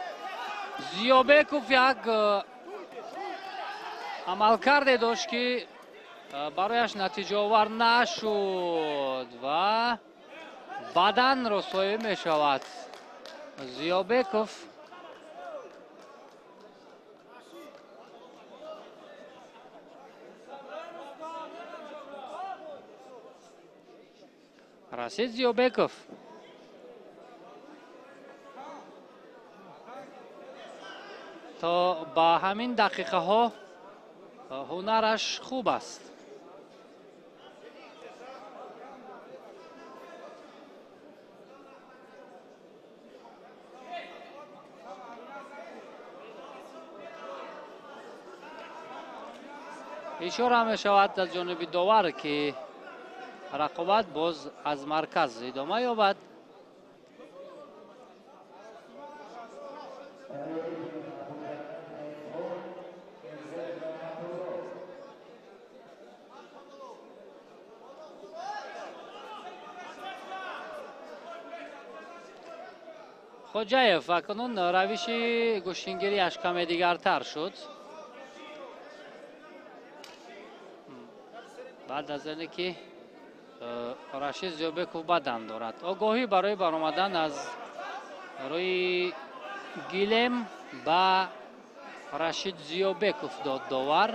Зиёбеков як амалкарде дошт, ки барояш натиҷаовар нашуд ва баданро соҳиб мешавад Зиёбеков. Рашид Зиёбеков то ба ҳамин дақиқаҳо ҳунараш хуб аст. Ишора мешавад аз ҷониби довар, ки рақобат боз аз марказ идома ёбад. Хоҷаев акнун равиши гӯштингириаш каме дигартар шуд. Баъд аз оне ки Рашид Зиёбеков бадан дорад. Огоҳӣ барои баромадан аз рӯи гилем ба Рашид Зиёбеков дод довар.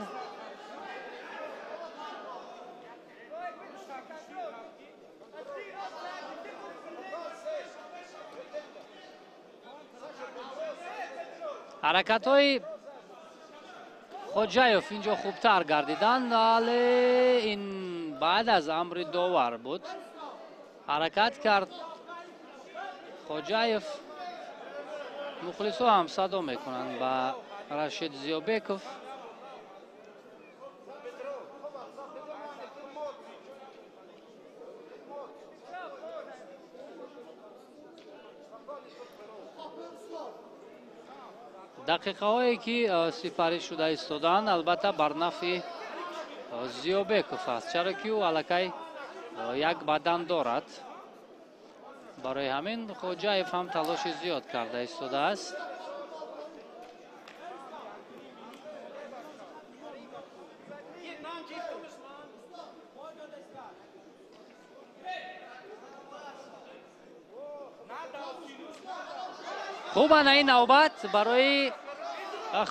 Ҳаракатҳои Хоҷаев инҷо хубтар гардиданд, вале ин баъд аз амри довар буд. Ҳаракат кард Хоҷаев. Мухлисо ҳам садо мекунанд ба Рашид Зиёбеков. Дақиқаҳое ки сипарӣ шуда истодаанд, албатта бар нафъи Зиёбеков аст, чаро ки ӯ аллакай як бадан дорад. Барои ҳамин Хоҷаев ҳам талоши зиёд карда истодааст. Хуб, ана ин навбат барои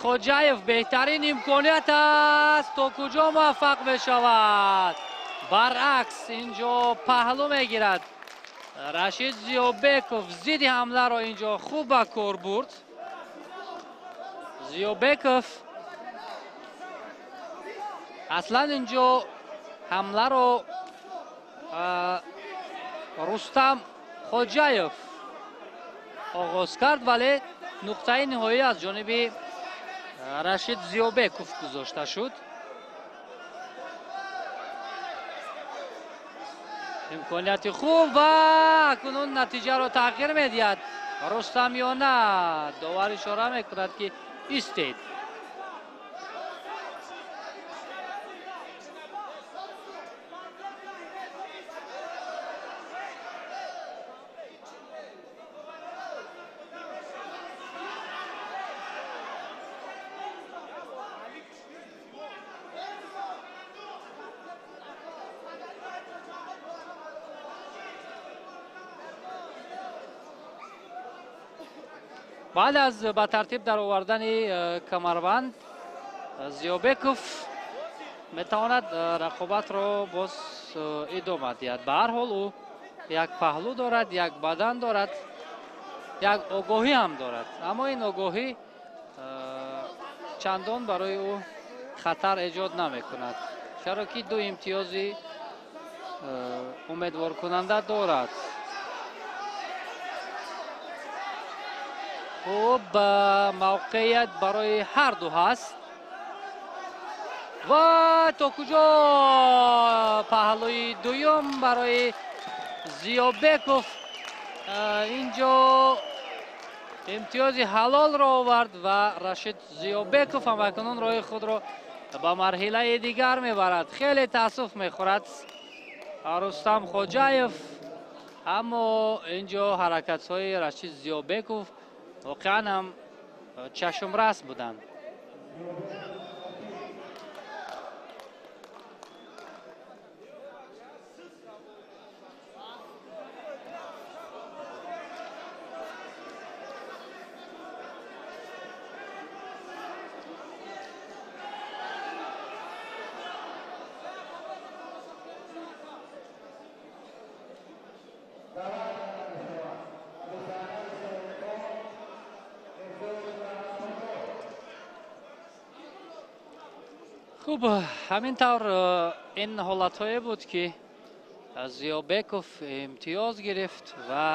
Хоҷаев беҳтарин имконият аст. То куҷо муваффақ мешавад? Баръакс, инҷо паҳлӯ мегирад Рашид Зиёбеков. Зидди ҳамларо инҷо хуб ба кор бурд Зиёбеков. Аслан инҷо ҳамларо Рустам Хоҷаев оғоз кард, вале нуқтаи ниҳоӣ аз ҷониби Рашид Зиёбеков гузошта шуд. Имконияти хуб ва акнун натиҷаро тағйир медиҳад Рустам ё на. Довар ишора мекунад, ки истед. Баъд аз ба тартиб даровардани камарбанд, Зиёбеков метавонад рақобатро боз идома диҳад. Ба ҳар ҳол, ӯ як паҳлӯ дорад, як бадан дорад, як огоҳӣ ҳам дорад, аммо ин огоҳӣ чандон барои ӯ хатар эҷод намекунад, чаро ки ду имтиёзи умедворкунанда дорад. Хуб, мавқеият барои ҳар ду ҳаст ва то куҷо паҳлӯи дуюм барои Зиёбеков инҷо имтиёзи ҳалолро овард ва Рашид Зиёбеков ҳам акнун роҳи худро ба марҳилаи дигар мебарад. Хеле таассуф мехӯрад Рустам Хоҷаев, аммо инҷо ҳаракатҳои Рашид Зиёбеков воқеан ҳам чашмрас буданд. Хуб, ҳамин тавр ин ҳолатҳое буд, ки Зиёбеков имтиёз гирифт ва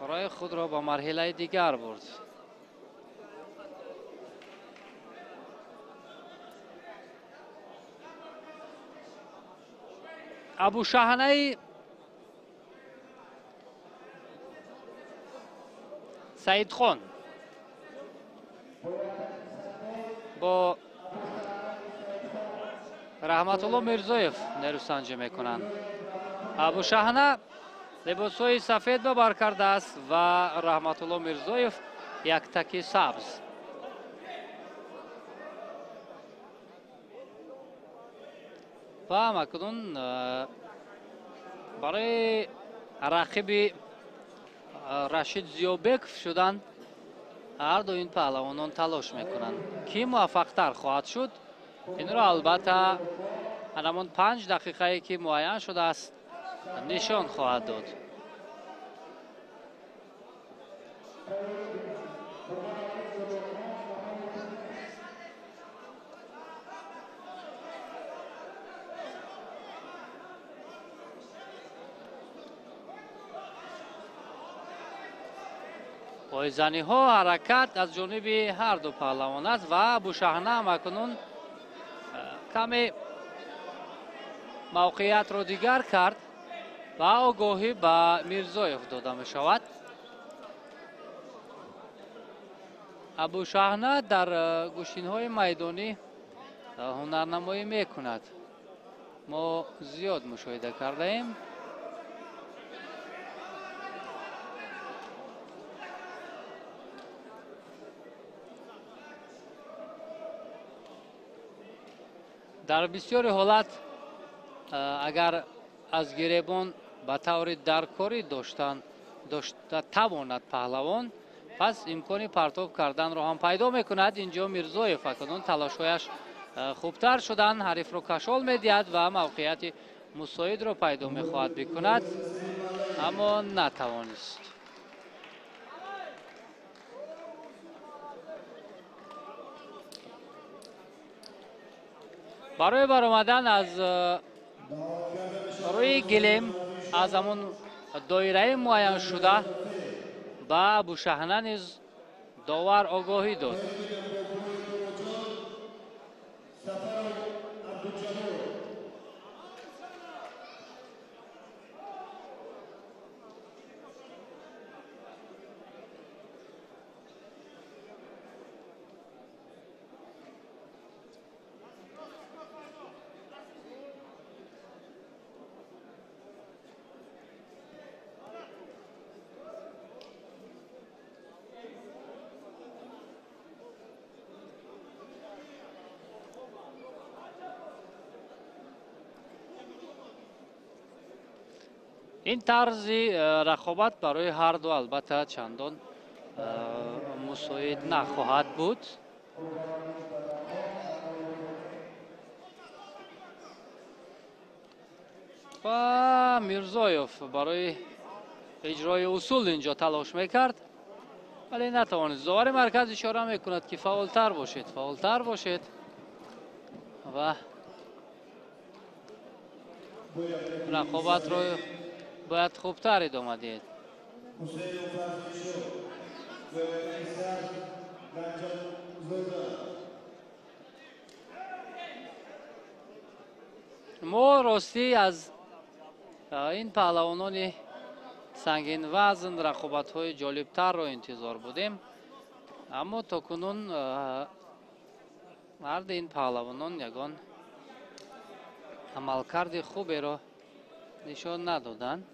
роҳи худро ба марҳилаи дигар бурд. Абушаҳнаи Саидхон бо Раҳматулло Мирзоев нерӯсанҷӣ мекунанд. Абушаҳна либосҳои сафед ба бар кардааст ва Раҳматулло Мирзоев як таки сабз. Ва акнун барои рақиби Рашид Зиёбеков шудан ҳар ду ин паҳлавонон талош мекунанд. Кӣ муваффақтар хоҳад шуд, инро албатта ҳамон 5 дақиқае ки муайян шудааст нишон хоҳад дод. Пойзаниҳо ҳаракат аз ҷониби ҳар ду паҳлавон аст ва Абушаҳна ҳам акнун каме мавқеиятро дигар кард ва огоҳӣ ба Мирзоев дода мешавад. Абушаҳна дар гӯштинҳои майдонӣ ҳунарнамоӣ мекунад. Мо зиёд мушоҳида кардаем. Дар бисёри ҳолат агар аз гиребон ба таври даркорӣ дошта тавонад паҳлавон, пас имкони партоб карданро ҳам пайдо мекунад. Инҷо Мирзоев акнун талошҳояш хубтар шуданд, ҳарифро кашол медиҳад ва мавқеияти мусоидро пайдо мехоҳад бикунад, аммо натавонист. Барои баромадан аз рӯи гилем, аз ҳамон доираи муайяншуда ба Абушаҳна низ довар огоҳӣ дод. Ин тарзи рақобат барои ҳар ду албатта чандон мусоид нахоҳад буд. Ва Мирзоев барои иҷрои усул инҷо талош мекард, вале натавонист. Довари марказ ишора мекунад, ки фаъолтар бошед, фаъолтар бошед ва рақобатро бояд хубтар идома диҳед. Мо ростӣ аз ин паҳлавонони сангинвазн рақобатҳои ҷолибтарро интизор будем, аммо то кунун ҳарду ин паҳлавонон ягон амалкарди хуберо нишон надоданд.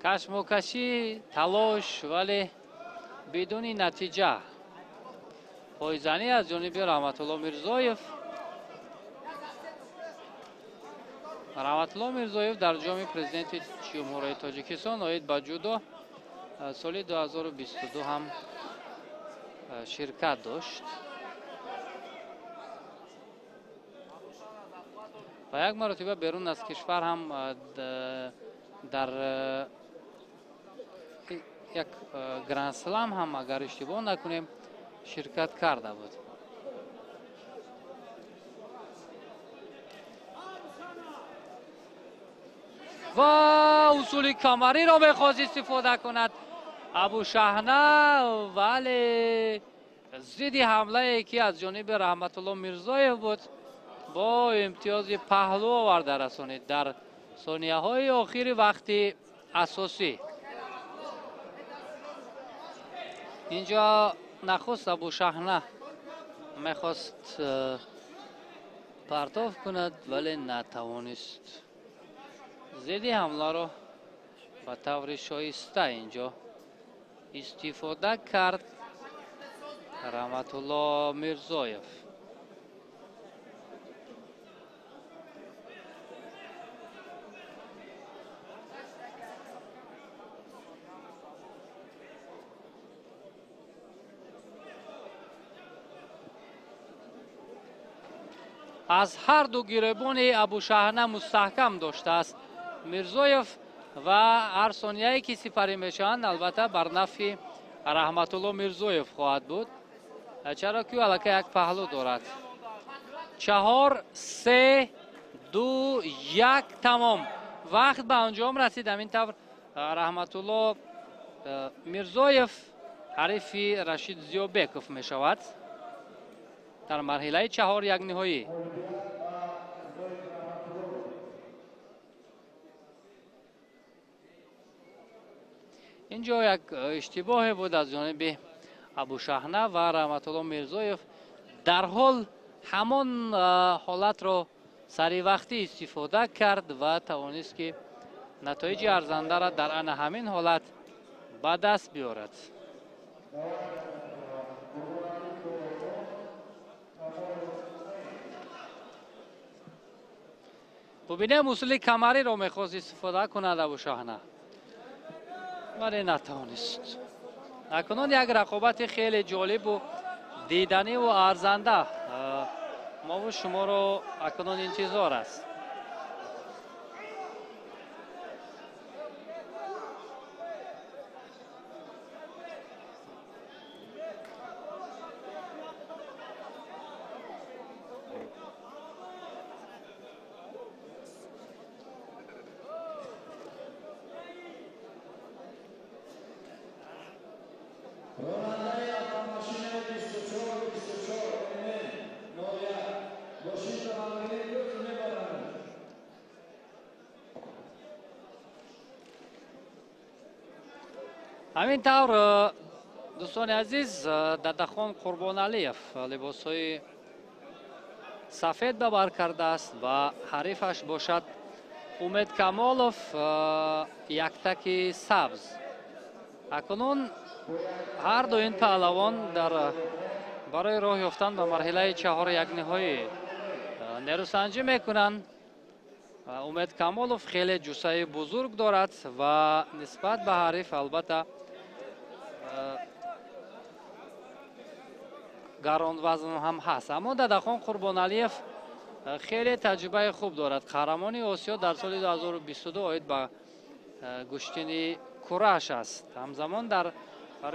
Кашмокашӣ, талош, вале бидуни натиҷа. Пойзанӣ аз ҷониби Раҳматулло Мирзоев. Раҳматулло Мирзоев дар ҷоми президенти Ҷумҳурии Тоҷикистон оид ба ҷудо соли 2022 ҳам ширкат дошт ва як маротиба берун аз кишвар ҳам дар як гранд-слам ҳам агар иштибоҳ накунем ширкат карда буд. Ва усули камариро мехост истифода кунад Абушаҳна, вале зидди ҳамлае ки аз ҷониби Раҳматулло Мирзоев буд, бо имтиёзи паҳлӯ оварда расонид дар сонияҳои охири вақти асосӣ. Инҷо нахуст Абушаҳна мехост партов кунад, вале натавонист. Зидди ҳамларо ба таври шоиста инҷо истифода кард Раҳматулло Мирзоев. Аз ҳар ду гиребони Абушаҳна мустаҳкам доштааст Мирзоев ва ҳар сонияе ки сипарӣ мешаванд, албатта бар нафъи Раҳматулло Мирзоев хоҳад буд, чаро ки ӯ аллакай як паҳлӯ дорад. 4, 3, 2, 1, тамом. Вақт ба анҷом расид. Ҳамин тавр Раҳматулло Мирзоев ҳарифи Рашид Зиёбеков мешавад. Дар марҳилаи чаҳор як ниҳоӣ. Инҷо як иштибоҳе буд аз ҷониби Абушаҳна ва Раҳматулло Мирзоев дарҳол ҳамон ҳолатро саривақтӣ истифода кард ва тавонист ки натоиҷи арзандаро дар ана ҳамин ҳолат ба даст биёрад. Бубинем, усули камариро мехост истифода кунад Абушаҳна, вале натавонист. Акнун як рақобати хеле ҷолибу диданиву арзанда мову шуморо акнун интизор аст. Ҳамин тавр, дӯстони азиз, Дадахон Қурбоналиев либосҳои сафед ба бар кардааст ва ҳарифаш бошад Умед Камолов яктаки сабз. Акнун ҳар ду ин паҳлавон дар барои роҳ ёфтан ба марҳилаи чаҳор якниҳоӣ нерӯсанҷӣ мекунанд. Умед Камолов хеле ҷуссаи бузург дорад ва нисбат ба ҳариф албатта гаронвазн ҳам ҳаст. Аммо Дадахон Қурбоналиев хеле таҷрибаи хуб дорад. Қаҳрамони Осиё дар соли 2022 оид ба гӯштини кураш аст. Ҳамзамон дар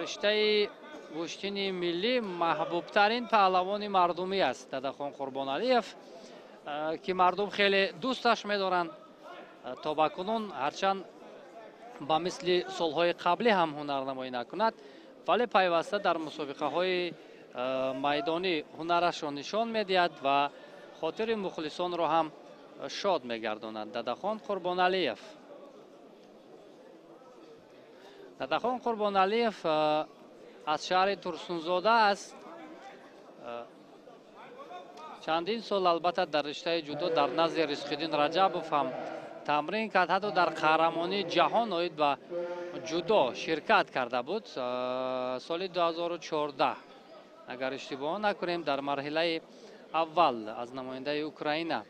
риштаи гӯштини миллӣ маҳбубтарин паҳлавони мардумӣ аст Дадахон Қурбоналиев, ки мардум хеле дӯсташ медоранд. То ба кунун ҳарчанд ба мисли солҳои қаблӣ ҳам ҳунарнамоӣ накунад, вале пайваста дар мусобиқаҳои майдонӣ ҳунарашро нишон медиҳад ва хотири мухлисонро ҳам шод мегардонад. Дадахон Қурбоналиев. Дадахон Қурбоналиев аз шаҳри Турсунзода аст. Чандин сол албатта дар риштаи ҷудо дар назди Ризқиддин Раҷабов ҳам тамрин кард, ҳатто дар қаҳрамонии ҷаҳон оид ба ҷудо ширкат карда буд соли 2014. Агар иштибоҳ накунем, дар марҳилаи аввал аз намояндаи Украина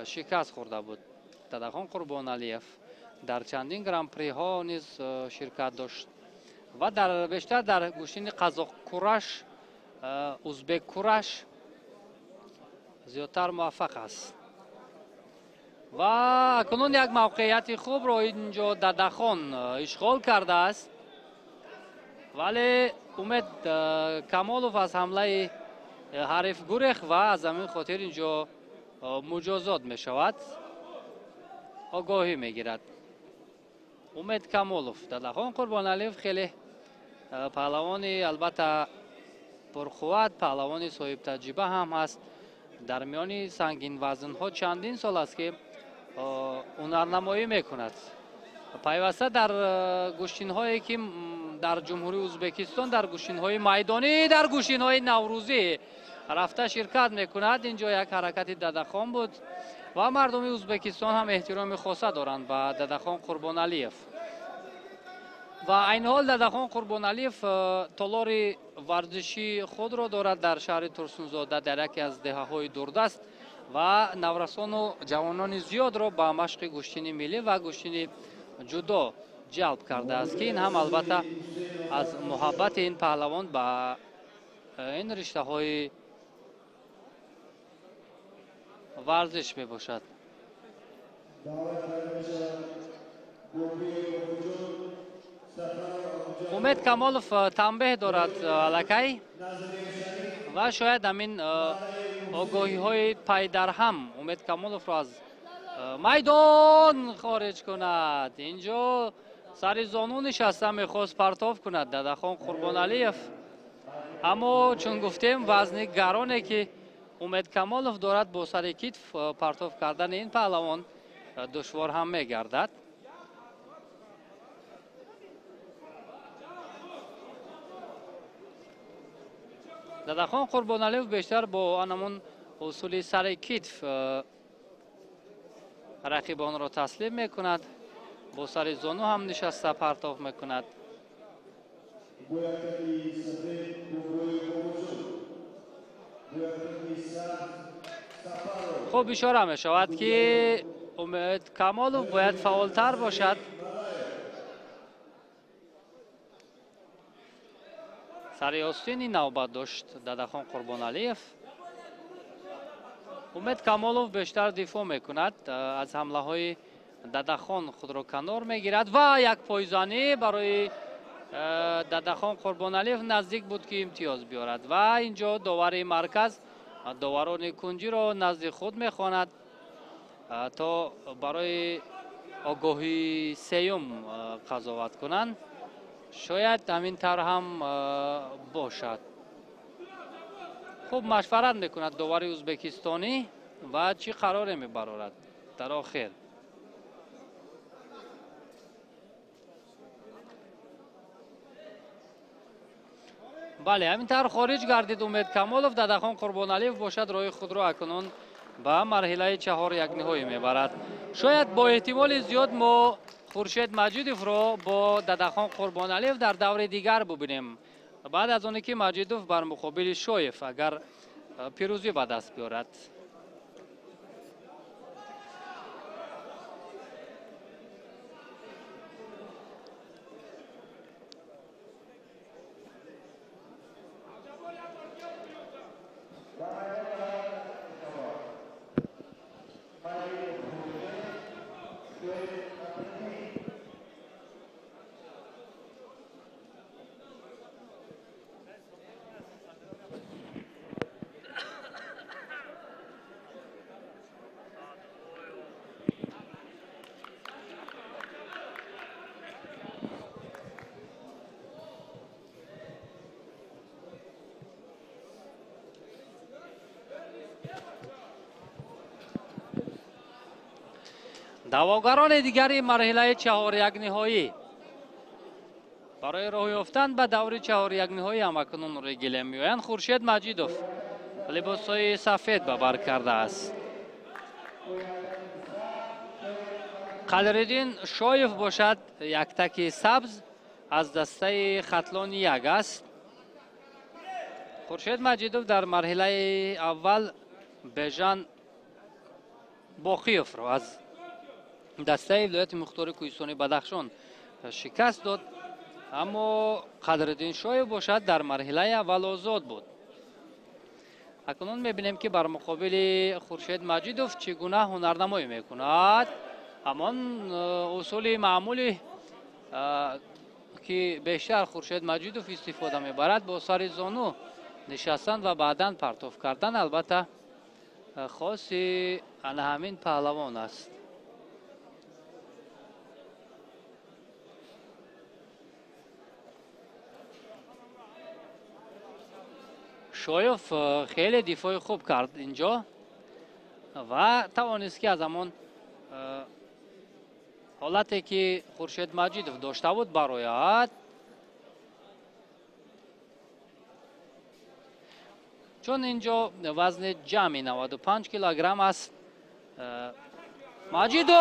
шикаст хӯрда буд. Дадахон Қурбоналиев дар чандин гран-приҳо низ ширкат дошт ва бештар дар гӯштини қазоқкураш, узбеккураш зиёдтар муваффақ аст. Ва акнун як мавқеияти хубро инҷо Дадахон ишғол кардааст, вале Умед Камолов аз ҳамлаи ҳариф гурехт ва аз ҳамин хотир инҷо муҷозот мешавад, огоҳӣ мегирад Умед Камолов. Дадахон Қурбоналиев хеле паҳлавони албатта пурқувват, паҳлавони соҳибтаҷриба ҳам ҳаст. Дар миёни сангинвазнҳо чандин сол аст ки ҳунарнамоӣ мекунад. Пайваста дар гӯштинҳое ки дар Ҷумҳурии Узбекистон, дар гӯштинҳои майдонӣ, дар гӯштинҳои наврӯзӣ рафта ширкат мекунад. Инҷо як ҳаракати Дадахон буд ва мардуми Узбекистон ҳам эҳтироми хоса доранд ба Дадахон Қурбоналиев. Ва айни ҳол Дадахон Қурбоналиев толори варзишии худро дорад дар шаҳри Турсунзода, дар яке аз деҳаҳои дурдаст, ва наврасону ҷавонони зиёдро ба машқи гӯштини миллӣ ва гӯштини ҷудо ҷалб кардааст, ки ин ҳам албатта аз муҳаббати ин паҳлавон ба ин риштаҳои варзиш мебошад. Умед Камолов танбеҳ дорад аллакай ва шояд ҳамин огоҳиҳои пайдарҳам Умед Камоловро аз майдон хориҷ кунад. Инҷо сари зону нишаста мехост партов кунад Дадахон Қурбоналиев, Аммо чун гуфтем, вазни гароне ки Умед Камолов дорад, бо сари китф партоф кардани ин паҳлавон душвор ҳам мегардад. Дадахон Қурбоналиев бештар бо анамун усули сари китф рақибонро таслим мекунад, бо сари зону ҳам нишаста партоф мекунад. Хуб, ишора мешавад ки Умед Камолов бояд фаъолтар бошад. Сари остини навбат дошт Дадахон Қурбоналиев. Умед Камолов бештар дифоъ мекунад, аз ҳамлаҳои Дадахон худро канор мегирад ва як пойзанӣ барои Дадахон Қурбоналиев наздик буд ки имтиёз биёрад ва инҷо довари марказ доварони кунҷиро назди худ мехонад то барои огоҳии сеюм қазоват кунанд. Шояд ҳамин тавр ҳам бошад. Хуб, машварат мекунад довари ӯзбекистонӣ ва чӣ қароре мебарорад дар охир. Бале, ҳамин тавр хориҷ гардид Умед Камолов. Дадахон Қурбоналиев бошад роҳи худро акнун ба марҳилаи чаҳор якниҳоӣ мебарад. Шояд бо эҳтимоли зиёд мо Хуршед Маҷидовро бо Дадахон Қурбоналиев дар даври дигар бубинем, баъд аз оне ки Маҷидов бар муқобили Шоев агар пирӯзӣ ба даст биёрад. Даъвогарони дигари марҳилаи чаҳорякниҳоӣ барои роҳ ёфтан ба даври чаҳорякниҳоӣ ҳамакунун рӯи гилем меоянд. Хуршед Маҷидов либосҳои сафед ба бар кардааст. Қадриддин Шоев бошад яктаки сабз аз дастаи Хатлони як аст. Хуршед Маҷидов дар марҳилаи аввал Бежан Боқиевро аз дастаи вилояти мухтори кӯҳистони Бадахшон шикаст дод, аммо Қадриддин Шоев бошад дар марҳилаи аввал озод буд. Акнун мебинем ки бар муқобили Хуршед Маҷидов чӣ гуна ҳунарнамоӣ мекунад. Ҳамон усули маъмули ки бештар Хуршед Маҷидов истифода мебарад, бо сари зону нишастан ва баъдан партоф кардан, албатта хоси ана ҳамин паҳлавон аст. Шоев хеле дифои хуб кард инҷо ва тавонист ки аз ҳамон ҳолате ки Хуршед Маҷидов дошта буд барояд. Чун инҷо вазни ҷамъи 95 килограмм аст. Маҷидов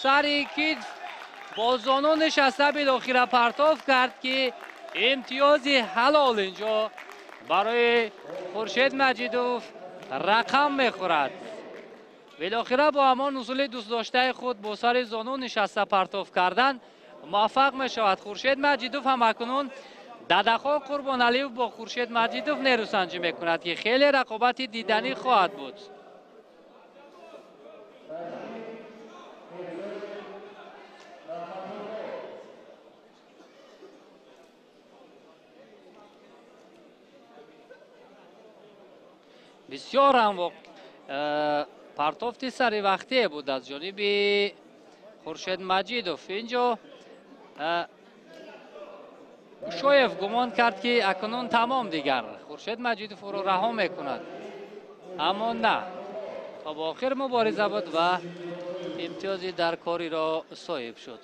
сари китф бо зону нишаста билохира партоф кард ки имтиёзи ҳалол инҷо барои Хуршед Маҷидов рақам мехӯрад. Билохира бо ҳамон усули дӯстдоштаи худ бо сари зону нишаста партоф кардан муваффақ мешавад Хуршед Маҷидов. Ҳам акнун Дадахон Қурбоналиев бо Хуршед Маҷидов нерӯсанҷӣ мекунад ки хеле рақобати диданӣ хоҳад буд. Бисёр ҳам партофти саривақтие буд аз ҷониби Хуршед Маҷидов. Инҷо Шоев гумон кард, ки акнун тамом, дигар Хуршед Маҷидов ӯро раҳо мекунад, аммо на, то ба охир мубориза буд ва имтиёзи даркориро соҳиб шуд.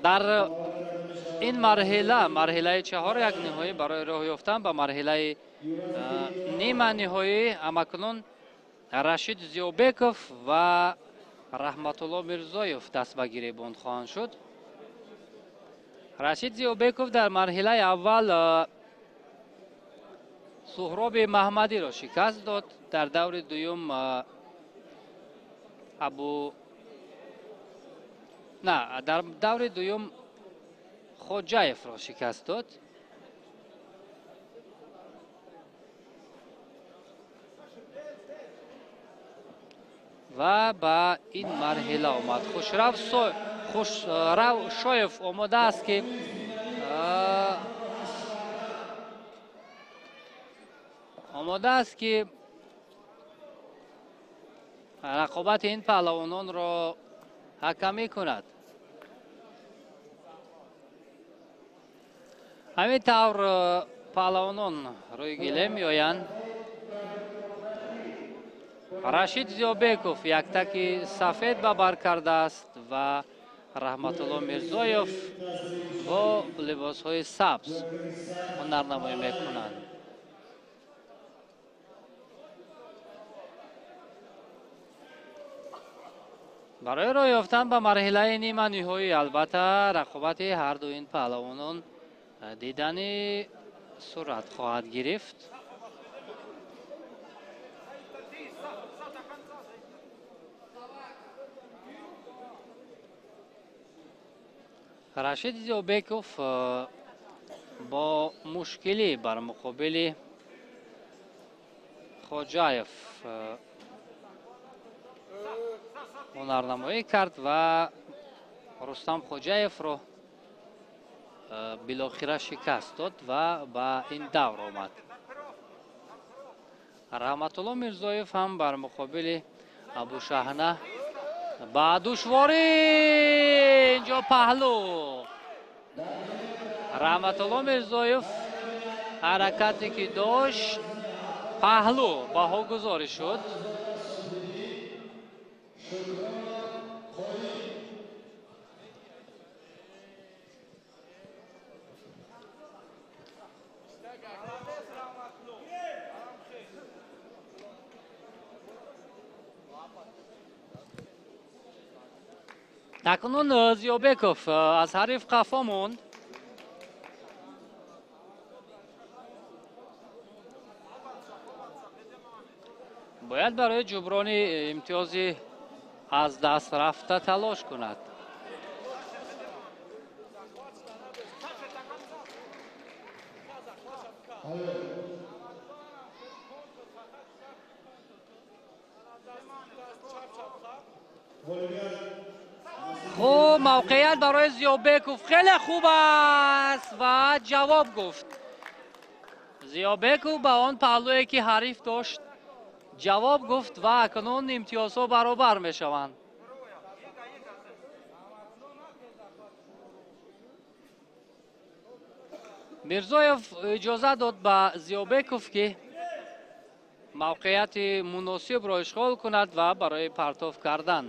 Дар ин марҳила, марҳилаи чаҳор як ниҳоӣ барои роҳ ёфтан ба марҳилаи нима ниҳоӣ, амакнун Рашид Зиёбеков ва Раҳматулло Мирзоев даст ба гиребон хоҳанд шуд. Рашид Зиёбеков дар марҳилаи аввал Суҳроби Маҳмадиро шикаст дод. Дар даври дуюм Абу на, дар даври дуюм Хоҷаевро шикаст дод. Ва ба ин марҳила омад. Хушрав Шоев омода аст, ки рақобати ин паҳлавононро ҳакамӣ кунад. Ҳамин тавр паҳлавонон рӯи гилем меоянд. Рашид Зиёбеков яктаки сафед ба бар кардааст ва Раҳматулло Мирзоев бо либосҳои сабз ҳунарнамоӣ мекунанд. Барои роҳ ёфтан ба марҳилаи нима ниҳоӣ, албатта, рақобати ҳарду ин паҳлавонон дидани сурат хоҳад гирифт. Рашид Зиёбеков бо мушкилӣ бар муқобили Хоҷаев ҳунарнамоӣ кард ва Рустам Хоҷаевро билохира шикаст дод ва ба ин давр омад. Раҳматулло Мирзоев ҳам бар муқобили Абушаҳна ба душворӣ, инҷо паҳлу. Раҳматулло Мирзоев ҳаракате ки дошт, паҳлу баҳогузорӣ шуд. Акнун Зиёбеков аз ҳариф қафо монд. Бояд барои ҷуброни имтиёзи аз даст рафта талош кунад. Хуб, мавқеият барои Зиёбеков хеле хуб аст ва ҷавоб гуфт. Зиёбеков ба он паҳлӯе ки ҳариф дошт ҷавоб гуфт ва акнун имтиёзҳо баробар мешаванд. Мирзоев иҷоза дод ба Зиёбеков, ки мавқеияти муносибро ишғол кунад ва барои партоф кардан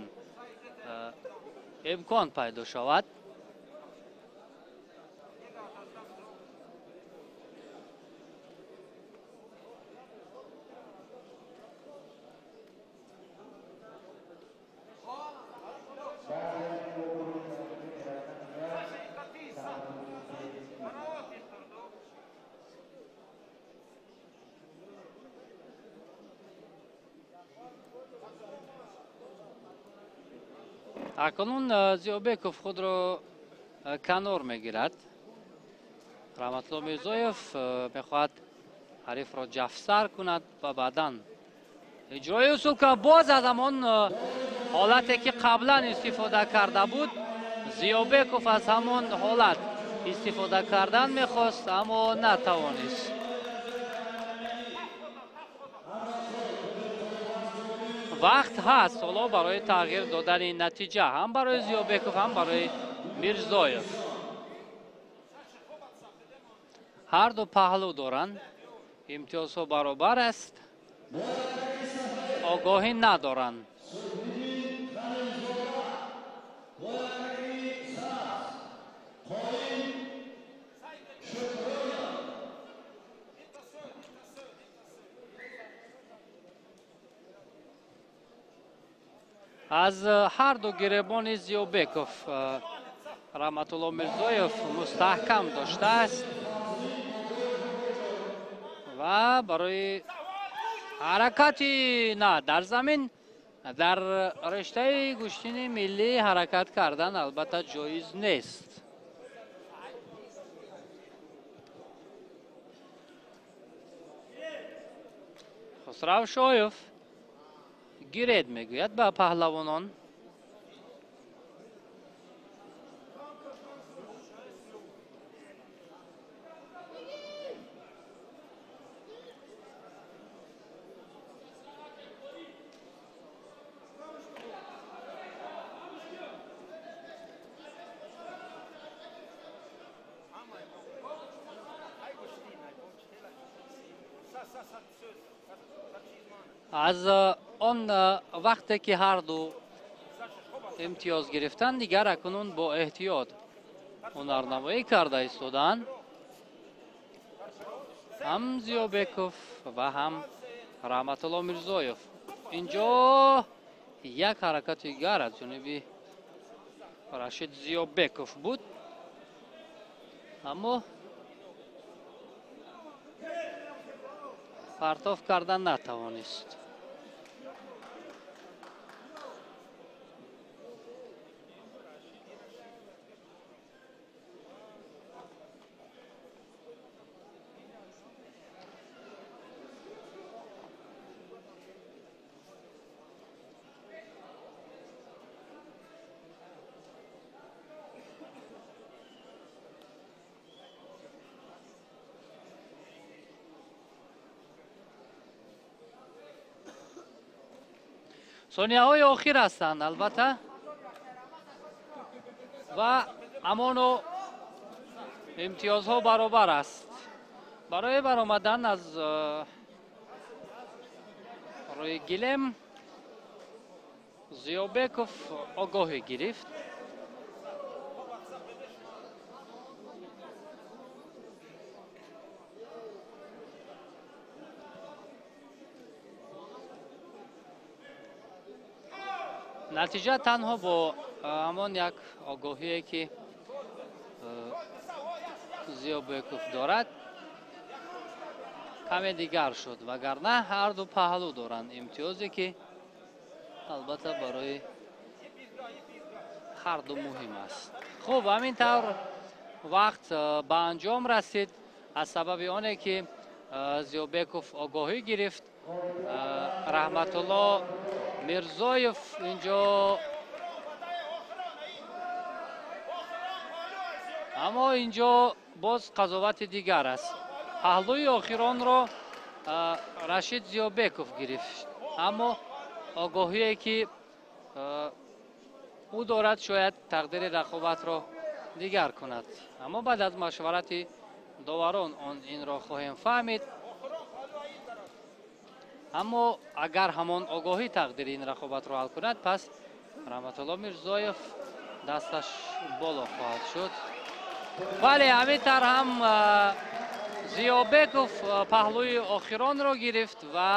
имкон пайдо шавад. Акнун Зиёбеков худро канор мегирад. Раҳматулло Мирзоев мехоҳад ҳарифро ҷафсар кунад ва баъдан иҷрои усул кунад. Боз аз ҳамон ҳолате ки қаблан истифода карда буд, Зиёбеков аз ҳамон ҳолат Истифода кардан мехост, аммо натавонист. Вақт ҳаст ҳоло барои тағйир додани натиҷа ҳам барои Зиёбеков, ҳам барои Мирзоев. Ҳар ду паҳлӯ доранд, имтиёзҳо баробар аст, огоҳӣ надоранд. Аз ҳар ду гиребони Зиёбеков Раҳматулло Мирзоев мустаҳкам доштааст ва барои ҳаракати на дар замин дар рештаи гӯштини миллӣ ҳаракат кардан албатта ҷоиз нест. Хусрав Шоев гиред мегӯяд ба паҳлавонон. Аз он вақте ки ҳар ду имтиёз гирифтанд, дигар акнун бо эҳтиёт ҳунарнамоӣ карда истоданд. Ҳам Зиёбеков ва ҳам Раҳматулло Мирзоев. Инҷо як ҳаракати дигар аз ҷониби Рашид Зиёбеков буд, аммо партоф кардан натавонист. Сонияҳои охир ҳастанд албатта ва ҳамоно имтиёзҳо баробар аст. Барои баромадан аз рӯи гилем Зиёбеков огоҳӣ гирифт. Натиҷа танҳо бо ҳамон як огоҳие ки Зиёбеков дорад каме дигар шуд, вагарна ҳар ду паҳлӯ доранд имтиёзе ки албатта барои ҳар ду муҳим аст. Хуб, ҳамин тавр вақт ба анҷом расид. Аз сабаби оне ки Зиёбеков огоҳӣ гирифт, Раҳматулло Мирзоев инҷо, аммо инҷо боз қазовати дигар аст. Паҳлӯи охиронро Рашид Зиёбеков гирифт, аммо огоҳие ки ӯ дорад шояд тақдири рақобатро дигар кунад. Аммо баъд аз машварати доварон он инро хоҳем фаҳмид. Аммо агар ҳамон огоҳӣ тақдири ин рақобатро ҳал кунад, пас Раҳматулло Мирзоев дасташ боло хоҳад шуд. Бале, ҳамин тавр ҳам Зиёбеков паҳлӯи охиронро гирифт ва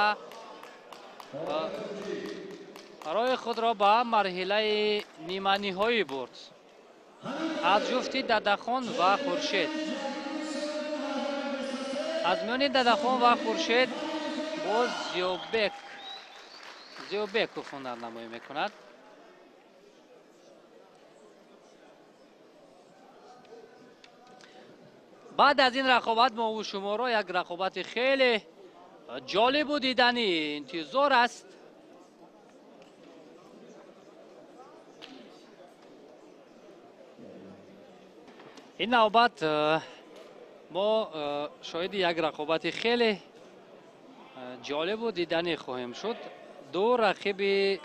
роҳи худро ба марҳилаи ниманиҳоӣ бурд. Аз ҷуфти Дадахон ва Хуршед. Аз миёни Дадахон ва Хуршед боз Зиёбеков ҳунарнамоӣ мекунад. Баъд аз ин рақобат мо шуморо як рақобати хеле ҷолибу диданӣ интизор аст. Ин навбат мо шоҳиди як рақобати хеле ҷолибу диданӣ хоҳем шуд. Ду рақиби,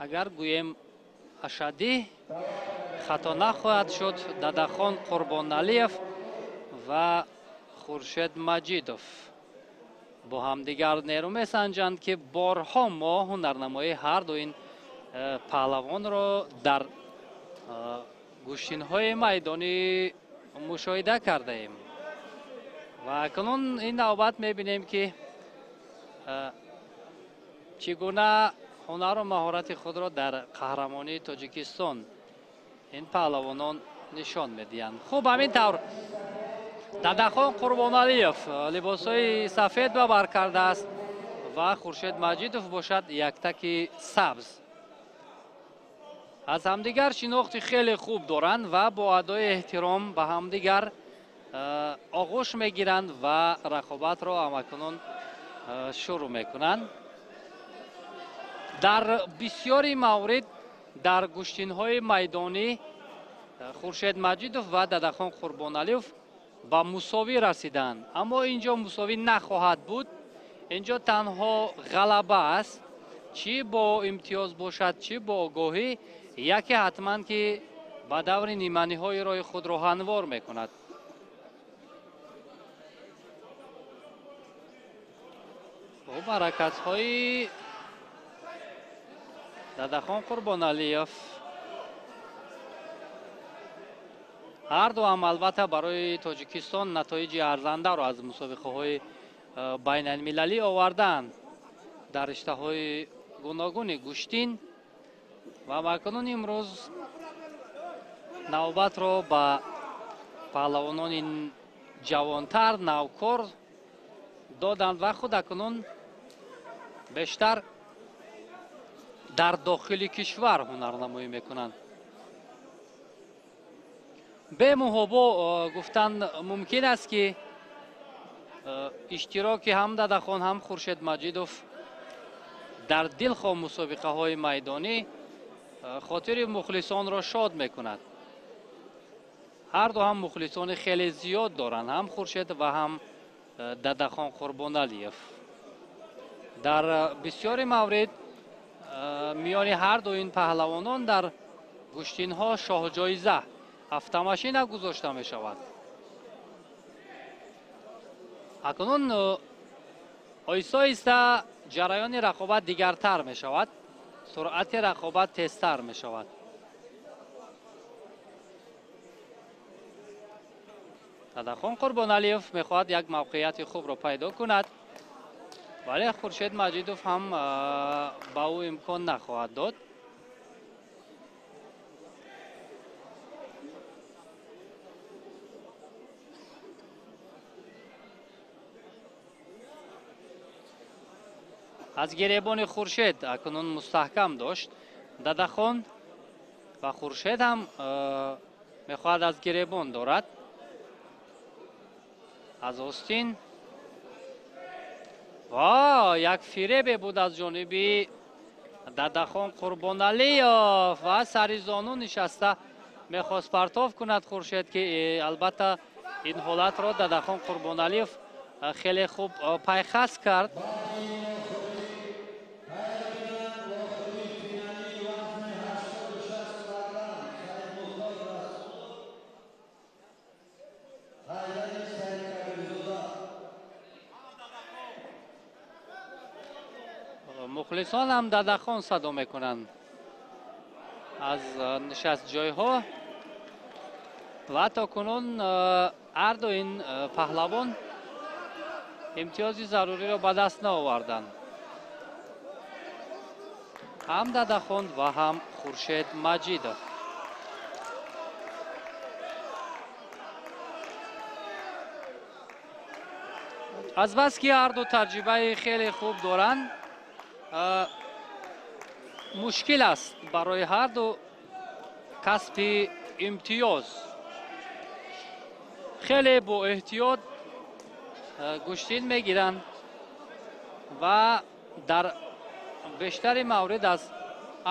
агар гӯем ашаддӣ, хато нахоҳад шуд, Дадахон Қурбоналиев ва Хуршед Маҷидов бо ҳамдигар нерӯ месанҷанд, ки борҳо мо ҳунарнамоии ҳар ду ин паҳлавонро дар гӯштинҳои майдонӣ мушоҳида кардаем. Ва акнун ин навбат мебинем, ки чӣ гуна ҳунару маҳорати худро дар қаҳрамонии Тоҷикистон ин паҳлавонон нишон медиҳанд. Хуб, ҳамин тавр Дадахон Қурбоналиев либосҳои сафед ба бар кардааст ва Хуршед Маҷидов бошад яктаки сабз. Аз ҳамдигар шинохти хеле хуб доранд ва бо адои эҳтиром ба ҳамдигар оғӯш мегиранд ва рақобатро ҳамакунун шурӯъ мекунанд. Дар бисёри маврид дар гӯштинҳои майдонӣ Хуршед Маҷидов ва Дадахон Қурбоналиев ба мусовӣ расиданд, аммо инҷо мусовӣ нахоҳад буд. Инҷо танҳо ғалаба аст, чӣ бо имтиёз бошад, чӣ бо огоҳӣ, яке ҳатман ки ба даври ниманиҳои роҳи худро ҳамвор мекунад. Хуб, ҳаракатҳои Дадахон Қурбоналиев ҳар ду ҳам албатта барои Тоҷикистон натоиҷи арзандаро аз мусобиқаҳои байналмилалӣ оварданд дар риштаҳои гуногуни гӯштин ва акнун имрӯз навбатро ба паҳлавонони ҷавонтар навкор доданд ва худ акнун бештар дар дохили кишвар ҳунарнамоӣ мекунанд. Бемуҳобо гуфтан мумкин аст, ки иштироки ҳам Дадахон, ҳам Хуршед Маҷидов дар дилхоҳ мусобиқаҳои майдонӣ хотири мухлисонро шод мекунад. Ҳар ду ҳам мухлисони хеле зиёд доранд, ҳам Хуршед ва ҳам Дадахон Қурбоналиев. Дар бисёри маврид миёни ҳар ду ин паҳлавонон дар гӯштинҳо шоҳҷоиза автомашина гузошта мешавад. Акнун оҳиста оҳиста ҷараёни рақобат дигартар мешавад, суръати рақобат тезтар мешавад. Дадахон Қурбоналиев мехоҳад як мавқеияти хубро пайдо кунад, вале Хуршед Маҷидов ҳам ба ӯ имкон нахоҳад дод. Аз гиребони Хуршед акнун мустаҳкам дошт Дадахон ва Хуршед ҳам мехоҳад аз гиребон дорад. Аз остин ва як фиребе буд аз ҷониби Дадахон Қурбоналиев ва сари зону нишаста мехост партов кунад Хуршед, ки албатта ин ҳолатро Дадахон Қурбоналиев хеле хуб пайхас кард. Мухлисон ҳам Дадахон садо мекунанд аз нишастҷойҳо ва то кунун ҳар ду ин паҳлавон имтиёзи заруриро ба даст наоварданд, ҳам Дадахон ва ҳам Хуршед Маҷидов. Азбаски ҳар ду таҷрибаи хеле хуб доранд, мушкил аст барои ҳар ду касби имтиёз. Хеле бо эҳтиёт гӯштин мегиранд ва дар бештари маврид аз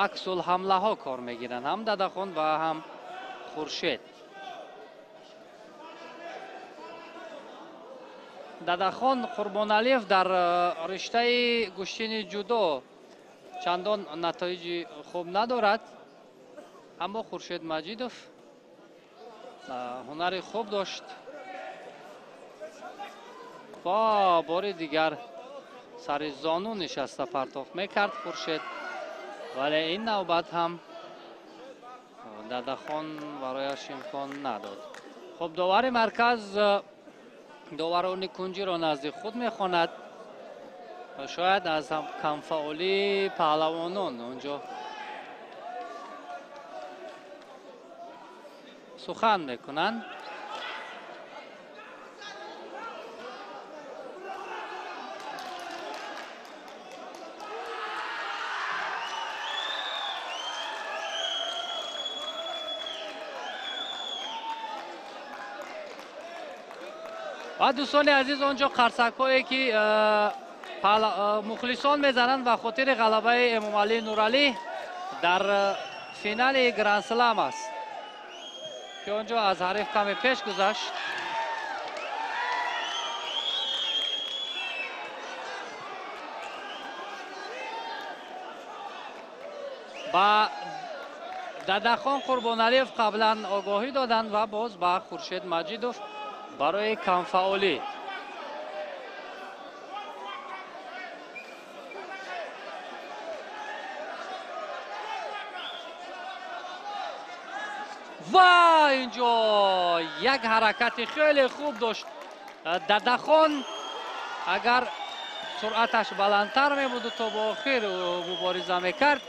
аксулҳамлаҳо кор мегиранд, ҳам Дадахон ва ҳам Хуршед. Дадахон Қурбоналиев дар риштаи гӯштини ҷудо чандон натоиҷи хуб надорад, аммо Хуршед Маҷидов ҳунари хуб дошт ва бори дигар сари зону нишаста партофт мекард Хуршед, вале ин навбат ҳам Дадахон барояш имкон надод. Хуб, довари марказ доварони кунҷиро назди худ мехонад. Шояд аз камфаъолии паҳлавонон онҷо сухан мекунанд. Ва дӯстони азиз, онҷо қарсакҳое ки мухлисон мезананд ба хотири ғалабаи Эмомалӣ Нуралӣ дар финали Гранд-Слам аст, ки онҷо аз ҳариф каме пеш гузашт. Ба Дадахон Қурбоналиев қаблан огоҳӣ доданд ва боз ба Хуршед Маҷидов барои камфаъолӣ. Ва инҷо як ҳаракати хеле хуб дошт Дадахон. Агар суръаташ баландтар мебуду то ба охир мубориза мекард,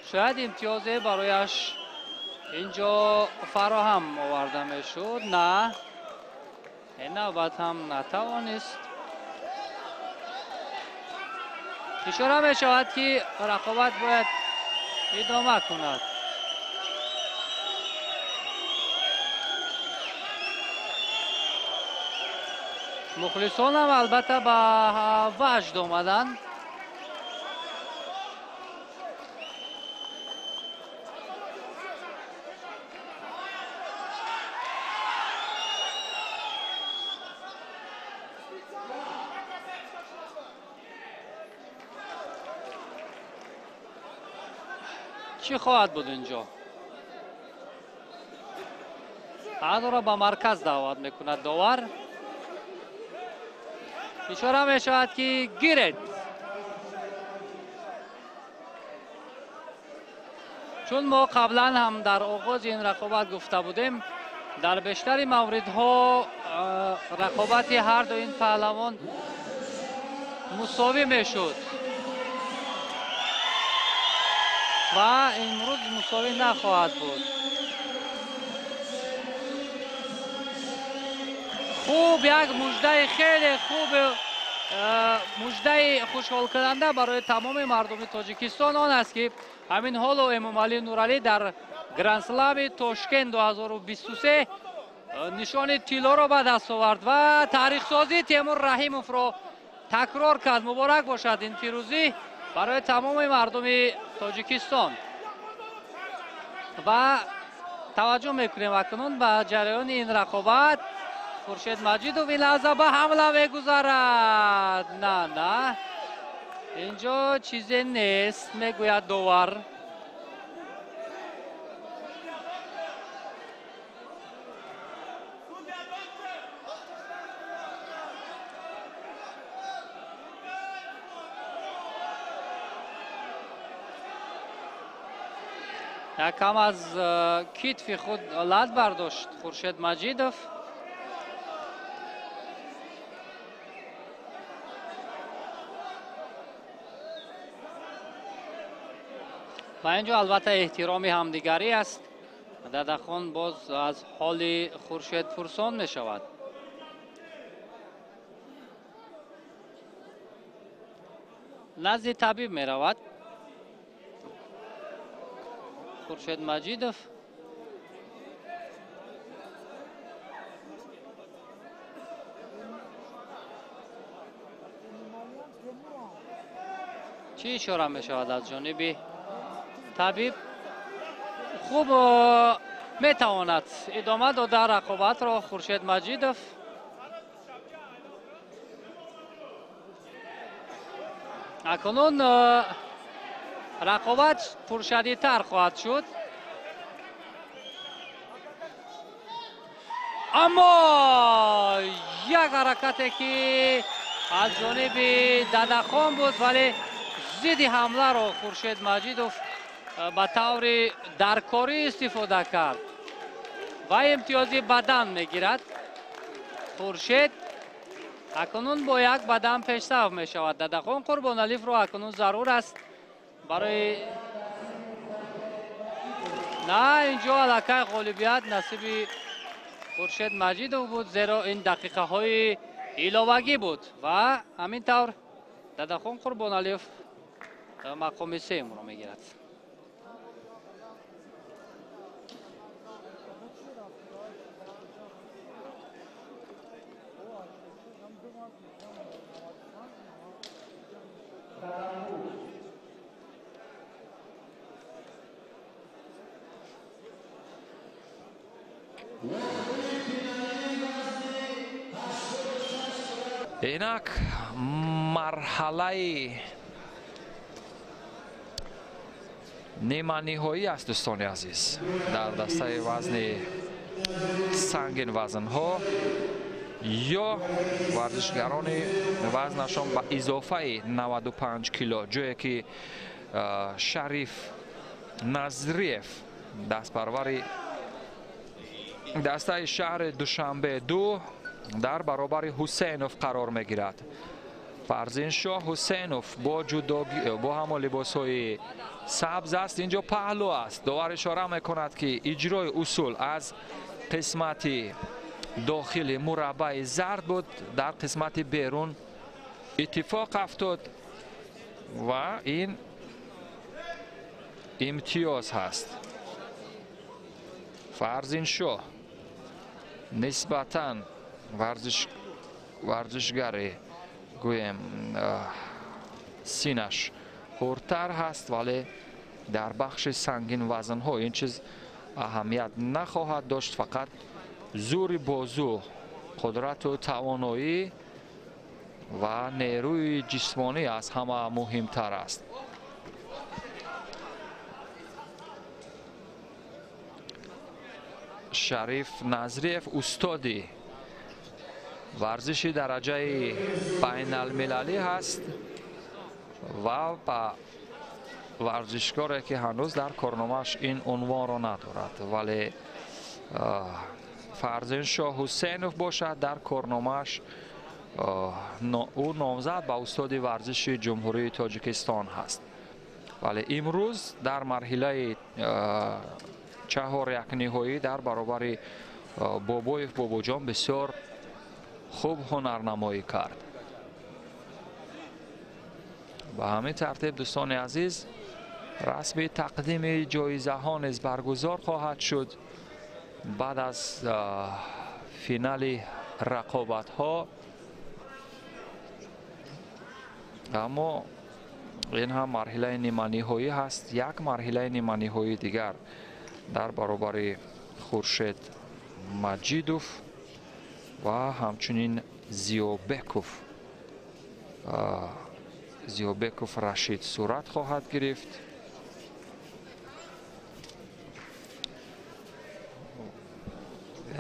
шояд имтиёзе барояш инҷо фароҳам оварда мешуд. На, ин навбат ҳам натавонист. Ишора мешавад, ки рақобат бояд идома кунад. Мухлисонам албатта ба ваҷд омаданд. Чӣ хоҳад буд инҷо? Ҳардуро ба марказ даъват мекунад довар. Ишора мешавад, ки гиред. Чун мо қаблан ҳам дар оғози ин рақобат гуфта будем, дар бештари мавридҳо рақобати ҳар ду ин паҳлавон мусовӣ мешуд ва имрӯз мусовӣ нахоҳад буд. Хуб, як муждаи хеле хуб, муждаи хушҳолкунанда барои тамоми мардуми Тоҷикистон он аст, ки ҳамин ҳоло Эмомалӣ Нуралӣ дар Гранд-Слами Тошкент 2023 нишони тиллоро ба даст овард ва таърихсозии Темур Раҳимовро такрор кард. Муборак бошад ин пирӯзӣ барои тамоми мардуми Тоҷикистон. Ва таваҷҷӯҳ мекунем акнун ба ҷараёни ин рақобат. Хуршед Маҷидов ин лаҳза ба ҳамла мегузарад. На, на, инҷо чизе нест, мегӯяд довар. Якам аз китфи худ лат бардошт Хуршед Маҷидов. Ва инҷо албатта эҳтироми ҳамдигарӣ аст. Дадахон боз аз ҳоли Хуршед пурсон мешавад. Назди табиб меравад Хуршед Маҷидов. Чӣ ишора мешавад аз ҷониби табиб? Хуб, метавонад идома дода рақобатро Хуршед Маҷидов. Акнун рақобат пуршадидтар хоҳад шуд. Аммо як ҳаракате ки аз ҷониби Дадахон буд, вале зидди ҳамларо Хуршед Маҷидов ба таври даркорӣ истифода кард ва имтиёзи бадан мегирад. Хуршед акнун бо як бадан пешсаф мешавад. Дадахон Қурбоналиевро акнун зарур аст барои на инҷо аллакай ғолибият насиби Хуршед Маҷидов буд, зеро ин дақиқаҳои иловагӣ буд ва ҳамин тавр Дадахон Қурбоналиев мақоми сеюмро мегирад. Инак марҳалаи ниманиҳоӣ аст, дӯстони азиз. Дар дастаи вазни сангин вазнҳо ё варзишгарони вазнашон ба изофаи 95 кило, ҷое ки Шариф Назриев дастпарвари дастаи шаҳри Душанбе 2 дар баробари Ҳусейнов қарор мегирад. Фарзиншоҳ Ҳусейнов бо ҷудогӣ бо ҳамон либосҳои сабз аст, инҷо паҳлӯ аст. Довар ишора мекунад, ки иҷрои усул аз қисмати дохили мураббаи зард буд, дар қисмати берун иттифоқ афтод ва ин имтиёз ҳаст. Фарзиншоҳ нисбатан варзишгари гӯем синаш хурдтар ҳаст, вале дар бахши сангин вазнҳо ин чиз аҳамият нахоҳад дошт. Фақат зури бозу, қудрату тавоноӣ ва нерӯи ҷисмонӣ аз ҳама муҳимтар аст. Шариф Назриев устоди варзиши дараҷаи байналмилалӣ ҳаст ва ба варзишкоре ки ҳанӯз дар корномааш ин унвонро надорад, вале Фарзиншоҳ Ҳусейнов бошад, дар корномааш ӯ номзад ба устоди варзиши Ҷумҳурии Тоҷикистон ҳаст. Вале имрӯз дар марҳилаи чаҳорякниҳоӣ дар баробари Бобоев Бобоҷон бисёр хуб ҳунарнамоӣ кард. Ба ҳамин тартиб, дӯстони азиз, расми тақдими ҷоизаҳо низ баргузор хоҳад шуд баъд аз финали рақобатҳо. Аммо ин ҳам марҳилаи ниманиҳоӣ ҳаст. Як марҳилаи ниманиҳоии дигар дар баробари Хуршед Маҷидов ва ҳамчунин Зиёбеков Рашид сурат хоҳад гирифт.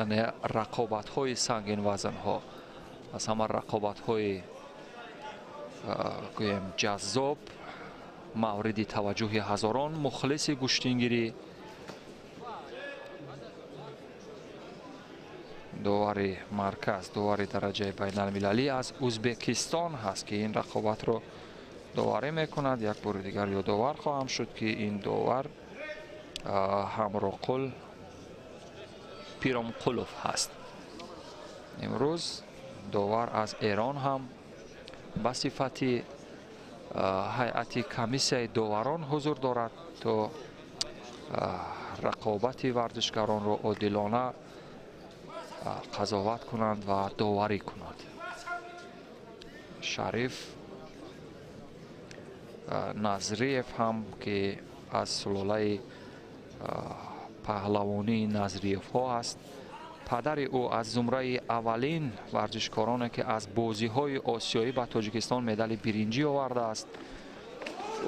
Яъне рақобатҳои сангинвазнҳо аз ҳама рақобатҳои гӯем ҷаззоб, мавриди таваҷҷӯҳи ҳазорон мухлиси гӯштингирӣ. Довари марказ, довари дараҷаи байналмилалӣ аз Ӯзбекистон ҳаст, ки ин рақобатро доварӣ мекунад. Як бори дигар ёдовар хоҳам шуд, ки ин довар Ҳамроқул Пиромқулов ҳаст. Имрӯз довар аз Эрон ҳам ба сифати ҳайати комиссияи доварон ҳузур дорад, то рақобати варзишгаронро одилона қазоват кунанд ва доварӣ кунанд. Шариф Назриев ҳам, ки аз сулолаи паҳлавонии Назриевҳо аст, Падари ӯ аз зумраи аввалин варзишкороне ки аз бозиҳои осиёӣ ба Тоҷикистон медали биринҷӣ овардааст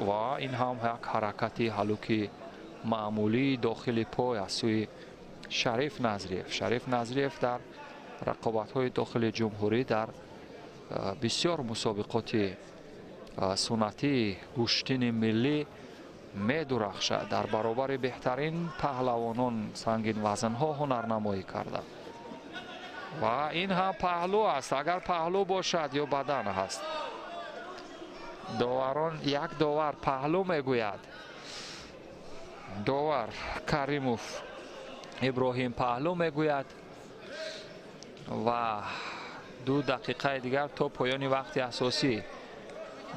ва ин ҳам як ҳаракати ҳалуки маъмулии дохили пой аз сӯи Шариф Назриев. Шариф Назриев дар рақобатҳои дохили ҷумҳурӣ дар бисёр мусобиқоти суннатии гӯштини миллӣ медурахшад. Дар баробари беҳтарин паҳлавонон сангинвазнҳо ҳунарнамоӣ карда ва ин ҳам паҳлӯ аст. Агар паҳлӯ бошад ё бадан ҳаст, доварон як довар паҳлӯ мегӯяд. Довар Каримов Иброҳим паҳлӯ мегӯяд ва 2 дақиқаи дигар то поёни вақти асосӣ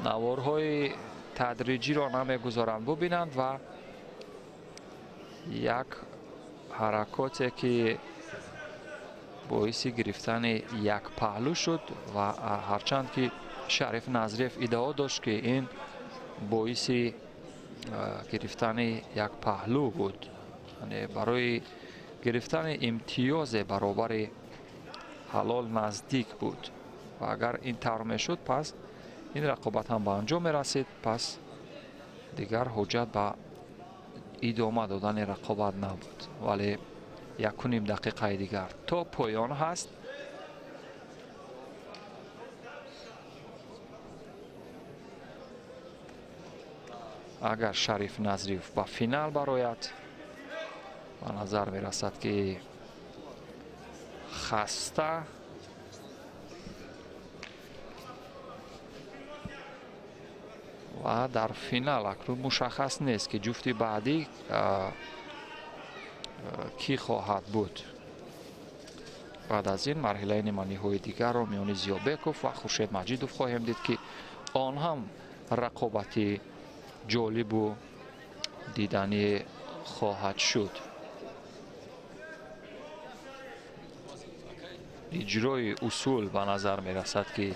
наворҳои тадриҷиро намегузоранд бубинанд ва як ҳаракоте ки боиси гирифтани як паҳлӯ шуд ва ҳарчанд ки Шариф Назриев иддао дошт ки ин боиси гирифтани як паҳлӯ буд, яъне барои гирифтани имтиёзе баробари ҳалол наздик буд ва агар ин тавр мешуд, пас ин рақобат ҳам ба анҷом мерасид, пас дигар ҳуҷҷат ба идома додани рақобат набуд. Вале 1.5 дақиқаи дигар то поён ҳаст. Агар Шариф Назриев ба финал барояд, ба назар мерасад ки хаста ва дар финал акнун мушаххас нест ки ҷуфти баъдӣ кӣ хоҳад буд. Баъд аз ин марҳилаи ниманиҳои дигарро миёни Зиёбеков ва Хуршед Маҷидов хоҳем дид ки он ҳам рақобати ҷолибу диданӣ хоҳад шуд. Иҷрои усул ба назар мерасад ки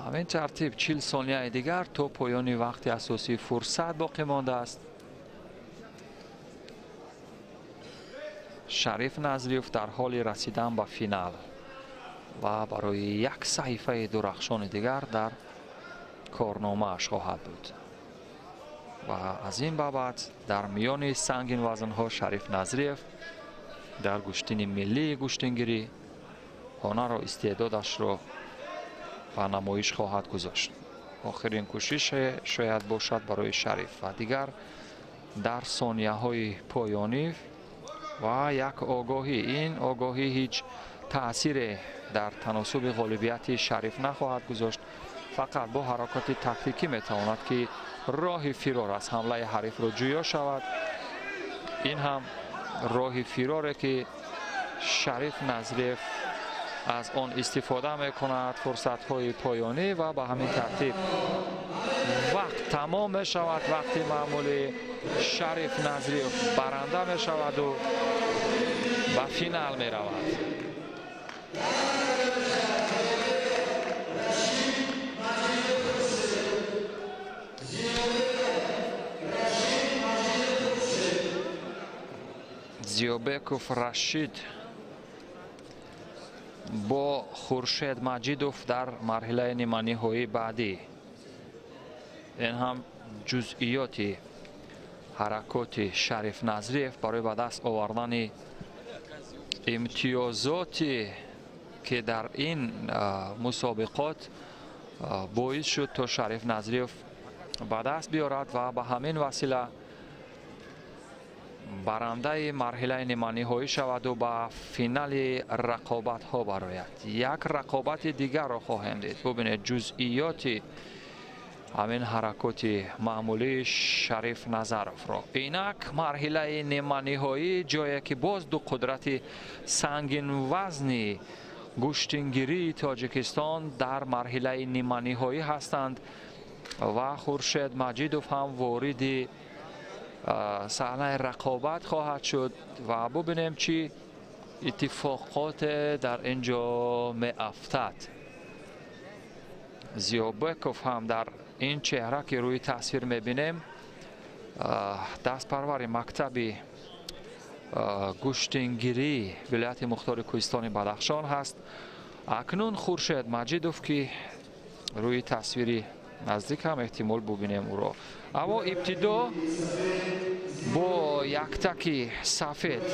ҳамин тартиб 40 сонияи дигар то поёни вақти асосӣ фурсат боқӣ мондааст. Шариф Назриев дар ҳоли расидан ба финал ва барои як саҳифаи дурахшони дигар дар корномааш хоҳад буд ва аз ин ба баъд дар миёни сангинвазнҳо Шариф Назриев дар гӯштини миллии гӯштингирӣ ҳунару истеъдодашро ба намоиш хоҳад гузошт. Охирин кӯшише шояд бошад барои Шариф ва дигар дар сонияҳои поёнӣ ва як огоҳӣ. Ин огоҳӣ ҳеҷ таъсире дар таносуби ғолибияти Шариф нахоҳад гузошт. Фақат бо ҳаракати тактикӣ метавонад ки роҳи фирор аз ҳамлаи ҳарифро ҷӯё шавад. Ин ҳам роҳи фироре ки Шариф Назриев аз он истифода мекунад. Фурсатҳои поёнӣ ва ба ҳамин тартиб вақт тамом мешавад. Вақти маъмулӣ Шариф Назриев баранда мешаваду ба финал меравад. Зиёбеков Рашид бо Хуршед Маҷидов дар марҳилаи ниманиҳоии баъдӣ. Ин ҳам ҷузъиёти ҳаракоти Шариф Назриев барои ба даст овардани имтиёзоте ки дар ин мусобиқот боис шуд то Шариф Назриев ба даст биёрад ва ба ҳамин васила барандаи марҳилаи ниманиҳоӣ шаваду ба финали рақобатҳо барояд. Як рақобати дигарро хоҳем дид. Бубинед ҷузъиёти ҳамин ҳаракоти маъмулии Шариф Назаровро. Инак марҳилаи ниманиҳоӣ, ҷое ки боз ду қудрати сангинвазни гӯштингирии Тоҷикистон дар марҳилаи ниманиҳоӣ ҳастанд ва Хуршед Маҷидов ҳам вориди саҳнаи рақобат хоҳад шуд ва бубинем чӣ иттифоқоте дар ин ҷо меафтад. Зиёбеков ҳам дар ин чеҳра, ки рӯи тасвир мебинем, дастпарвари мактаби гӯштингирии вилояти мухтори кӯҳистони Бадахшон ҳаст. Акнун Хуршед Маҷидов, ки рӯи тасвири наздик ҳам эҳтимол бубинем ӯро. Аммо ибтидо бо яктаки сафед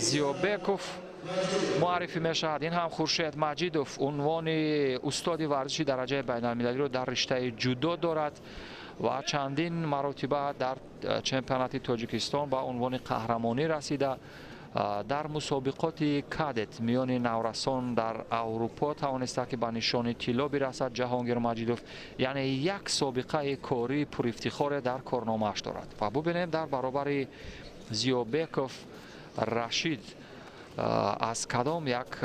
Зиёбеков муаррифӣ мешавад. Ин ҳам Хуршед Маҷидов унвони устоди варзиши дараҷаи байналмилалиро дар риштаи ҷудо дорад ва чандин маротиба дар чемпионати Тоҷикистон ба унвони қаҳрамонӣ расида, дар мусобиқоти кадет миёни наврасон дар Аврупо тавониста, ки ба нишони тилло бирасад. Ҷаҳонгир Маҷидов яъне як собиқаи кории пурифтихоре дар корномааш дорад. Ва бубинем, дар баробари Зиёбеков Рашид аз кадом як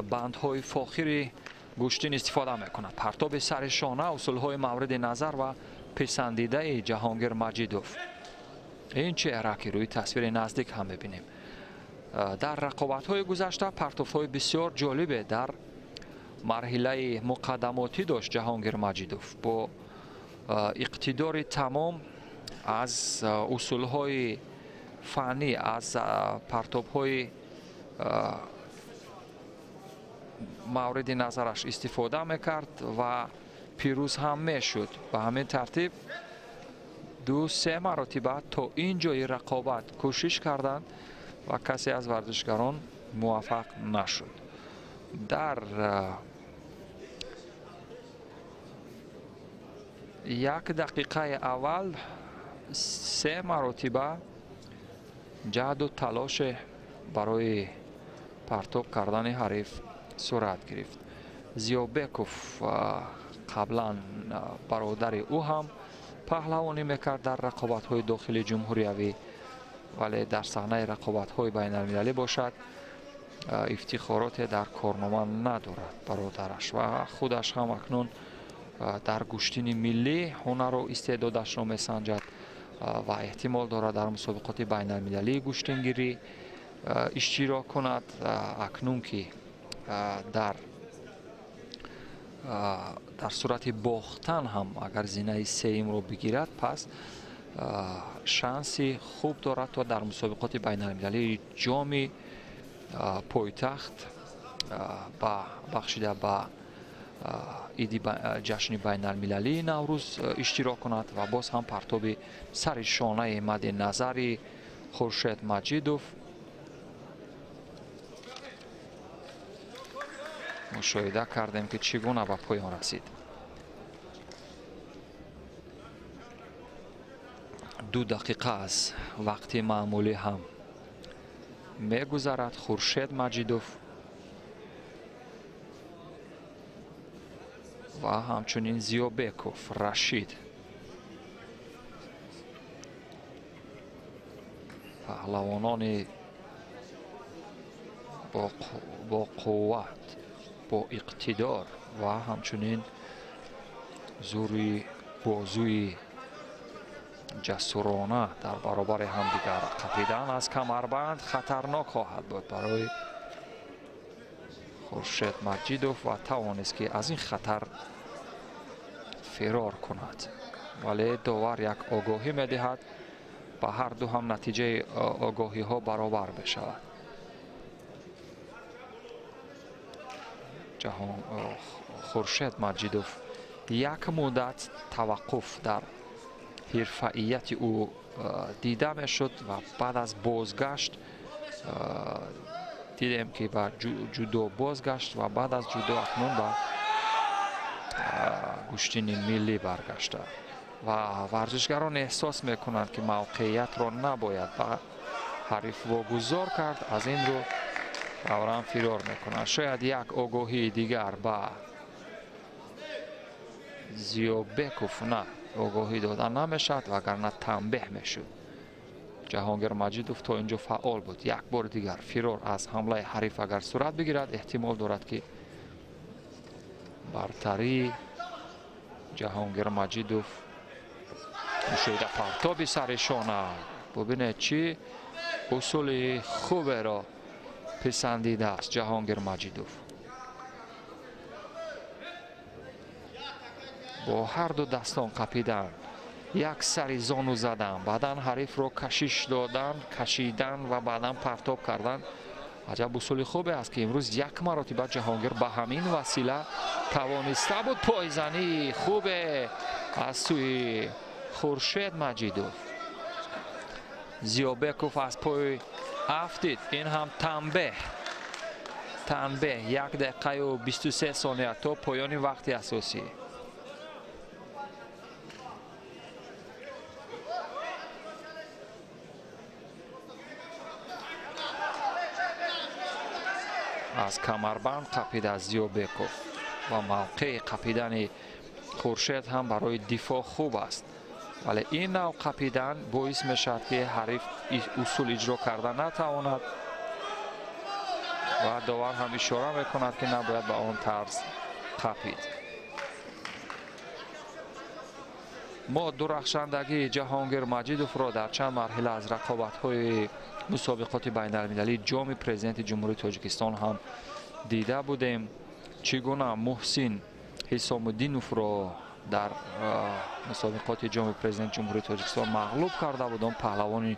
бандҳои фохири гӯштин истифода мекунад. Партоби сари шона, усулҳои мавриди назар ва писандидаи Ҷаҳонгир Маҷидов. Ин чеҳра, ки рӯи тасвири наздик ҳам мебинем, дар рақобатҳои гузашта партовҳои бисёр ҷолибе дар марҳилаи муқаддамотӣ дошт. Ҷаҳонгир Маҷидов бо иқтидори тамом аз усулҳои фаннӣ, аз партобҳои мавриди назараш истифода мекард ва пирӯз ҳам мешуд. Ба ҳамин тартиб 2-3 маротиба то ин ҷои рақобат кӯшиш карданд ва касе аз варзишгарон муваффақ нашуд. Дар як дақиқаи аввал 3 маротиба ҷаҳду талоше барои партоб кардани ҳариф сурат гирифт. Зиёбеков қаблан бародари ӯ ҳам паҳлавонӣ мекард дар рақобатҳои дохили ҷумҳуриявӣ, вале дар саҳнаи рақобатҳои байналмилалӣ бошад ифтихороте дар корнома надорад бародараш ва худаш ҳам акнун дар гӯштини миллӣ ҳунару истеъдодашро месанҷад ва эҳтимол дорад дар мусобиқоти байналмилалии гӯштингирӣ иштирок кунад. Акнун ки дар сурати бохтан ҳам агар зинаи сеюмро бигирад, пас шанси хуб дорад то дар мусобиқоти байналмилалии ҷоми пойтахт бахшида ба иди ҷашни байналмилалии Наврӯз иштирок кунад. Ва боз ҳам партоби сари шонаи мадди назари Хуршед Маҷидов мушоҳида кардем, ки чӣ гуна ба поён расид. 2 дақиқа аз вақти маъмулӣ ҳам мегузарад. Хуршед Маҷидов ва ҳамчунин Зиёбеков Рашид, паҳлавонони бо қувват, бо иқтидор ва ҳамчунин зури бозуи ҷасурона дар баробари ҳамдигар қапидан аз камарбанд хатарнок хоҳад буд барои Хуршед Маҷидов ва тавонист, ки аз ин хатар фирор кунад. Вале довар як огоҳӣ медиҳад, ба ҳар ду ҳам натиҷаи огоҳиҳо баробар мешавад. Хуршед Маҷидов як муддат таваққуф дар ҳирфаияти ӯ дида мешуд ва баъд аз бозгашт дидем, ки ба ҷудо бозгашт ва баъд аз ҷудо акнун ба гӯштини миллӣ баргашта ва варзишгарон эҳсос мекунанд, ки мавқеиятро набояд ба ҳариф вогузор кард, аз ин рӯ фавран фирор мекунанд. Шояд як огоҳии дигар ба Зиёбеков на огоҳӣ дода намешавад, вагарна танбеҳ мешуд. Ҷаҳонгир Маҷидов то инҷо фаъол буд. Як бори дигар фирор аз ҳамлаи ҳариф агар сурат бигирад, эҳтимол дорад, ки бартарии Ҷаҳонгир Маҷидов мушоҳида. Партоби сари шона, бубинед, чӣ усули хуберо Писандидааст Ҷаҳонгир Маҷидов. Бо ҳар ду дастон қапидан, як сари зону задан, баъдан ҳарифро кашиш додан, кашидан ва баъдан партоб кардан. Аҷаб усули хубе аст, ки имрӯз як маротиба Ҷаҳонгир ба ҳамин васила тавониста буд. Пойзании хубе аз сӯи Хуршед Маҷидов. Зиёбеков аз пой афтид. Ин ҳам танбеҳ. Танбеҳ 1 дақиқаю 23 сония то поёни вақти асосӣ. Аз камарбанд қапида Зиёбеков ва мавқеи қапидани Хуршед ҳам барои дифоъ хуб аст. Вале ин нав қапидан боис мешавад, ки ҳариф усул иҷро карда натавонад ва довар ҳам ишора мекунад, ки набояд ба он тарз қапид. Мо дурахшандагии Ҷаҳонгир Маҷидовро дар чанд марҳила аз рақобатҳои мусобиқоти байналмилалии ҷоми президенти Ҷумҳурии Тоҷикистон ҳам дида будем. Чӣ гуна Муҳсин Ҳисомуддиновро дар мусобиқоти ҷоми президенти Ҷумҳурии Тоҷикистон мағлуб карда буд, он паҳлавони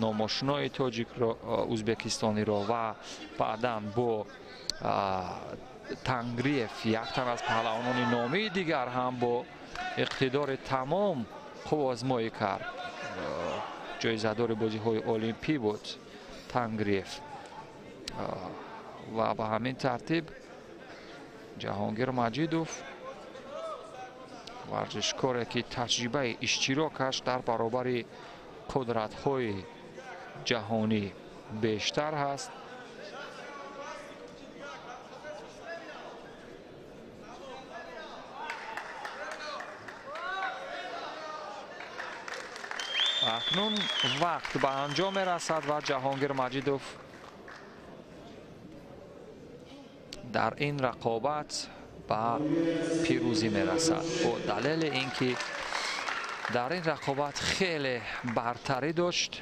номошинои тоҷикро, ӯзбекистониро, ва баъдан бо Тангриев, як тан аз паҳлавонони номии дигар, ҳам бо иқтидори тамом қувваозмоӣ кард. Ҷоизадори бозиҳои олимпӣ буд Тангриев. Ва ба ҳамин тартиб Ҷаҳонгир Маҷидов, варзишкоре ки таҷрибаи иштирокаш дар баробари қудратҳои ҷаҳонӣ бештар ҳаст, акнун вақт ба анҷом мерасад ва Ҷаҳонгир Маҷидов дар ин рақобат ба пирӯзӣ мерасад, бо далели ин ки дар ин рақобат хеле бартарӣ дошт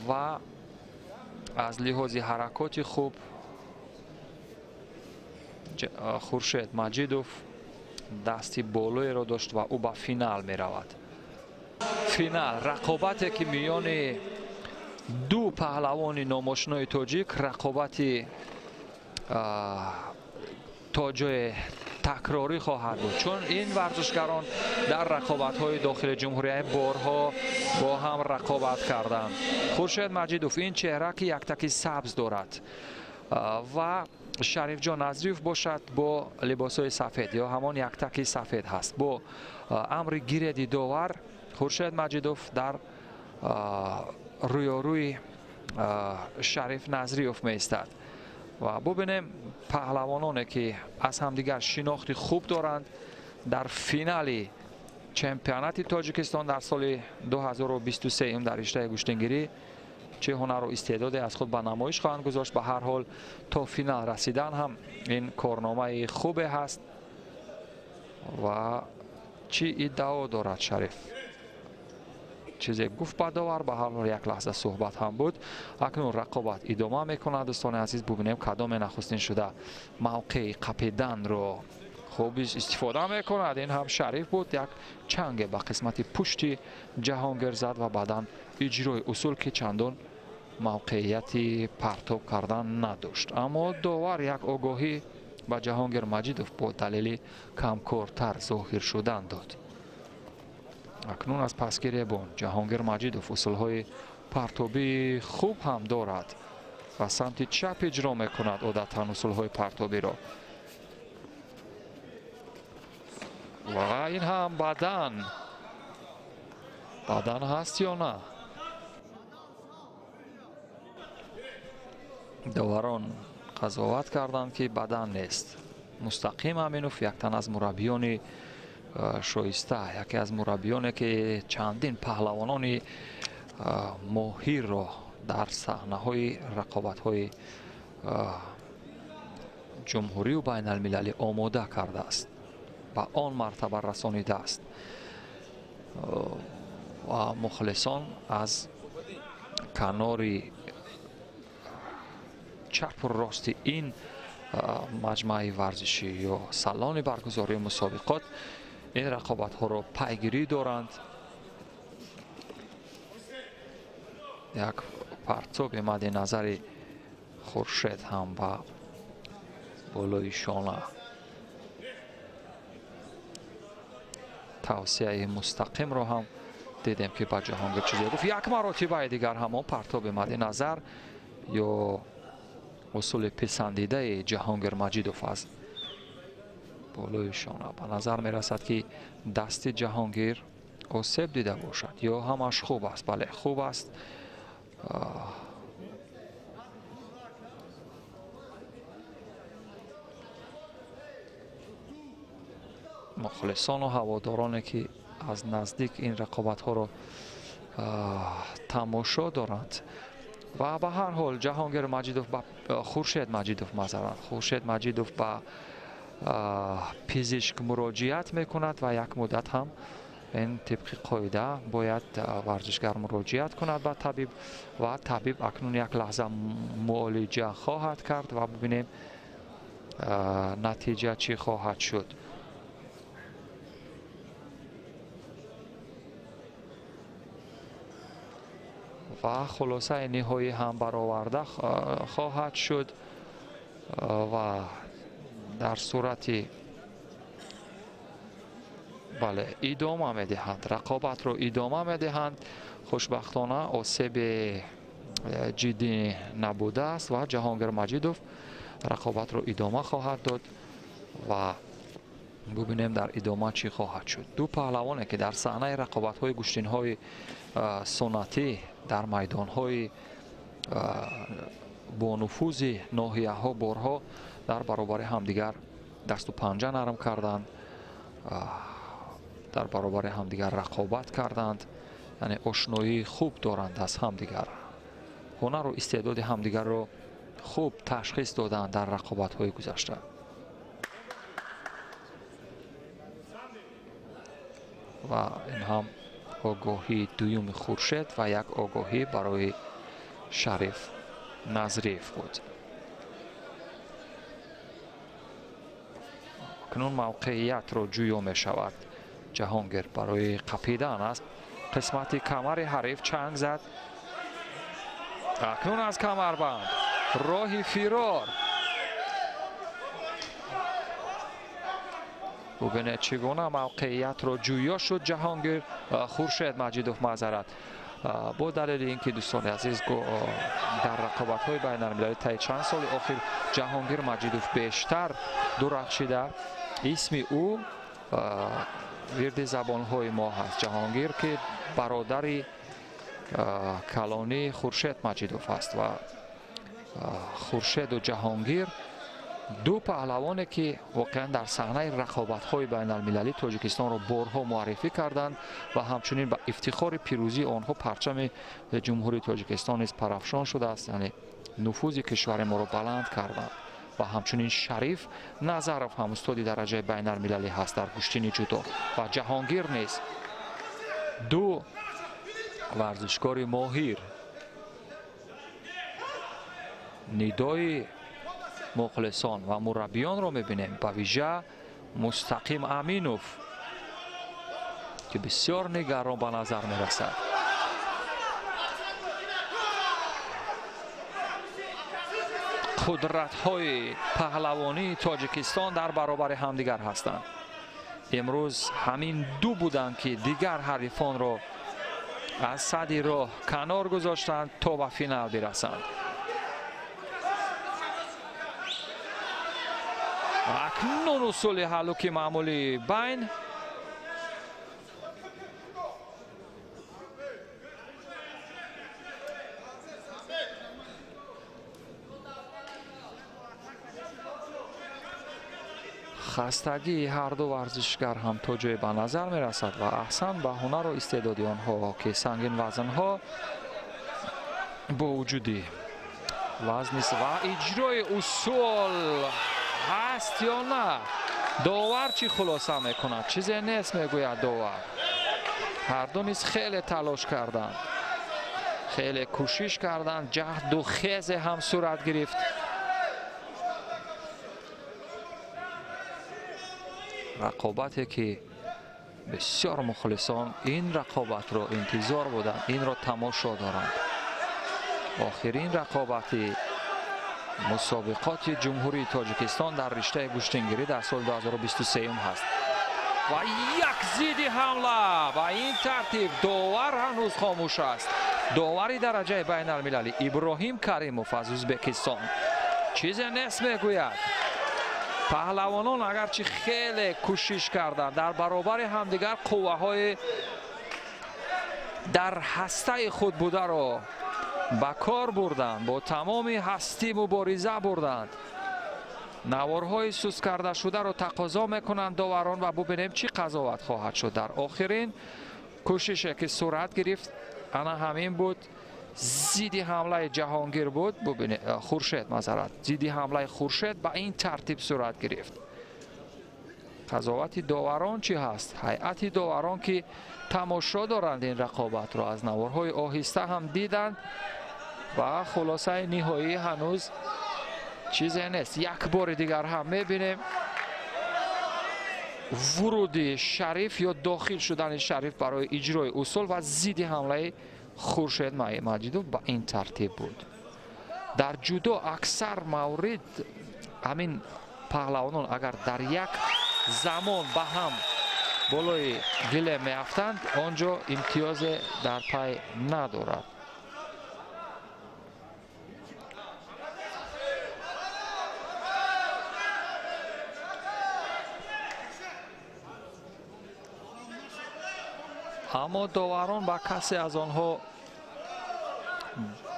ва аз лиҳози ҳаракоти хуб Хуршед Маҷидов дасти болоеро дошт ва ӯ ба финал меравад. Финал рақобате ки миёни ду паҳлавони номошинои тоҷик, рақобати то ҷое такрорӣ хоҳад буд, чун ин варзишгарон дар рақобатҳои дохили ҷумҳурия борҳо бо ҳам рақобат карданд. Хуршед Маҷидов ин чеҳра, ки яктаки сабз дорад, ва Шарифҷон Назриев бошад бо либосҳои сафед ё ҳамон яктаки сафед ҳаст. Бо амри гиреди довар Хуршед Маҷидов дар рӯёрӯи Шариф Назриев меистад ва бубинем паҳлавононе, ки аз ҳамдигар шинохти хуб доранд, дар финали чемпионати Тоҷикистон дар соли 2023 дар риштаи гӯштингирӣ чӣ ҳунару истеъдоде аз худ ба намоиш хоҳанд гузошт. Ба ҳар ҳол то финал расидан ҳам ин корномаи хубе ҳаст. Ва чӣ иддао дорад Шариф? Чизе гуфт ба довар, ба ҳар ҳол як лаҳза суҳбат ҳам буд. Акнун рақобат идома мекунад. Дӯстони азиз, бубинем кадоме нахустин шуда мавқеи қапиданро хуб истифода мекунад. Ин ҳам Шариф буд, як чанге ба қисмати пушти Ҷаҳонгир зад ва баъдан иҷрои усул, ки чандон мавқеияти партоб кардан надошт. Аммо довар як огоҳӣ ба Ҷаҳонгир Маҷидов бо далели камкортар зоҳир шудан дод. Акнун аз пасгиребон Ҷаҳонгир Маҷидов усулҳои партобии хуб ҳам дорад ва самти чап иҷро мекунад одатан усулҳои партобиро. Ва ин ҳам бадан. Бадан ҳаст ё на? Доварон қазоват карданд, ки бадан нест. Мустақим Аминов як тан аз мураббиёни шоиста, яке аз мураббиёне, ки чандин паҳлавонони моҳирро дар саҳнаҳои рақобатҳои ҷумҳурию байналмилалӣ омода кардааст, ба он мартаба расонидааст ва мухлисон аз канори чапу рости ин маҷмӯаи варзишӣ ё салони баргузории мусобиқот ин рақобатҳоро пайгирӣ доранд. Як партоби мадди назари Хуршед ҳам ба болои шона тавсияи мустақимро ҳам дидем, ки ба Ҷаҳонгир чизе гуфт. Як маротибаи дигар ҳамон партоби мадди назар ё усули писандидаи Ҷаҳонгир Маҷидов аз болои шона. Ба назар мерасад, ки дасти Ҷаҳонгир осеб дида бошад ё ҳамаш хуб аст. Бале, хуб аст. Мухлисону ҳаводороне, ки аз наздик ин рақобатҳоро тамошо доранд. Ва ба ҳар ҳол Ҷаҳонгир Маҷидов ба Хуршед Маҷидов, масалан, Хуршед Маҷидов ба пизишк муроҷиат мекунад ва як муддат ҳам ин тибқи қоида бояд варзишгар муроҷиат кунад ба табиб ва табиб акнун як лаҳза муолиҷа хоҳад кард ва бибинем натиҷа чӣ хоҳад шуд. Ва хулосаи ниҳоӣ ҳам бароварда хоҳад шуд ва дар сурати бале идома медиҳанд, рақобатро идома медиҳанд. Хушбахтона осеби ҷиддӣ набудааст ва Ҷаҳонгир Маҷидов рақобатро идома хоҳад дод ва бубинем дар идома чӣ хоҳад шуд. Ду паҳлавоне, ки дар саҳнаи рақобатҳои гӯштинҳои суннатӣ дар майдонҳои бонуфузи ноҳияҳо борҳо дар баробари ҳамдигар дасту панҷа нарм карданд, дар баробари ҳамдигар рақобат карданд, яъне ошноии хуб доранд аз ҳамдигар, ҳунару истеъдоди ҳамдигарро хуб ташхис доданд дар рақобатҳои гузашта. Ва ин ҳам огоҳии дуюми Хуршед ва як огоҳӣ барои Шариф Назриев буд. Акнун мавқеиятро ҷӯё мешавад Ҷаҳонгир барои қапидан аст. Қисмати камари ҳариф чанг зад. Акнун аз камарбанд роҳи фирор. Бубинед, чӣ гуна мавқеиятро ҷӯё шуд Ҷаҳонгир Хуршед Маҷидов, маъзарат. Бо далели ин ки, дӯстони азиз, дар рақобатҳои байналмилалӣ таи чанд соли охир Ҷаҳонгир Маҷидов бештар дурахшида, исми ӯ вирди забонҳои мо ҳаст. Ҷаҳонгир, ки бародари калонии Хуршед Маҷидов аст ва Хуршеду Ҷаҳонгир ду паҳлавоне, ки воқеан дар саҳнаи рақобатҳои байналмилалӣ Тоҷикистонро борҳо муаррифӣ карданд ва ҳамчунин ба ифтихори пирӯзии онҳо парчами Ҷумҳурии Тоҷикистон низ парафшон шудааст, яъне нуфузи кишвари моро баланд карданд. Ва ҳамчунин Шариф Назаров ҳам устоди дараҷаи байналмилалӣ ҳаст дар гӯштини ҷудо ва Ҷаҳонгир низ. Ду варзишкори моҳир нидои мухлисон ва мураббиёнро мебинем, ба вижа Мустақим Аминов, ки бисёр нигарон ба назар мерасад. Қудратҳои паҳлавонии Тоҷикистон дар баробари ҳамдигар ҳастанд. Имрӯз ҳамин ду буданд, ки дигар ҳарифонро аз сади роҳ канор гузоштанд то ба финал бирасанд. Акнун усули ҳаллуки маъмулии байн. Хастагии ҳарду варзишгар ҳам то ҷое ба назар мерасад ва аҳсан ба ҳунару истеъдоди онҳо, ки сангин вазнҳо бо вуҷуди вазни ва иҷрои усул ҳаст ё на, довар чӣ хулоса мекунад? Чизе нест, мегӯяд довар. Ҳарду низ хеле талош карданд, хеле кӯшиш карданд, ҷаҳду хезе ҳам сурат гирифт. Рақобате ки бисёр мухлисон ин рақобатро интизор буданд, инро тамошо доранд. Охирин рақобати мусобиқоти Ҷумҳурии Тоҷикистон дар риштаи гӯштингирӣ дар соли 2023 ҳаст. Ва як зидди ҳамла ба ин тартиб довар ҳанӯз хомӯш аст. Довари дараҷаи байналмилалӣ Иброҳим Каримов аз Ӯзбекистон чизе нест мегӯяд. Паҳлавонон агарчи хеле кӯшиш карданд, дар баробари ҳамдигар қувваҳои дар ҳастаи худ бударо ба кор бурданд, бо тамоми ҳастӣ мубориза бурданд. Наворҳои суст карда шударо тақозо мекунанд доварон ва бубинем чӣ қазоват хоҳад шуд. Дар охирин кӯшише ки сурат гирифт, ана ҳамин буд, зидди ҳамлаи Ҷаҳонгир буд. Бубинед, Хуршед, мазарат, зидди ҳамлаи Хуршед ба ин тартиб сурат гирифт. Қазовати доварон чӣ ҳаст? Ҳайати доварон ки тамошо доранд ин рақобатро, аз наворҳои оҳиста ҳам диданд ва хулосаи ниҳоӣ ҳанӯз чизе нест. Як бори дигар ҳам мебинем вуруди Шариф ё дохил шудани Шариф барои иҷрои усул ва зидди ҳамлаи Хуршед Маҷидов ба ин тартиб буд. Дар ҷудо аксар маврид ҳамин паҳлавонон агар дар як замон ба ҳам болои гилем меафтанд, он ҷо имтиёзе дар пай надорад. Аммо доварон ба касе аз онҳо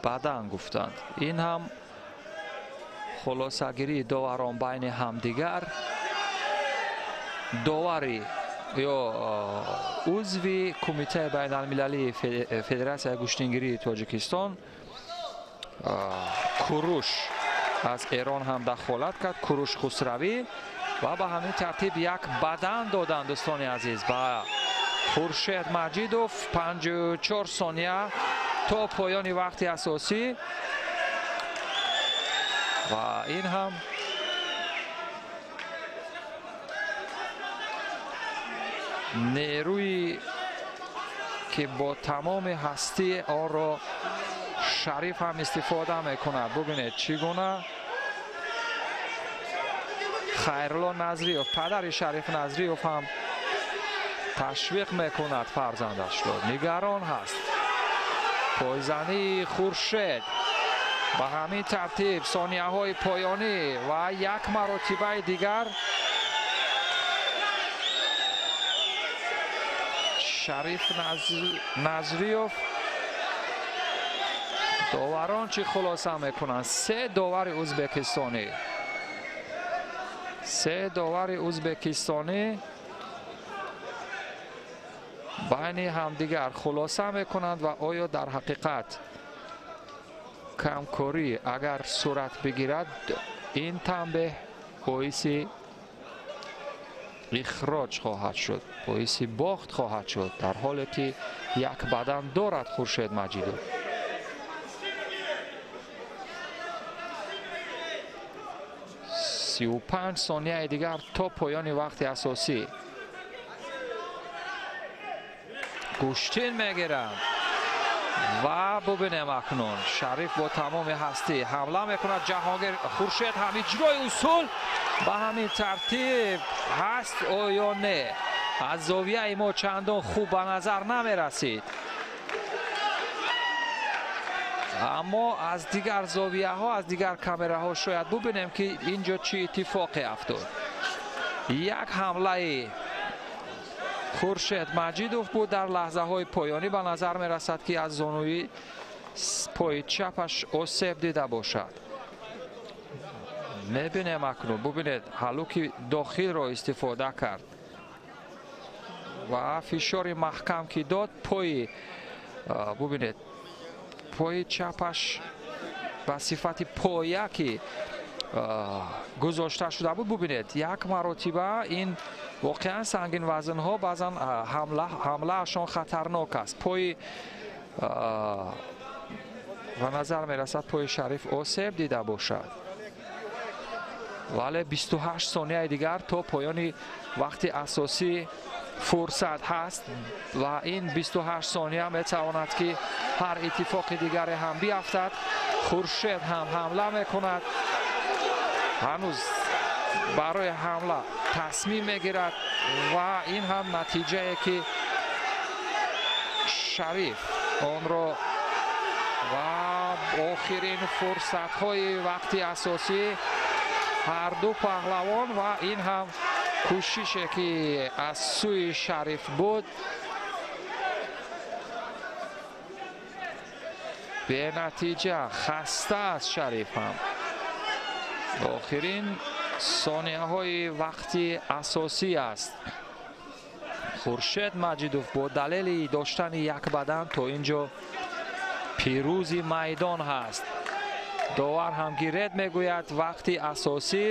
бадан гуфтанд. Ин ҳам хулосагирии доварон байни ҳамдигар. Довари ё узви Кумитаи байналмилалии Федератсияи гӯштингирии Тоҷикистон Куруш аз Эрон ҳам дахолат кард, Куруш Хусравӣ, ва ба ҳамин тартиб як бадан доданд дӯстони азиз ба Хуршед Маҷидов. 54 сония то поёни вақти асосӣ ва ин ҳам нерӯи ки бо тамоми ҳастӣ онро Шариф ҳам истифода мекунад. Бубинед чӣ гуна Хайрулло Назриев, падари Шариф Назриев ҳам ташвиқ мекунад фарзандашро, нигарон ҳаст. Пойзании Хуршед ба ҳамин тартиб сонияҳои поёнӣ ва як маротибаи дигар Шариф Назриев. Доварон чӣ хулоса мекунанд? Се довари ӯзбекистонӣ, се довари ӯзбекистонӣ байни ҳамдигар хулоса мекунанд ва оё дар ҳақиқат камкорӣ агар сурат бигирад, ин танбеҳ боиси ихроҷ хоҳад шуд, боиси бохт хоҳад шуд, дар ҳоле ки як бадан дорад Хуршед Маҷидов. 35 сонияи дигар то поёни вақти асосӣ. Гӯштин мегиранд ва бубинем акнун Шариф бо тамоми ҳастӣ ҳамла мекунад. Ҷаҳонгир Хуршед ҳам иҷрои усул ба ҳамин тартиб ҳаст оё не? Аз зовияи мо чандон хуб ба назар намерасид, аммо аз дигар зовияҳо, аз дигар камераҳо шояд бубинем ки ин ҷо чӣ иттифоқе афтод. Як ҳамлаи Хуршед Маҷидов буд дар лаҳзаҳои поёнӣ, ба назар мерасад ки аз зонуи пои чапаш осеб дида бошад. Мебинем акнун, бубинед, ҳалуки дохилро истифода кард ва фишори маҳкам ки дод, пои, бубинед, пои чапаш ба сифати поя ки гузошта шуда буд. Бубинед, як маротиба ин воқеан сангин вазнҳо баъзан ҳамлаашон хатарнок аст. Пои ба назар мерасад пои Шариф осеб дида бошад. Вале 28 сонияи дигар то поёни вақти асосӣ фурсат ҳаст ва ин 28 сония метавонад ки ҳар иттифоқи дигаре ҳам биафтад. Хуршед ҳам ҳамла мекунад, ҳанӯз барои ҳамла тасмим мегирад ва ин ҳам натиҷае ки Шариф онро ва охирин фурсатҳои вақти асосӣ ҳар ду паҳлавон ва ин ҳам кӯшише ки аз сӯи Шариф буд бенатиҷа. Хаста аст Шариф ҳам. Охирин сонияҳои вақти асосӣ аст. Хуршед Маҷидов бо далели доштани як бадан то ин ҷо пирӯзи майдон ҳаст. Довар ҳам гиред мегӯяд вақти асосӣ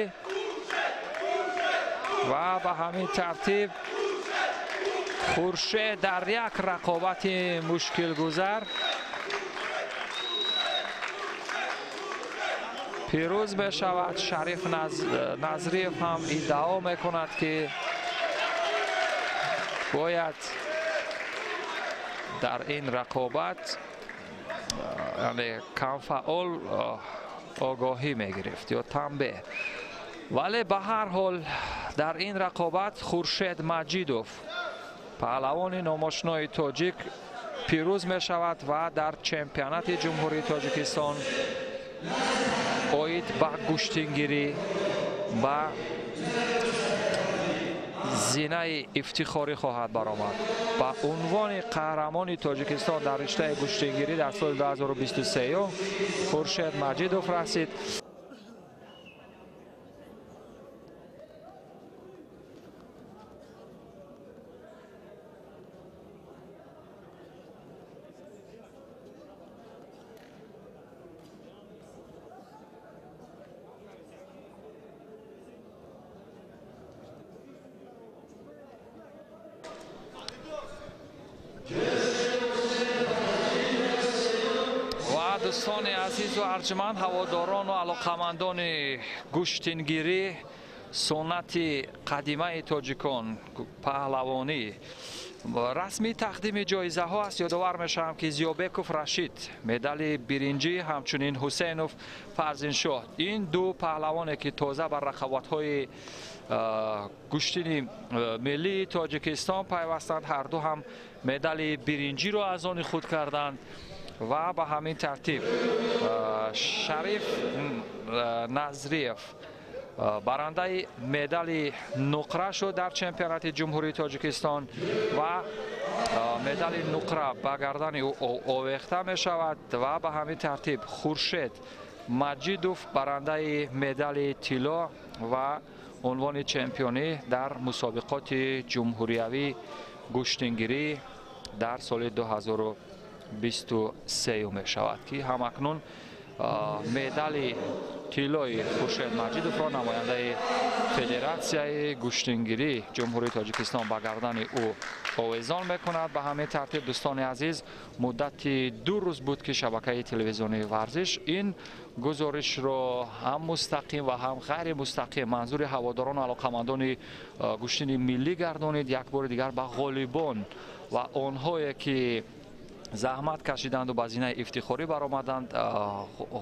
ва ба ҳамин тартиб Хуршед дар як рақобати мушкилгузар пирӯз мешавад. Шариф Назриев ҳам иддао мекунад ки бояд дар ин рақобат яъне камфаъол огоҳӣ мегирифт ё танбеҳ. Вале ба ҳар ҳол дар ин рақобат Хуршед Маҷидов, паҳлавони номошинои тоҷик, пирӯз мешавад ва дар чемпионати Ҷумҳурии Тоҷикистон оид ба гӯштингирӣ ба зинаи ифтихорӣ хоҳад баромад. Ба унвони қаҳрамони Тоҷикистон дар риштаи гӯштингирӣ дар соли 2023 Хуршед Маҷидов расид. Дӯстони азизу арҷманд, ҳаводорону алоқамандони гӯштингирӣ, суннати қадимаи тоҷикон паҳлавонӣ, расми тақдими ҷоизаҳо аст. Ёдовар мешавам ки Зиёбеков Рашид медали биринҷӣ, ҳамчунин Ҳусейнов Фарзиншоҳ, ин ду паҳлавоне ки тоза бар рақобатҳои гӯштини миллии Тоҷикистон пайвастанд, ҳар ду ҳам медали биринҷиро аз они худ карданд. Ва ба ҳамин тартиб Шариф Назриев барандаи медали нуқра шуд дар чемпионати Ҷумҳурии Тоҷикистон ва медали нуқра ба гардани ӯ овехта мешавад. Ва ба ҳамин тартиб Хуршед Маҷидов барандаи медали тилло ва унвони чемпионӣ дар мусобиқоти ҷумҳуриявӣ гӯштингирӣ дар соли 2023 мешавад ки ҳамакнун медали тиллои Хуршед Маҷидовро намояндаи Федератсияи гӯштингирӣ Ҷумҳурии Тоҷикистон ба гардани ӯ овезон мекунад. Ба ҳамин тартиб дӯстони азиз, муддати 2 рӯз буд ки шабакаи телевизионии варзиш ин гузоришро ҳам мустақим ва ҳам ғайримустақим манзури ҳаводорону алоқамандони гӯштини миллӣ гардонид. Як бори дигар ба ғолибон ва онҳое ки заҳмат кашиданду ба зинаи ифтихорӣ баромаданд,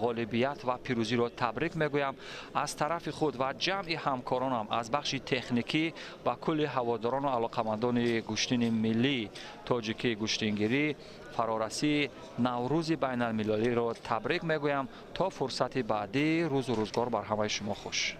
ғолибият ва пирӯзиро табрик мегӯям. Аз тарафи худ ва ҷамъи ҳамкоронам аз бахши техникӣ ба кулли ҳаводорону алоқамандони гӯштини миллии тоҷикии гӯштингирӣ фарорасии Наврӯзи байналмилалиро табрик мегӯям. То фурсати баъдӣ, рӯзу рӯзгор бар ҳамаи шумо хуш.